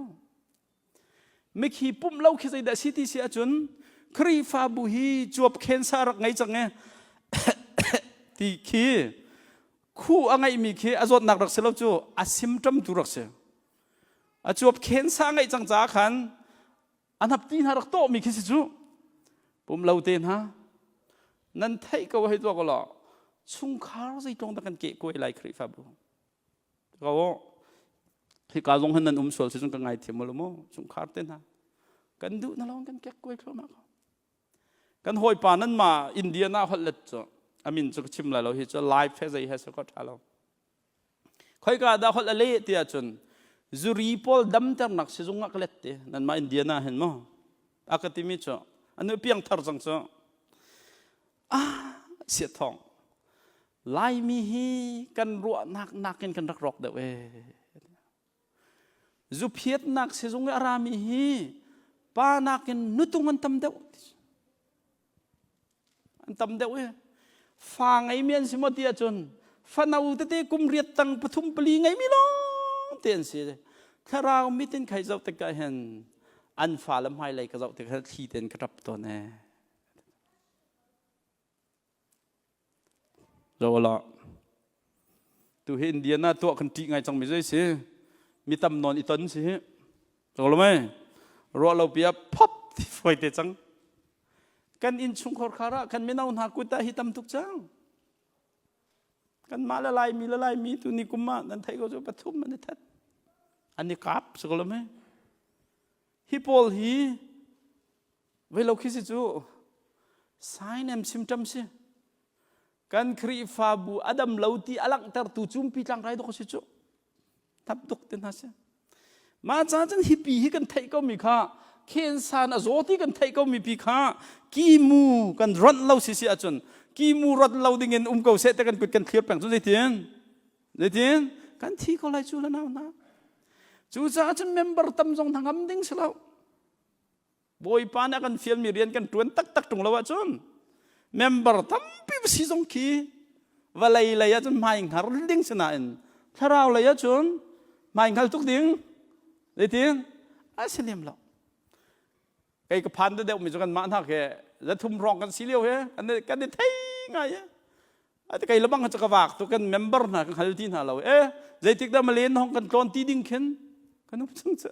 Mikhi pum lo khi zeidah si ti si ahcun Khrihfabu hi cuap khensa rak ngei cang e ti khi khu a ngeihmi khi a zawtnak rak si lo cu a symptom tu rak si. A cuap khensa ngeih cang caah khan a hnapti hna rak tawhmi khi si cu pum lo te hna nan theih ko hei tuah ko law chungkhar zeitlong dah kan keh kuai lai Khrihfabu ko. Hika zong hin nan um sual si cun ka ngaithiam lo maw chungkhar te hna kan duh na lawng kan kek kuai thluahmah ko. Kan hawipa nan ma Indiana holh let cu amin cu ka chim lai lo hi cu live he zei he se ko tha lo. Khoika dah holh a leh ti ahcun zuri pawl damternak sizung ah ka let ti nanmah Indiana hin maw a ka timi cu anu piangthar cang cu ah sia thong Laimi hi kan ruahnak nakin kan rak rawk deuh ee zuphiatnak sizung i a rami hi pa nakin nutung an tam deuh an tam deuh i fa ngeimi an si maw ti ahcun fano tete kum riat tang pathum pali ngeimi lawng te an si thlarau mit in khai zoh tikah hin an fa le hmailei ka zoh tikah thli tein ka ṭap tawn ee Zo la. Tu hi Indiana tuah kan ṭih ngai cangmi zei si. Mi tam nawn i ton si hi. Zo lo mei. Ruah lo pi ah phop ti foi te cang. Kan inn chungkhar khar ah kan mino hna kut ah hi tam tuk cang. Kan mah le Laimi le Laimi tu ni kum ah nan theih ko cu pathum an i that. An i kap si ko lo mei. Hi pawl hi Vei lo khi si cu sign and symptom si. Kan Khrihfabu a dam lo ti a langhtertu cumpi tlangrai dok si cu. Tap duk te hna si. Mah ca cun hipi hi kan theih ko mi kha khensan a zaw ti kan theih ko mi pi kha kimu kan ronh lo si si ahcun kimu ronh lo ding in um ko seh te kan kut kan thlir peng cu zeitin zeitin kan thi ko lai cu la nau na cucaah cun member tam zong hna ngam ding si lo Bawipa nih a kan fialmi rian kan ṭuan taktak ṭung lo ahcun member tampi va si zong khi vawlei lei ahcun hmai hngar ding si nain thlarau lei ahcun hmai hngal tuk ding zeitin a si lem lo kei ka phan deuh mi cu kan mah hna khi zathum hrawng kan si lio he kan i thei ngai e kei lebang cu ka vak tu kan member hna kan hal ti hna lo e zeitik dah malen hong kan tlawn ti ding khin kan um chung cu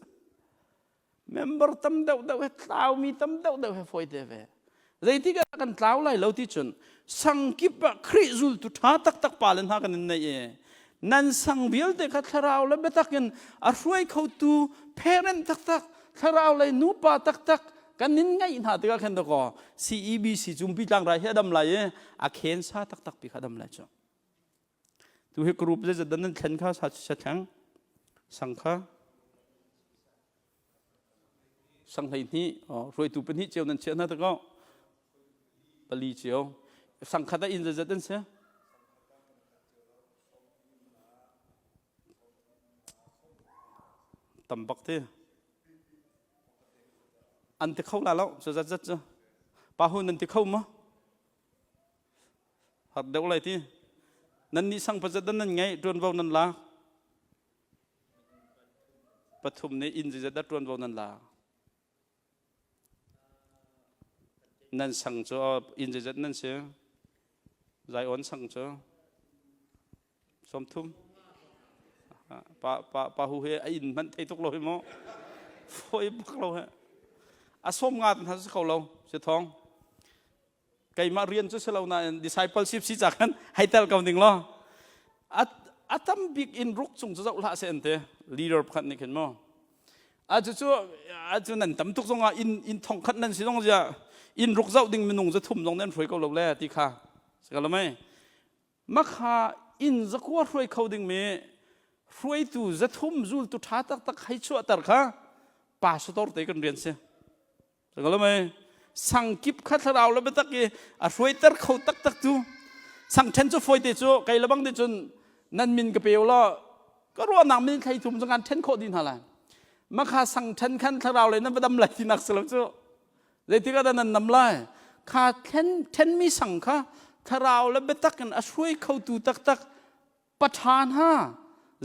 Member tam deuhdeuh he tlaumi tam deuhdeuh he fawi te ve. Zeitik ah kan tlau lai lo ti cun sangkip ah Khrih zultu ṭha taktak pa le hna kan in nei i nan sang vialte kha thlarau le biatak in a hruai khotu parent taktak thlarau lei nupa taktak kan in ngeih hna tikah khan dakaw CEBC cumpi tlangrai hi a dam lai i a khen sa taktak pi kha dam lai cu. Tu hi group zeizat dan nan thlen kha sa sa thleng sang kha sang 12 hruaitu pahnih cio nan chiah hna takaw pali cio sang khat ah inn zeizat an si tam bak te an ti kho la lo cu zat zat cu pa hu nan ti kho ma har deuh lai ti nan nih sang pazat dan nan ngei ṭuanvo nan la pathum nih inn zeizat dah ṭuanvo nan la nan sang cu inn zeizat nan si Zion sang cu 30 pa pa pa hu he a inn hmanh thei tuk lo hi mu foi bak lo he a som nga hna si kho lo si thong keimah rian cu si lo nain discipleship si ca khan hei tel ko ning law a tam bik in ruk chung cu zoh hlah seh an ti leader pakhat nih khin mu a cu cu a cu nan tam tuk zong ah inn inn thong khat nan si zong zia inn ruk zoh ding minung za thum zong nan hruai ko lo le ti kha si mei makha inn zakua hruai kho ding mi hruaitu zathum zultu ṭha taktak hei chuahter kha pastor te kan rian si Sangkip kha thlarau le biatak i a hruaiter kho taktak tu sang ṭhen cu fawite cu kei lebang nih cun nan min ka pe law ka ruahnak min thlei thum cu ngan ṭhen khawh dih hna lai makha sang ṭhen khan thlarau le nan va dam lai tinak si lo cu zeitik ah dah nan nam lai kha ṭhen ṭhenmi sang kha thlarau le biatak in a hruai khotu taktak paṭha hna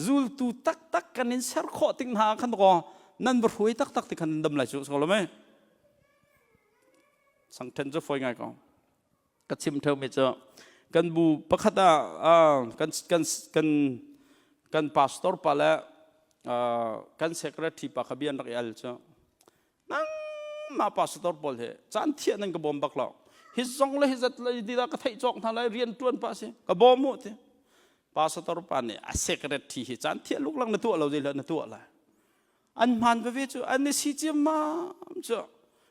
zultu taktak kan in ser khawh tik hna khan kaw nan va hruai taktak ti khan nan dam lai cu so lo mei sangṭhen cu fawi ngai ko ka chim ṭheumi cu kan bu pakhat ah kan kan kan kan pastor pa le kan secretary pa kha bian rak i al cu nangmah pastor pawl he caan thiah nan ka bawm bak lo hi zong le hi zat le di ka theih cawk hna lai rian ṭuan pah si ka bawm mu ti. Pastor pa nih a secretary hi caan thiah luklang na tuah lo zei na tuah lai. An hmaan veve cu an i si ciammam cu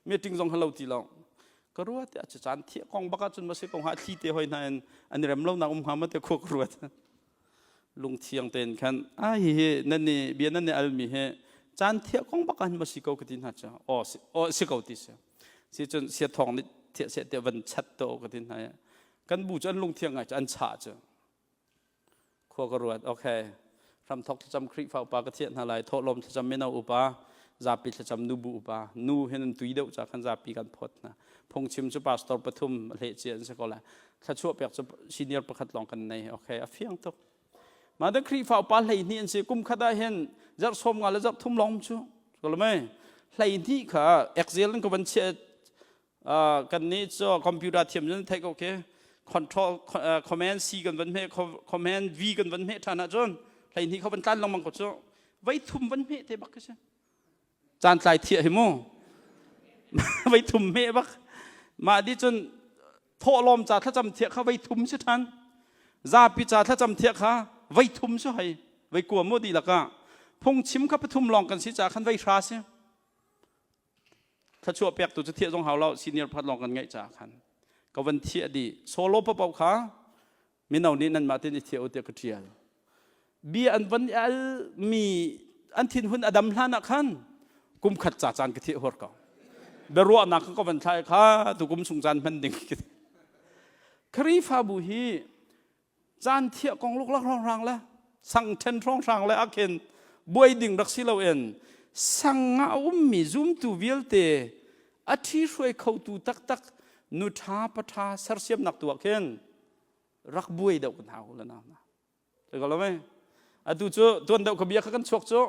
meeting zong halo ti lo. Ka ruat a cu caan thiah kong bak ahcun ma si ko hnga thli te hoi hna in an i rem lo nak um hnga ma te khua ka ruat. Lungthiang tein khan a hi hi nan nih bia nan nih almi hi caan thiah kong bak ahhin ma si ko ka ti hna cu aw si aw si ko ti si. Si cun sia thawng nih thiah seh tiah van chat to ka ti hna kan bu cu an lungthiang ngai cu an chah cu khua ka ruat okay hramthok thlacam Khrihfa upa ka thiah hna lai thawhlawm thlacam mino upa zapi thlacam nubu upa nu hin an tui deuh ca khan zapi kan phawt hna phungchim cu pastor pathum hleh cia an si ko lai thluachuah pek cu senior pakhat lawng kan nei okay a fiang tuk mah te Khrihfa upa 12 an si kum khat ah hin zarh sawm nga le zarh thum lawng cu ko mei 12 kha Excel in ka van chiah kan nih cu computer thiam cun theih ko khi control command C kan van hmeh command V kan van hmeh ṭhan ahcun 12 kha van tlan lengmang ko cu voi thum van hmeh te bak khi si caan tlai thiah hi mu voi thum hmeh bak mah di cun thawhlawm ca thlacam thiah kha voi thum si ṭhan zapi ca thlacam thiah kha voi thum si hei voi kua mu dihlak ah phungchim kha pathum lawng kan si ca khan voi hra si Thluachuah pektu cu thiah zong hau lo senior pakhat lawng kan ngeih caah khan ka van thiah dih. Solo paohpaoh kha mino nih nanmah tein i thiah u tiah ka ṭial. Bia an van i al mi an thinhun a dam hlan ah khan kum khat ca caan ka thiah huar ko. Biaruahnak ka van thlai kha tu kum chung caan hman ding. Khrihfabu hi caan thiah kong luklak hrawnghrang le sang ṭhen hrawnghrang le akhin buai ding rak si loin sang ah a ummi zumtu vialte a ṭhi hruai khotu taktak nu ṭha pa ṭha sersiamnak tu ah khin rak buai deuh kan hau le nau na ko lo mei atu cu tuan deuh ka bia kha kan chuak cu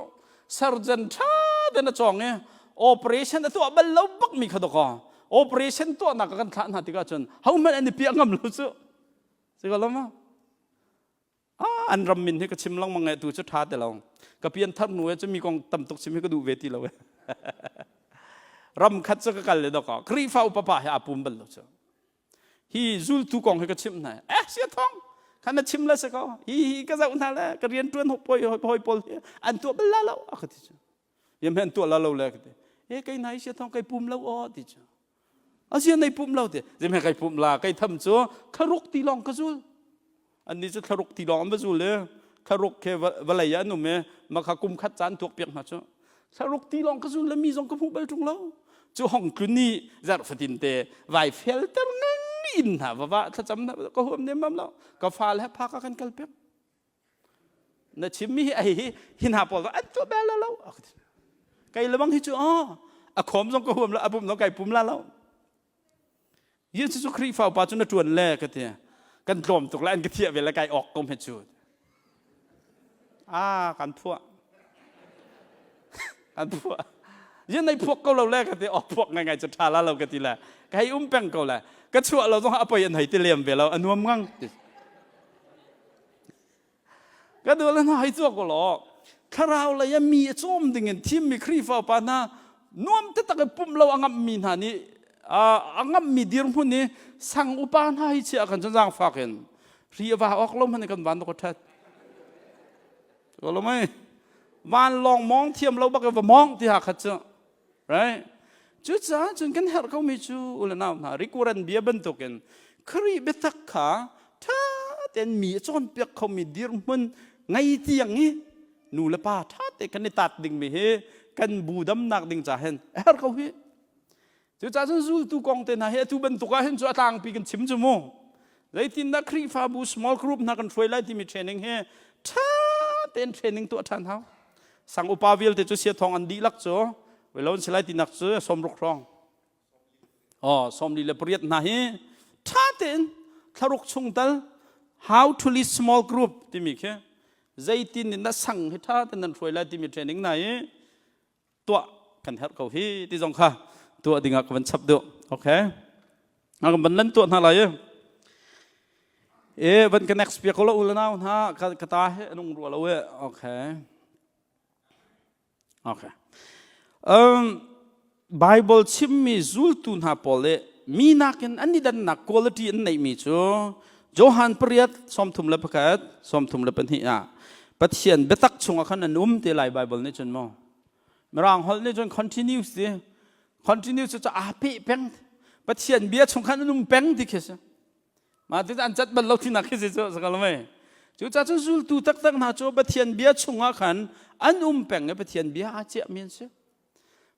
surgeon ṭha ten a cawng i operation a tuah bal lo bak mi kha dawkaw operation tuahnak kan thlah hna tikah cun hohmanh an i piah ngam lo cu Si ko lo ma? Ah, an ram min hi ka chim lengmang e tu cu ṭha ti lo. Ka pian thar hnu e cu mi kong tam tuk chim hi ka duh ve ti lo e. Ram khat cu ka kal le dawk Khrihfa upa pa he aa pum bal lo cu. Hi zultu kong hi ka chim hna. Eh, sia thong. Khan na chim la si ko. Hi hi ka zoh hna le ka rian ṭuan hoi hoi pawl hi an tuah bal la lo a ka ti cu. Yam an tuah la lo le ka ti. Eh, kei nai sia thong kai pum lo aw ti cu. Asia nei pum lo ti zim he kai pum la kai tham cu thlaruk ti lawng ka zul anni cu thlaruk ti lawng an va zul e thlaruk ke vawlei ah an um e makha kum khat caan tuak piak hna cu thlaruk ti lawng ka zul le mi zong ka hmuh bal ṭung lo cu hong tlun ni zarh fatin te vai fel ter ngang in hna va va thlacam hna ka huam nem mam lo ka fa le phaka kan kal pek na chimmi hi ai hi hi hna pawl an tuah bel lo kai lebang hi cu a khom zong ka huam lo a pum zong kai pum la lo Jesuh cu Khrihfa upa cu na ṭuan le ka ti kan tlawm tuk le an ka thiah ve le kai awk ko hme cu ah kan phuah kan phuah yin nei phuak ko lo le ka ti awk phuak ngai ngai cu ṭha la lo ka ti le ka hei um peng ko le ka chuah lo zong a poi an hei ti lem ve lo a nuam ngang ti Ka duh le hna hei tuak u law thlarau lei ah mi a cawm ding in thimmi Khrihfa upa hna nuam taktak in pumh lo a ngamhmi hna nih a ngamhmi dirhmun i sang upa hna hi chiah kan cun zaangfak in ri a va awk lo hmanh kan van ka ṭhat. Ko lo mei vanlawng mawng thiam lo bak in va mawng ti ha khat cu right cucaah cun kan herh komi cu u le nau hna rikuran bia bantukin Khrih biatak kha ṭha tein mi a cawnpiak khomi dirhmun ngei tiang i nu le pa ṭha te kan i tat dingmi hi kan bu damnak ding ca hin a herh ko hi Cucaah cun zultu kong te hna hi atu bantuk ah hin cu a tlangpi kan chim cu mu. Zeitindah Khrihfabu small group hna kan hruai lai timi training hi ṭha tein training tuah ṭhan hau. Sang upa vialte cu sia thong an dihlak cu welon si lai tinak cu 60 hrawng. Oh, 48 hna hi ṭha tein thlaruk chung tal how to lead small group timi khi zeitin in na sang hi ṭha tein nan hruai lai timi training hna hi tuah kan herh ko hi ti zong kha tuah dingah ka van chap duh okay kan van lan tuah hna lai e van ka next pia ko lo ul nau hna ka ka ta he anung rua lo e okay okay um Bible chimmi zultu hna pawl le mi nakin an i dannak quality an neihmi cu. Johan pariat 31 32 ah Pathian biatak chungah khan an um te lai Bible nih cun maw Mirang holh nih cun continues ti continues cu aa peh peng Pathian bia chung khan an um peng ti khi si mah ti an cat bal lo tinak khi si cu sakal mei cu ca cu zultu taktak hna cu Pathian bia chungah khan an um peng i Pathian bia aa ciah mi an si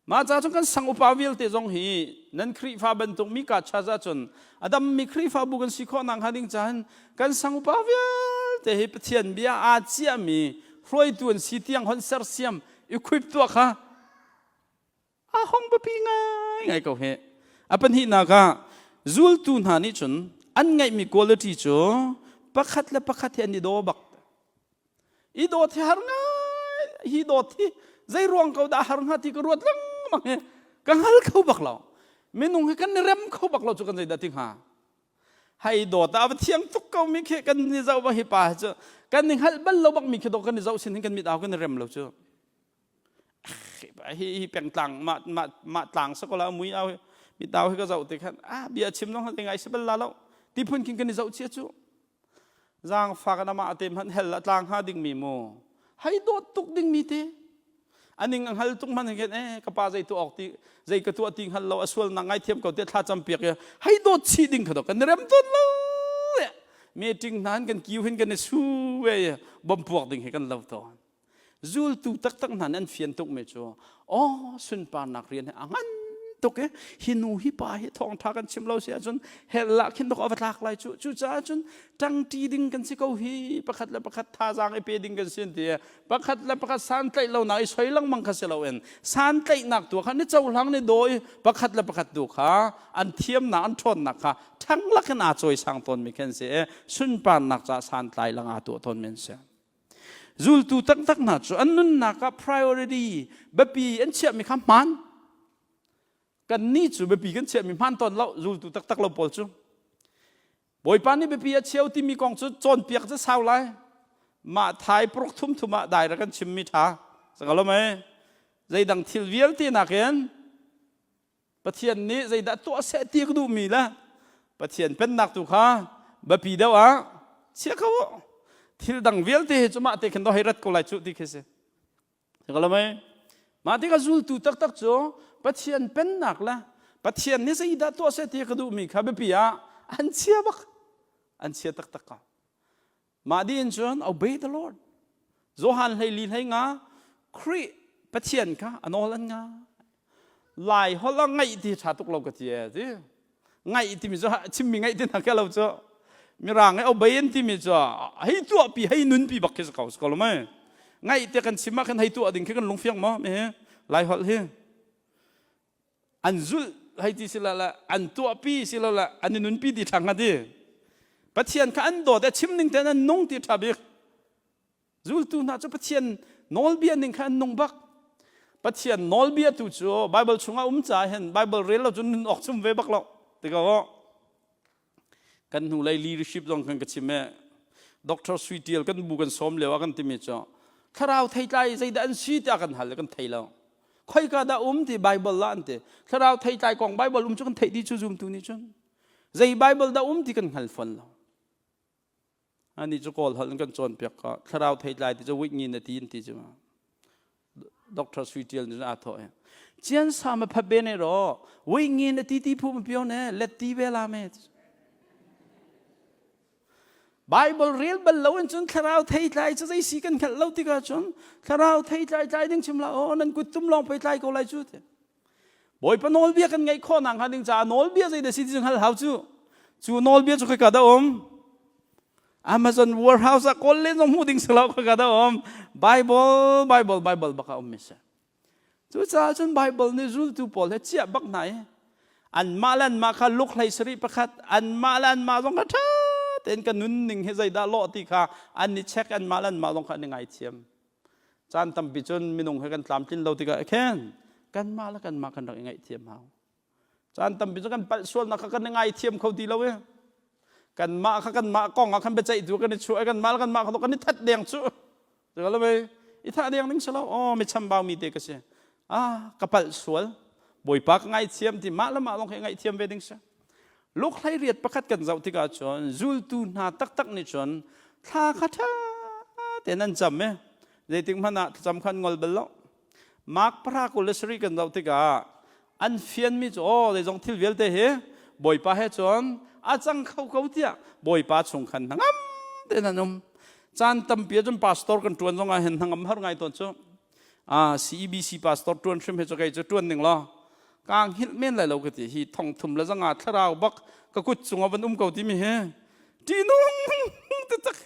Mah ca cu kan sang upa vialte zong hi nan Khrihfa bantuk mi ka church ahcun a dammi Khrihfabu kan si khawh nakhnga ding cahan kan sang upa vialte hi Pathian bia aa ciahmi hruaitu an si tiang hon sersiam equip tuah kha a hong biapi ngaingai ko hi. A pahnihnak ah zultu hna nih cun an ngeihmi quality cu pakhat le pakhat hi an i daw bak. I dawt hi har ngai hi dawt hi zei ruang ko dah har hnga ti ka ruat lengmang hi ka hngal kho bak lo minung hi kan i rem kho bak lo cu kan zeidah ti hnga hai dawt ah va thiang tuk ko mi khi kan ni zoh ba hi pa cu kan i hngalh bal lo bak mi khi dawh kan i zoh sin hin kan mit au kan i rem lo cu hi hi pengtlang mah mah mah tlang sakola mui au mit au hi ka zoh ti khan ah bia chim long ngai si bal la lo ti phun khin kan i zoh chia cu Zaangfak in amah te hmanh hell a tlang hnga dingmi mu. Hei dawt tuk dingmi te. Aning a hngal tuk hmanh hin eh ka pa zei tuah awk ti zei ka tuah ti hngal lo a sualnak ngaithiam ko te thla cam piak i hei dawt chih ding kha do kan rem tawn lo meeting hna kan kiu hin kan i su ve bom puak ding hi kan lo tawn Zultu taktak hna nih an fian tukmi cu aw sunparnak rian hi a ngan tuk i hi nu hi pa hi thawngṭha kan chim lo si ahcun hell ah khin dok a va tlak lai cu cucaah cun ṭangṭi ding kan si ko hi pakhat le pakhat thazaang i pe ding kan si ti pakhat le pakhat santlaih lonak i soi lengmang kha si loin santlaihnak tu kha ni cohlang ni dawi pakhat le pakhat tu kha an thiamnak an ṭhawnnak kha ṭhang lakin aa cawisang tawnmi khan si i sunparnak caah santlai lang aa tuah tawnmi an si. Zultu taktak hna cu an nunnak ah priority biapi an chiahmi kha hmaan. Kannih cu biapi kan chiahmi hmaan tawn lo zultu taktak lo pawl cu. Bawipa nih biapi a cheu timi kong cu cawnpiak cu sau lai. Mah thai paruk thum thum ah daira kan chimmi ṭha. Sangalo mei? Zeidang thil vialte nakin Pathian nih zeidah tuah seh ti ka duhmi le Pathian pennak tu kha biapi deuh ah chia ko u. Thil dang vialte hi cu mah te khin do hei rat ko lai cu ti khi si. Ka mei? Mah tikah zultu taktak cu Pathian pennak le Pathian nih zeidah tuah seh ti ka duhmi kha biapi ah an chia bak. An chia taktak ko. Mah dih in cun obey the Lord. Johan 14 hlei nga Khrih Pathian kha a nawl an nga. Lai holh ah ngaih ti ṭha tuk lo ka ti e ti. Ngaih timi cu chimmi ngaih ti hna ke lo cu. Mirang i obey an timi cu hei tuah pi hei nun pi bak khi si ko si ko lo mei. Ngaih te kan chim ah khan hei tuah ding khi kan lungfiang maw mi hi Lai holh hi. An zulh hei ti si la an tuahpi si lo la an i nunpi ti ṭha hnga ti Pathian kha an dawt a chim ning tein an nung ti ṭha bik zultu hna cu Pathian nawlbia ning kha an nung bak Pathian nawlbia tu cu Bible chungah um caah hin Bible rel lo cun nun awk chum ve bak lo ti ko kan hnulei leadership zong kan ka chim e Dr. Sui Tial kan bu kan sawm lio ah kan timi cu thlarau theitlai zeidah an si tiah kan hal kan thei lo khoika dah um ti Bible la an ti thlarau theitlai kong Bible um cu kan theih dih cu zumtu nih cun zei Bible dah um ti kan hngal fawn lo Anih cu Kawl holh in kan cawnpiak ka thlarau theitlai ti cu witngi na ti in ti cu Dr. Sui Tial nih aa thawh i cian sa ma phat be ne ro witngi na ti ti phu ma pio ne let ti ve la me Bible rel bal lo in cun thlarau theitlai cu zei si kan hngalh lo tikah cun thlarau theitlai tlai ding chim la oh nan kut tum lawng pei tlai ko lai cu ti Bawipa nawlbia kan ngaih khawh nakhnga ding caah nawlbia zeidah si ti cu hngalh hau cu. Cu nawlbia cu khoika dah um? Amazon warehouse ah kawl len zong hmuh ding si lo khoika dah um? Bible, Bible, Bible bak a um mi si. Cucaah cun Bible nih zultu pawl he chiah bak hna i anmah le anmah kha luk hlei sarih pakhat anmah le anmah zong kha ṭha tein ka nunning hi zeidah lawh ti kha an i check anmah le anmah zong kha an i ngaithiam. Caan tampi cun minung he kan tlamtlin lo tikah khin kanmah le kanmah kan rak i ngaihthiam hau. Caan tampi cu kan palh sualnak kha kan i ngaithiam kho ti lo i kanmah kha kanmah kong ah khan biaceihtu kan i chuah i kanmah le kanmah kha kan i that deng cu. Cu lo mei i thah deng ding si lo. Aw mi chambau mi te ka si. Ah ka palh sual. Bawipa ka ngaithiam ti mah le mah lawng hi ngaihthiam ve ding si. Luke 18 pakhat kan zoh tikah cun zultu hna taktak nih cun thla kha ṭha tein an cam i zeitik hmanh ah thlacam kha an ngol bal lo. Mark 27 kan zoh tikah an fianmi cu aw zeizong thil vialte hi Bawipa he cun a cang kho ko tiah Bawipa chung khan hnangam tein an um. Caan tampi ahcun pastor kan ṭuan zong ah hin hnangam har ngai tawn cu. Ah CEBC pastor ṭuan hrim he cu kei cu ṭuan ning law kaa hngilh men lai lo ka ti hi thong thum le zanga thlarau bak ka kut cung ah van um ko timi hi ṭihnung taktak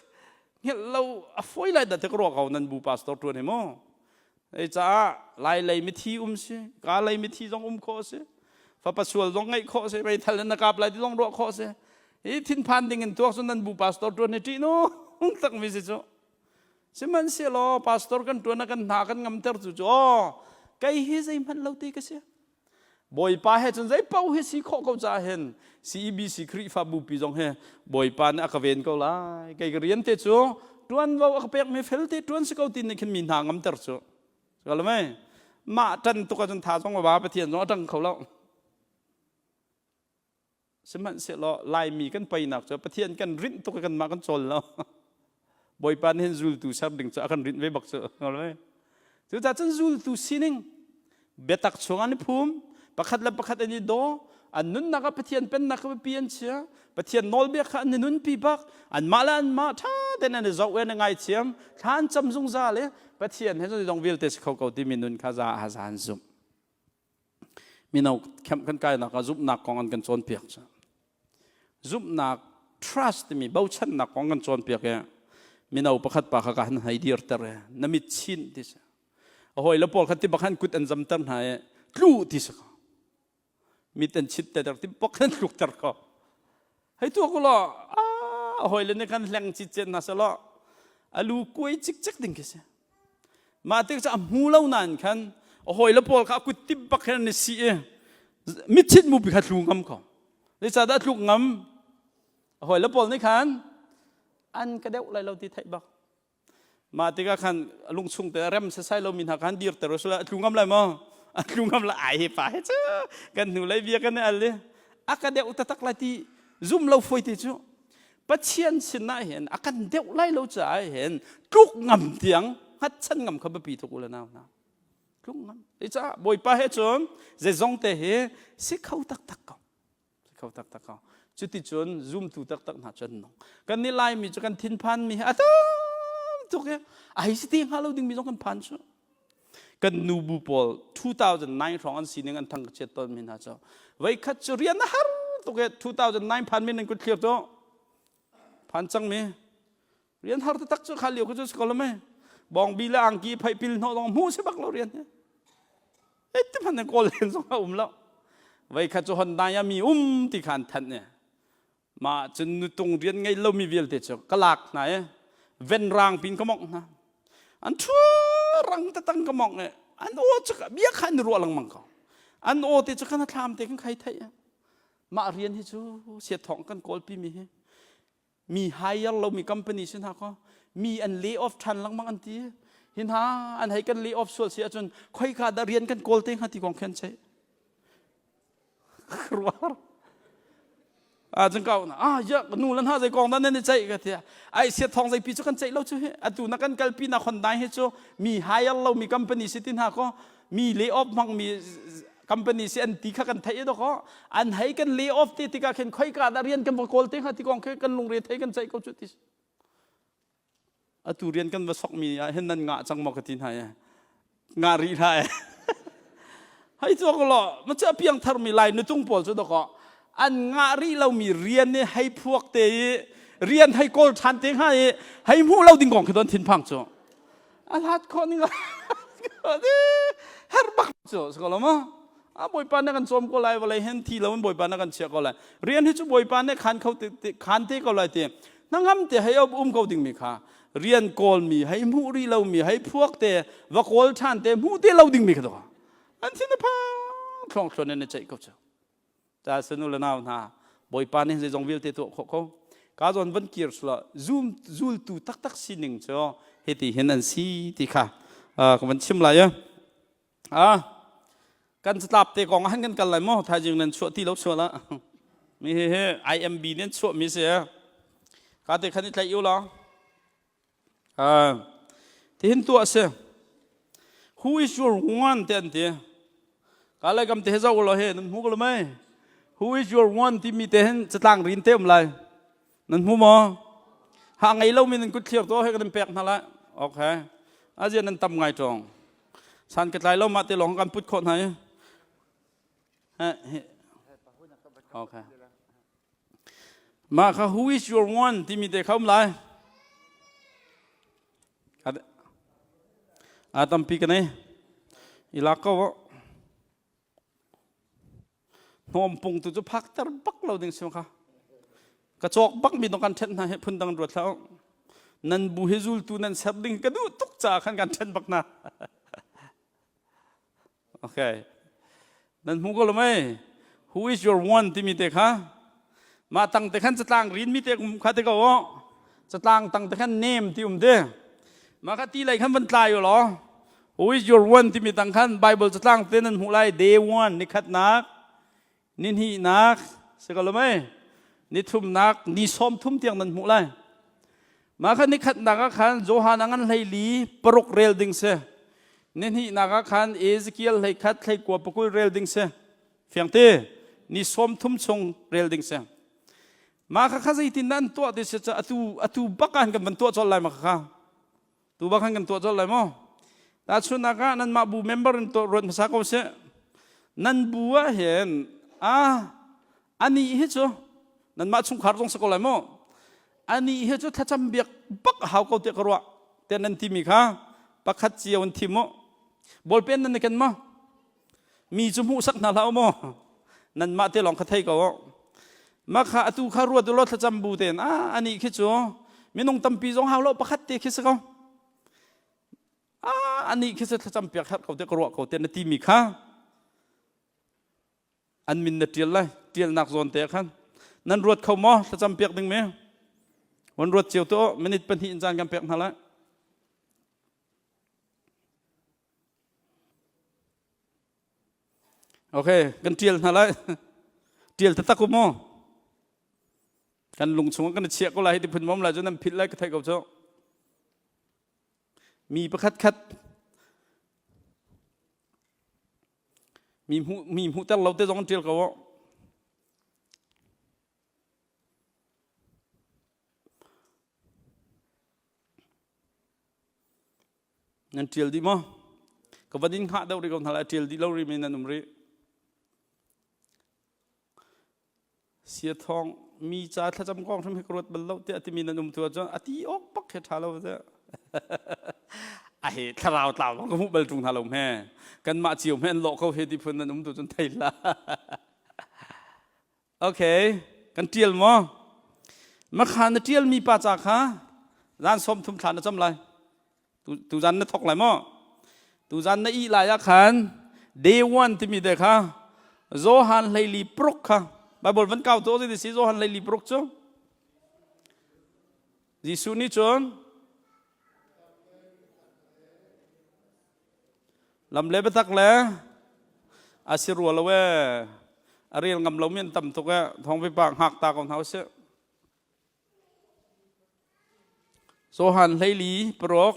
hngilh lo a fawi lai dah ti ka ruah ko nan bu pastor ṭuan hi mu ei caah lai lei mithi um si ka lei mithi zong um khawh si fapa sual zong ngeih khawh si meithal in na kap lai ti zong ruah khawh si hi thinphan ding in tuak cu nan bu pastor ṭuan hi ṭihnung tak mi si cu Sihmanhsehlaw pastor kan ṭuan ah kan hna kan ngamter cu cu aw kei hi zeihmanh lo ti ka si. Bawipa he cun zei paoh hi si khawh ko caah hin CEBC Khrihfabu pi zong hi Bawipa nih a ka ven ko lai. Kei ka rian te cu ṭuanvo a ka pekmi felte ṭuan si ko ti nih khin mi hna ngamter cu. Ka mei mah ṭan tuk ahcun tha zong a ba Pathian zong a ṭang kho lo. Sihmanhsehlaw Laimi kan peinak cu Pathian kan rinh tuk i kanmah kan cawl lo. Bawipa nih hin zultu ser ding cu a kan rinh ve bak cu. Cucaah cun zultu sining biatak chung an i phum, pakhat le pakhat an i daw, an nunnak ah Pathian pennak kha biapi an chia, Pathian nawlbia kha an i nunpi bak, anmah le anmah ṭha tein an i zoh i an i ngaithiam, thla an cam zungzal i Pathian he cun zeizong vialte si kho ko timi nun kha za a za an zumh. Mino camp kan kainak ah zumhnak kong an kan cawnpiak cu. Zumhnak trust timi bochannak kong kan cawnpiak i mino pakhat pa kha ka han hei dirter i na mit chin ti si. A hawi le pawl kha ti bak han kut an zamter hna i tlu ti si ko. Mit an chit ter ti bak an tlukter ko. Hei tuak u law a hawi le nih khan hleng citcet hna selaw a lu kuai cikcek ding khi si. Mah tik cu a hmu lo nain khan a hawi le pawl kha a kut tip bak khan an i sih i mitchit mupi kha tlu ngam ko. Zeicahdah a tluk ngam? A hawi le pawl nih khan an ka deuh lai lo ti theih bak. Mah tikah khan lungchung te rem sesai lomi hna khan dirter usila a tlu ngam lai maw? A tlu ngam lai ai hi pa hi cu kan hnu lei bia kan i al i a ka deuh taktak lai ti zum lo foi ti cu Pathian sinah hin a kan deuh lai lo caah hin tluk ngam tiang hngatchan ngam kha biapi tuk u le nau hna tluk ngam caah Bawipa he cun zeizong te hi si kho taktak ko kho taktak ko cuticun zumtu taktak hna cu an nung kan nih laimi cu kan thinphan mi hi a tam tuk i a hei si te hnga lo dingmi zong kan phan cu kan nu bu pawl 2009 hrawng an sining an thang chiat tawn mi hna cu voikhat cu rian a har tuk i 2009 phan mi nan kut thlir cu phan cang mi rian har taktak cu kha lio cu si ko lo mei bawngbi le angki phaipil hnawh zong hmu si bak lo rian hi ti hmanh kawl len zong a um lo voikhat cu Honda ah mi um ti kha an thanh i mah cun nutung rian ngei lomi vialte cu ka lak hna i ven rang pin ka mongh hna an thu rang tatang ka mongh i an aw cu bia kha an ruah lengmang ko an aw te cu kan thlam te kan khai theih mah rian hi cu siat thawng kan kawlpi mi hi Mi hire lomi company si hna kaw mi an lay off ṭhan lengmang an ti. Hi hna an hei kan lay off sual si ahcun khoika dah rian kan kawl te hnga ti kong khi an ceih. Ruar. Ah cun kau na ah ya nu lan ha zei kong dah nan i ceih ka ti. Ai sia thong zei pi cu kan ceih lo cu hi. Atu na kan kalpi na khon dai hi cu mi hire lomi company si ti hna kaw mi lay off hmang mi company si an ti kha kan theih do ko an hei kan lay off te tikah khin khoika dah rian kan va kawl te hnga ti kong khi kan lungre thei kan ceih ko cu ti atu rian kan va sok mi ah hin nan ngah cang maw ka ti hna e ngah rih hlah e hei cu ko lo ma cha piang thar mi lai nutung pawl cu doko an ngah rih lo mi rian ni hei phuak te i rian hei kawl than te hnga i hei hmuh lo ding kong khi don thin phang cu a hlat khawh ning her bak cu si ko lo ma a bawipa nih kan cawm ko lai vawlei hen thi lo in bawipa nih kan chiah ko lai rian hi cu bawipa nih khan kho khan te ko lai ti hnangam te hei um ko ding mi kha rian kawl mi hei hmuh rih lo mi hei phuak te va kawl than te hmuh te lo ding mi kha to an thin a phang thlong thlon in ceih ko cu Ta sanu le nau hna Bawipa nih zeizong vialte tuah khawh ko. Ka zawn van kir sula zum zultu taktak sining cu hiti hin an si ti kha ka van chim lai a kan catlap te kong ah han kan kal lai maw thaizing nan chuah ti lo sual ah. Mi hi hi IMB nih an chuahmi si. Ka te khan i tlaih u law. Tihin tuah a si. Who is your one te an ti. Ka le kam te he zoh law he nan hmu ko lo mei. Who is your one timi te hin catlang rin te um lai. Nan hmu maw? Ha ngei lomi nan kut thlir to he kan pek hna lai. Okay. Azian nan tam ngai tong. San ka tlai lo ma te lawng kan put khawh hna i. Okay. Mah kha who is your one timi te kha um lai. A tampi ka nei. I lak ko. Hnawm pung tu cu phak ter bak lo ding sim kha. Ka cawk bak mi dong kan then hna he phun dang ruat hlah. Nan bu he zultu nan ser ding ka duh tuk ca khan kan then bak na. Okay. Nan hmu ko lo mei? Who is your one timi te kha? Mah tang te khan catlang rin mi te um kha te ko o. Catlang tang te khan name ti um te. Mah kha ti lei khan van tlai u law. Who is your one timi tang khan Bible catlang te nan hmuh lai day one ni khatnak ni hnihnak si ko lo mei ni thumnak ni sawm thum tiang nan hmuh lai mah kha ni khatnak ah khan Johan a ngan hleili paruk rel ding si ni hnihnak ah khan Ezekiel hlei khat hlei kua pakul rel ding si fiangte ni sawm thum chung rel ding si mah kha kha zeitin dah an tuah ti si cu atu atu bak ah kan van tuah colh lai ma kha Tu bak khan kan tuah colh lai maw? Tahchunhnak ah nanmah bu member in tuah ruat hmasa ko sih. Nan bu ah hin ah ani hi cu nanmah chungkhar zong si ko lai maw? Ani hi cu thlacam biak bak a hau ko tiah ka ruah. Tiah nan timi kha pakhat cio in thim mu. Ballpen nan i ken maw? Mi cu hmuhsak hna hlah u maw? Nanmah te lawng kha thei ko. Mah kha atu kha ruat u law thlacam bu tein ah anih khi cu minung tampi zong hau lo pakhat te khi si ko. Ah anih khi cu thlacam piak herh ko te ka ruah ko te na timi kha an min na ṭial lai ṭialnak zawn te khan nan ruat kho maw thlacam piak ding mi van ruat cio to minute pahnih in caan kan pek hna lai Okay, kan ṭial hna lai. Ṭial taktak u maw? Kan lung chungah kan i chiah ko lai hi ti phun mom lai cu nan philh lai ka theih ko cu. Mi pakhat khat mi hmuh mi hmuhter lo te zong an ṭial ko. Nan ṭial dih maw? Ka van in hngah deuh rih ko hna lai, ṭial dih lo rih mi nan um rih. Sia thawng mi ca thlacam kong hrim hi ka ruat bal lo tiah timi nan um tu ahcun a ti awk bak he ṭha lo tiah. A he thlarau tlau ka hmuh bal ṭung hna lo hme. Kanmah cio hme an lawh ko he ti phun nan um tu cun thei hlah. Okay, kan ṭial maw? Makha na ṭialmi pa ca kha zan sawm thum thla na cam lai. Tu zan na thok lai maw? Tu zan na ih lai ah khan day one timi te kha Johan hleili pruk kha Bible van kau to ti si Johan hleili pruk cu Jesuh nih cun Lam le biatak le a si rua lo ee. A rel ngam lomi an tam tuk ee. Thawng pipa hngak ta ko hna usih. Johan hleili paruk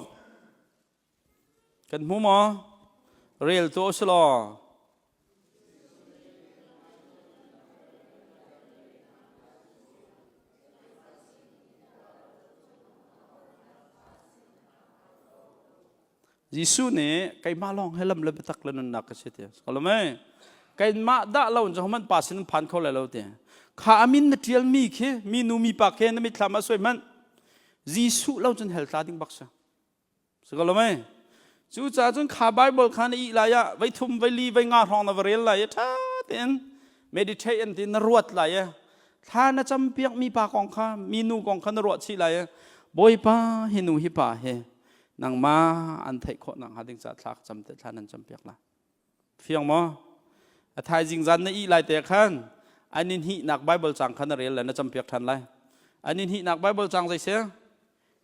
kan hmu maw? Rel tu a si law. Jesuh nih keimah lawng he lam le biatak le nunnak ka si ti. Ko mei. Keimah dah lo in hman pa sin phan kho lai lo ti. Kha amin na tial mi khi mi nu mi pa khi na mitthlam ah suai hmanh. Jesuh lo cun hell tla ding bak si. Si ko lo mei. Cucaah cun kha Bible kha na ih lai ah vai thum vai li vai nga hrawng na va rel lai i ṭha tein meditate an ti na ruat lai i thla na cam piak mi pa kong kha mi nu kong kha na ruah chih lai i Bawipa hi nu hi pa hi nangmah an theih khawh nakhnga ding caah thla cam te thla nan cam piak lai fiang maw a thaizing zan na ih lai te khan an in hihnak bible cang kha na rel le na cam piak than lai an in hihnak bible cang zei se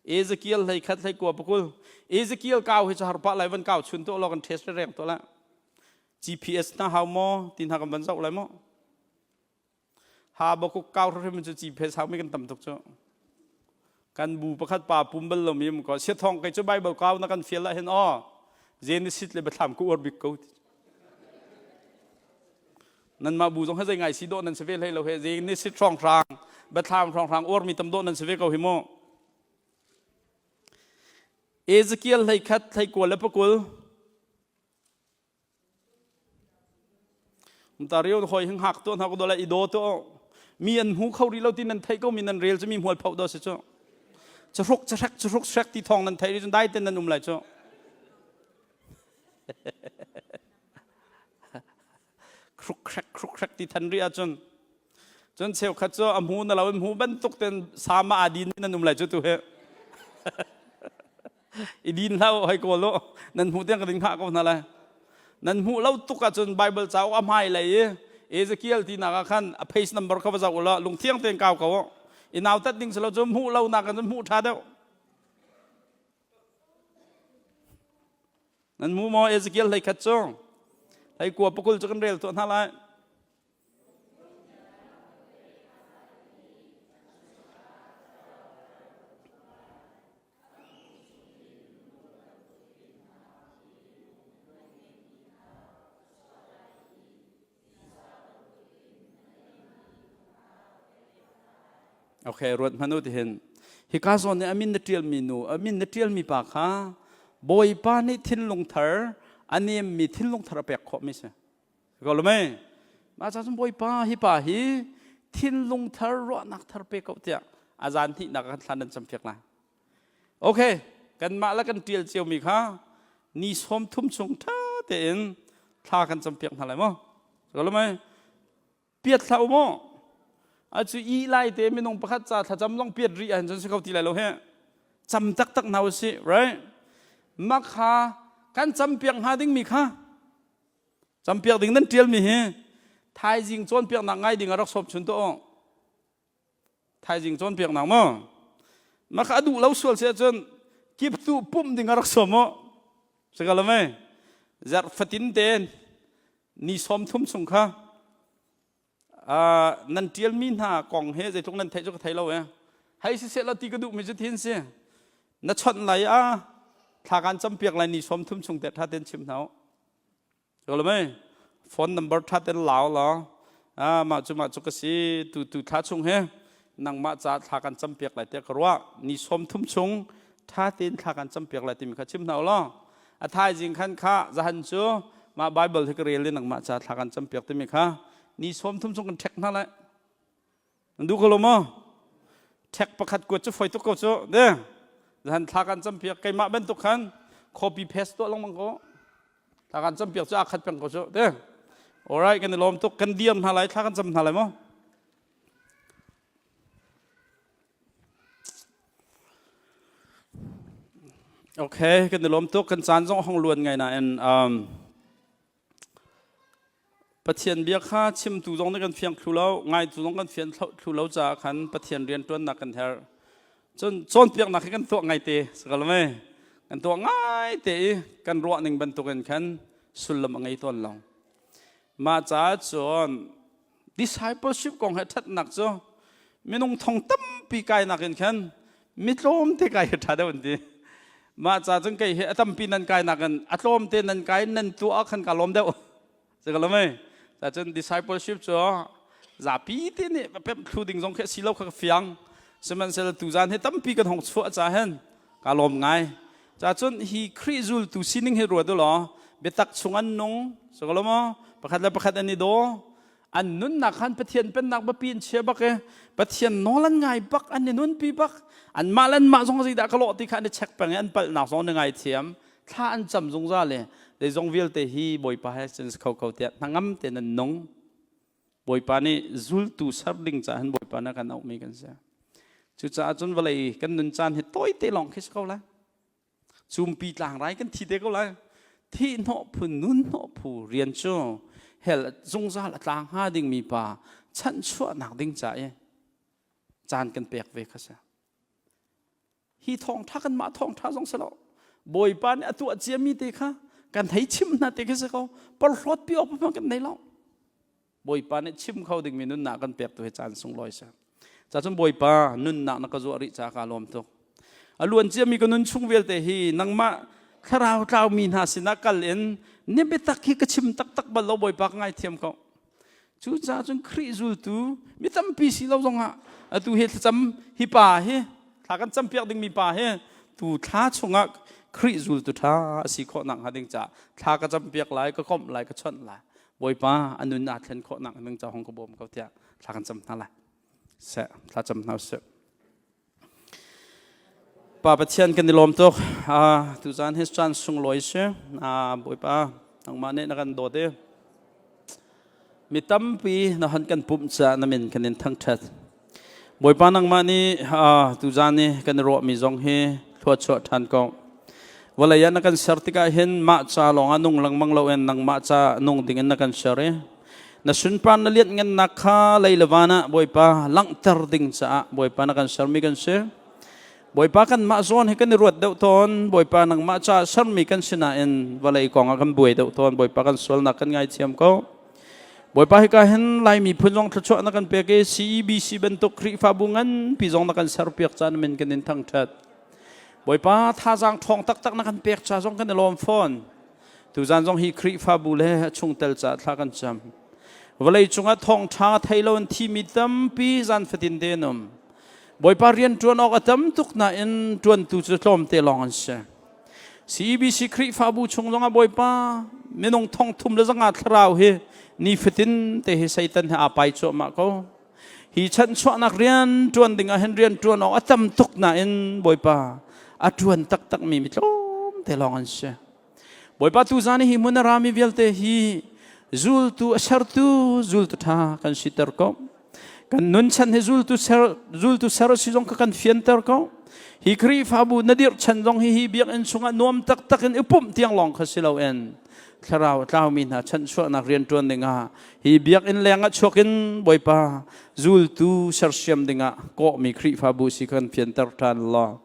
Ezekiel hlei khat hlei kua pakul Ezekiel kau hi chu har pa lai van kau chun to lo kan test reng to la GPS na hau maw ti hna kan van zoh lai maw? Habakuk kau hrim cu ci phe saumi kan tam tuk cu. Kan bu pakhat pa pum bal lomi um ko. Siathong kei cu Bible kau na kan fial ah hin aw Genesis le Biathlam ku uar bik ko. Nanmah bu zong he zei ngai si dawh nan si ve hlei lo he Genesis hrawng hrang Biathlam hrawng hrang uar mi tam dawh nan si ve ko hi mu. Ezekiel hlei khat hlei kual le pakul Ontario hoi hing hak to hna ko dola i do to mi an hmu kho ri lo ti nan thei ko mi nan rel cu mi hmual pho do si cu chahruk chahrek chahruk shrek ti thong nan thei ri cun dai ten nan um lai cu kruk krek kruk krek ti than ri ahcun Cun cheukhat cu a hmu na lo in hmu bantuk ten sama aa din nan um lai cu tu hi. I din hlah hoi kawl u. Nan hmuh tiang ka ding hngah ko hna lai. Nan hmuh lo tuk ahcun Bible cauk a hmai lei i Ezekiel tinak ah khan a page number kha va zoh u law lungthiang tein kau ko. I nautat ding si lo cu hmuh lo nak in hmuh ṭha deuh. Nan hmu maw Ezekiel hlei khat cu? Hlei kua pakul cu kan rel tuah hna lai. Okay, ruat hmanh u tihin. Hika zawn nih a min na ṭialmi nu, a min na ṭialmi pa kha Bawipa nih thinlung thar, a nemmi thinlung thar a pek khawhmi si. Ko lo mei? Mah ca cun Bawipa hi pa hi thinlung thar ruahnak thar pe ko tiah a zan hnihnak kan thlan nan campiak lai. Okay, kanmah le kan ṭial ciomi kha ni sawm thum chung ṭha tein thla kan campiak hna lai maw? Ko lo mei? Piat hlah u maw? A cu i lai te minung pakhat ca thlacam zong piat rih ahhin cun si kho ti lai lo he. Cam taktak hna usih, right? Mah kha kan campiak hnga dingmi kha Campiak ding nan ṭialmi hi thaizing cawnpiaknak ngai ding a rak sawm chun tuah. Thaizing cawnpiaknak maw? Mah kha a duh lo sual si ahcun kiptu pumh ding a rak sawm mu. Si ko lo mei? Zarh fatin tein ni sawm thum chung kha nan ṭialmi hna kong he zeitluk nan theih cu ka thei lo e. Hei siseh law ti ka duhmi cu thin si. Na chawnh lai ah thla kan campiak lai ni sawm thum chung te ṭha tein chim hna u. Mei phone number ṭha tein lau law ah mah cu mah cu ka si tu tu thla chung he nangmah ca thla kan campiak lai tiah ka ruah ni sawm thum chung ṭha tein thla kan campiak lai timi kha chim hna u law a thaizing khan kha zahan cu mah Bible hi ka rel i nangmah ca thla kan campiak timi kha ni sawm thum chung kan ṭhek hna lai Nan duh ko lo maw? Ṭhek pakhat kuat cu foi tuk ko cu. De. Zan thla kan campiak keimah bantuk khan copy paste tuah lengmang ko. Thla kan campiak cu aa khat peng ko cu. De. Alright, kan i lawm tuk. Kan diam hna lai, thla kan cam hna lai maw? Okay, kan i lawm tuk. Kan caan zong hong luan ngai nain um, Pathian bia kha chimtu zong nih kan fiang thlu lo, ngaitu zong kan fian thlu lo caah khan Pathian rianṭuannak kan herh. Cun cawnpiaknak hi kan tuah ngaite, si ko mei? Kan tuah ngaite i kan ruah ning bantukin khan sullam a ngei tawn lo. Mah caah cun discipleship kong he ṭhatnak cu minung thong tampi kainak in khan mi tlawmte kai hi ṭha deuh an ti. Mah ca cun kei hi a tampi nan kainak in a tlawmte nan kai nan tuah ah khan ka lawm deuh. Si ko lo mei? Cun discipleship cu zapi te nih va pemh thlu ding zong khi a si lo kha ka fiang. Sihmanhsehlaw tuzaan hi tampi kan hong chuah ca hin ka lawm ngai. Ca cun hi Khrih zultu sining hi ruat u law biatak chung an nung si ko lo maw? Pakhat le pakhat an i daw. An nunnak khan Pathian pennak biapi in chia bak i Pathian nawl an ngai bak an i nunpi bak. Anmah le anmah zong zeidah ka lawh ti kha an i check peng i an palhnak zong an i ngaithiam. Thla an cam zungzal i zeizong vialte hi Bawipa he cun si kho ko tiah hnangam tein an nung. Bawipa nih zultu ser ding caah hin Bawipa nih a kan auhmi kan si. Cucaah cun vawlei kan nun caan hi tawite lawng khi si ko lai. Cumpi tlangrai kan thi te ko lai. Thih hnawh phu nun hnawh phu rian cu hell zungzal a tla hnga dingmi pa chanhchuahnak ding ca i caan kan pek ve kha si. Hi thawngṭha kanmah thawngṭha zong si lo. Bawipa nih a tuah ciami te kha kan hei chim hna te khi si ko. Porhlawt pi awk hmang kan nei lo. Bawipa nih chim kho dingmi nunnak kan pek tu hi caan sunglawi si. Cacun Bawipa nunnak na ka zuah rih ca ka lawm tuk. A luan ciami ka nun chung vialte hi nangmah thlarau tlaumi hna sinah kal in ni biatak hi ka chim taktak bal lo Bawipa ka ngaithiam ko. Cucaah cun Khrih zultu mi tampi si lo zongah atu hi thlacam hi pa hi thla kan campiak dingmi pa hi tu thla chungah Khrih zultu ṭha a si khawh nakhnga ding caah thla ka campiak lai, ka komh lai, ka chawnh lai. Bawipa a nun aa thlen khawh nak ding caah hong ka bawm ko tiah thla kan cam hna lai. Seh, thla cam hna usih. Pa Pathian kan i lawm tuk. Tuzaan hi caan sunglawi si. Bawipa, nangmah nih na kan dawt i mi tampi na hon kan pumh caah na min kan in thangṭhat. Bawipa nangmah nih tuzaan i kan i ruahmi zong hi thluachuah ṭhan ko. Vawlei ah na kan ser tikah hin mah ca lawngah nung lengmang loin nangmah ca nung dingin na kan ser i na sunpar na lianhngannak kha lei le van ah Bawipa langhter ding caah Bawipa na kan sermi kan si. Bawipa kanmah zawn hi kan i ruat deuh tawn. Bawipa nangmah caah sermi kan si nain vawlei kong ah kan buai deuh tawn. Bawipa kan sualnak kan ngaithiam ko. Bawipa hika hin Lai miphun zong thluachuah na kan pek i CEBC bantuk Khrihfabu nganpi zong na kan serpiak caan min kan in thangṭhat. Bawipa thazaang ṭhawng taktak na kan pek ca zong kan i lawm fawn. Tuzan zong hi Khrihfabu le a chungtel ca thla kan cam. Vawlei cungah thawngṭha thei lo in thimi tampi zan fatin te an um. Bawipa rian ṭuan awk a tam tuk nain ṭuantu cu tlawmte lawng an si. CEBC Khrihfabu chung zongah Bawipa minung thong thum le zanga thlarau hi nifatin te hi Satan he aa pai cuahmah ko. Hi chanchuahnak rian ṭuan ding ah hin rian ṭuan awk a tam tuk nain Bawipa a ṭuan taktakmi mi tlawmte lawng an si. Bawipa tuzan hi hmun a rami vialte hi zultu a sertu zultu ṭha kan siter ko. Kan nun chan hi zultu ser zultu ser si zong kha kan fianter ko. Hi Khrihfabu na dirh chan zong hi hi biakinn chungah nuam taktak in i pumh tiang lawng kha si loin thlarau a tlaumi hna chanchuahnak rian ṭuan dingah hi biakinn lengah chuak in Bawipa zultu sersiam dingah kawhmi Khrihfabu si kan fianter ṭhan law.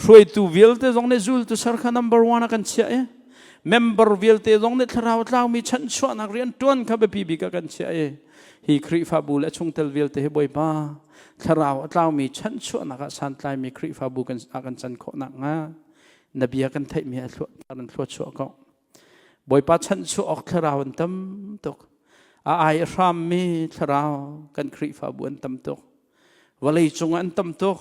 Hruaitu vialte zong nih zultu ser kha number one ah kan chiah i member vialte zong nih thlarau tlaumi chanchuahnak rian ṭuan kha biapi bik ah kan chiah i hi Khrihfabu le chungtel vialte hi Bawipa thlarau a tlaumi chanchuahnak ah santlaimi Khrihfabu kan ah kan can khawh nakhnga na bia kan theihmi a an thluachuah ko. Bawipa chanchuah awk thlarau an tam tuk. A ai a hrammi thlarau kan Khrihfabu an tam tuk. Vawlei cungah an tam tuk.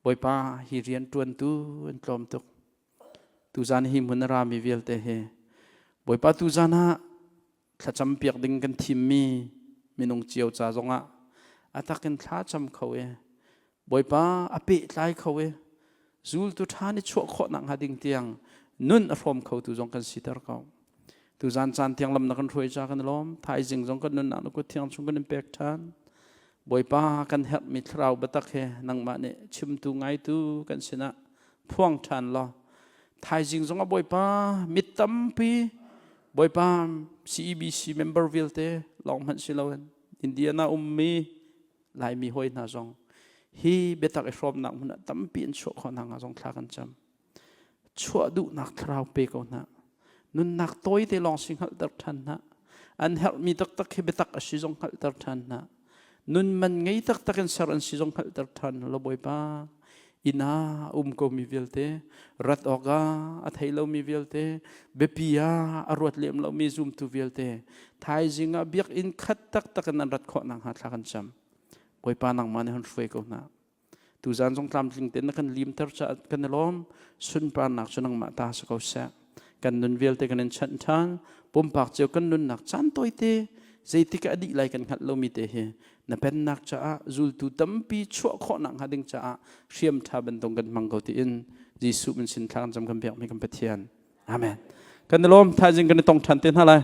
Bawipa hi rian ṭuantu an tlawm tuk. Tuzan hi hmun a rami vialte hi Bawipa tuzan ah thlacam piak ding kan thimmi minung cio ca zongah a takin thla cam kho i Bawipa a pehtlai kho i zultu ṭha ni chuah khawh nak hnga ding tiang nun a hrawm khotu zong kan siter ko. Tuzan caan tiang lam na kan hruai ca kan lawm. Thaizing zong kan nunnak na kut thiang chung kan in pek ṭhan. Bawipa kan herhmi thlarau biatak he nangmah nih chimtu ngaitu kan sinah phuang ṭhan law thaizing zongah Bawipa mit tampi Bawipa CEBC member vialte lawng hmanh si loin Indiana ummi Laimi hawi hna zong hi biatak i hrawmnak hmun ah tampi in chuah khawh hna zong thla kan cam. Chuah duhnak thlarau pe ko hna. Nunnak tawite lawng si hngalhter ṭhan hna. An herhmi taktak hi biatak a si zong hngalhter ṭhan hna. Nun man ngei taktak in ser an si zong hngalhter ṭhan hna law Bawipa. Inn ah a um komi vialte, rat awkah a thei lomi vialte, biapi ah a ruat lem lomi zumtu vialte, thaizing ah biakinn khat taktak in an rat khawh nakhnga thla kan cam. Bawipa nangmah nih hon hruai ko hna. Tuzan zong tlamtling tein na kan limter caah kan i lawm. Sunparnak cu nangmah ta si ko seh. Kan nun vialte kan in chanh ṭhan. Pumpak cio kan nunnak caan tawite zeitik ah a dih lai kan hngalh lomi te hi na pennak caah zultu tampi chuah khawh nak hnga ding caah hriam ṭha bantuk kan hmang ko tiin Jesuh min sin thla kan cam kan biakmi kan Pathian. Amen. Kan i lawm. Thaizing kan i tong ṭhan te hna lai.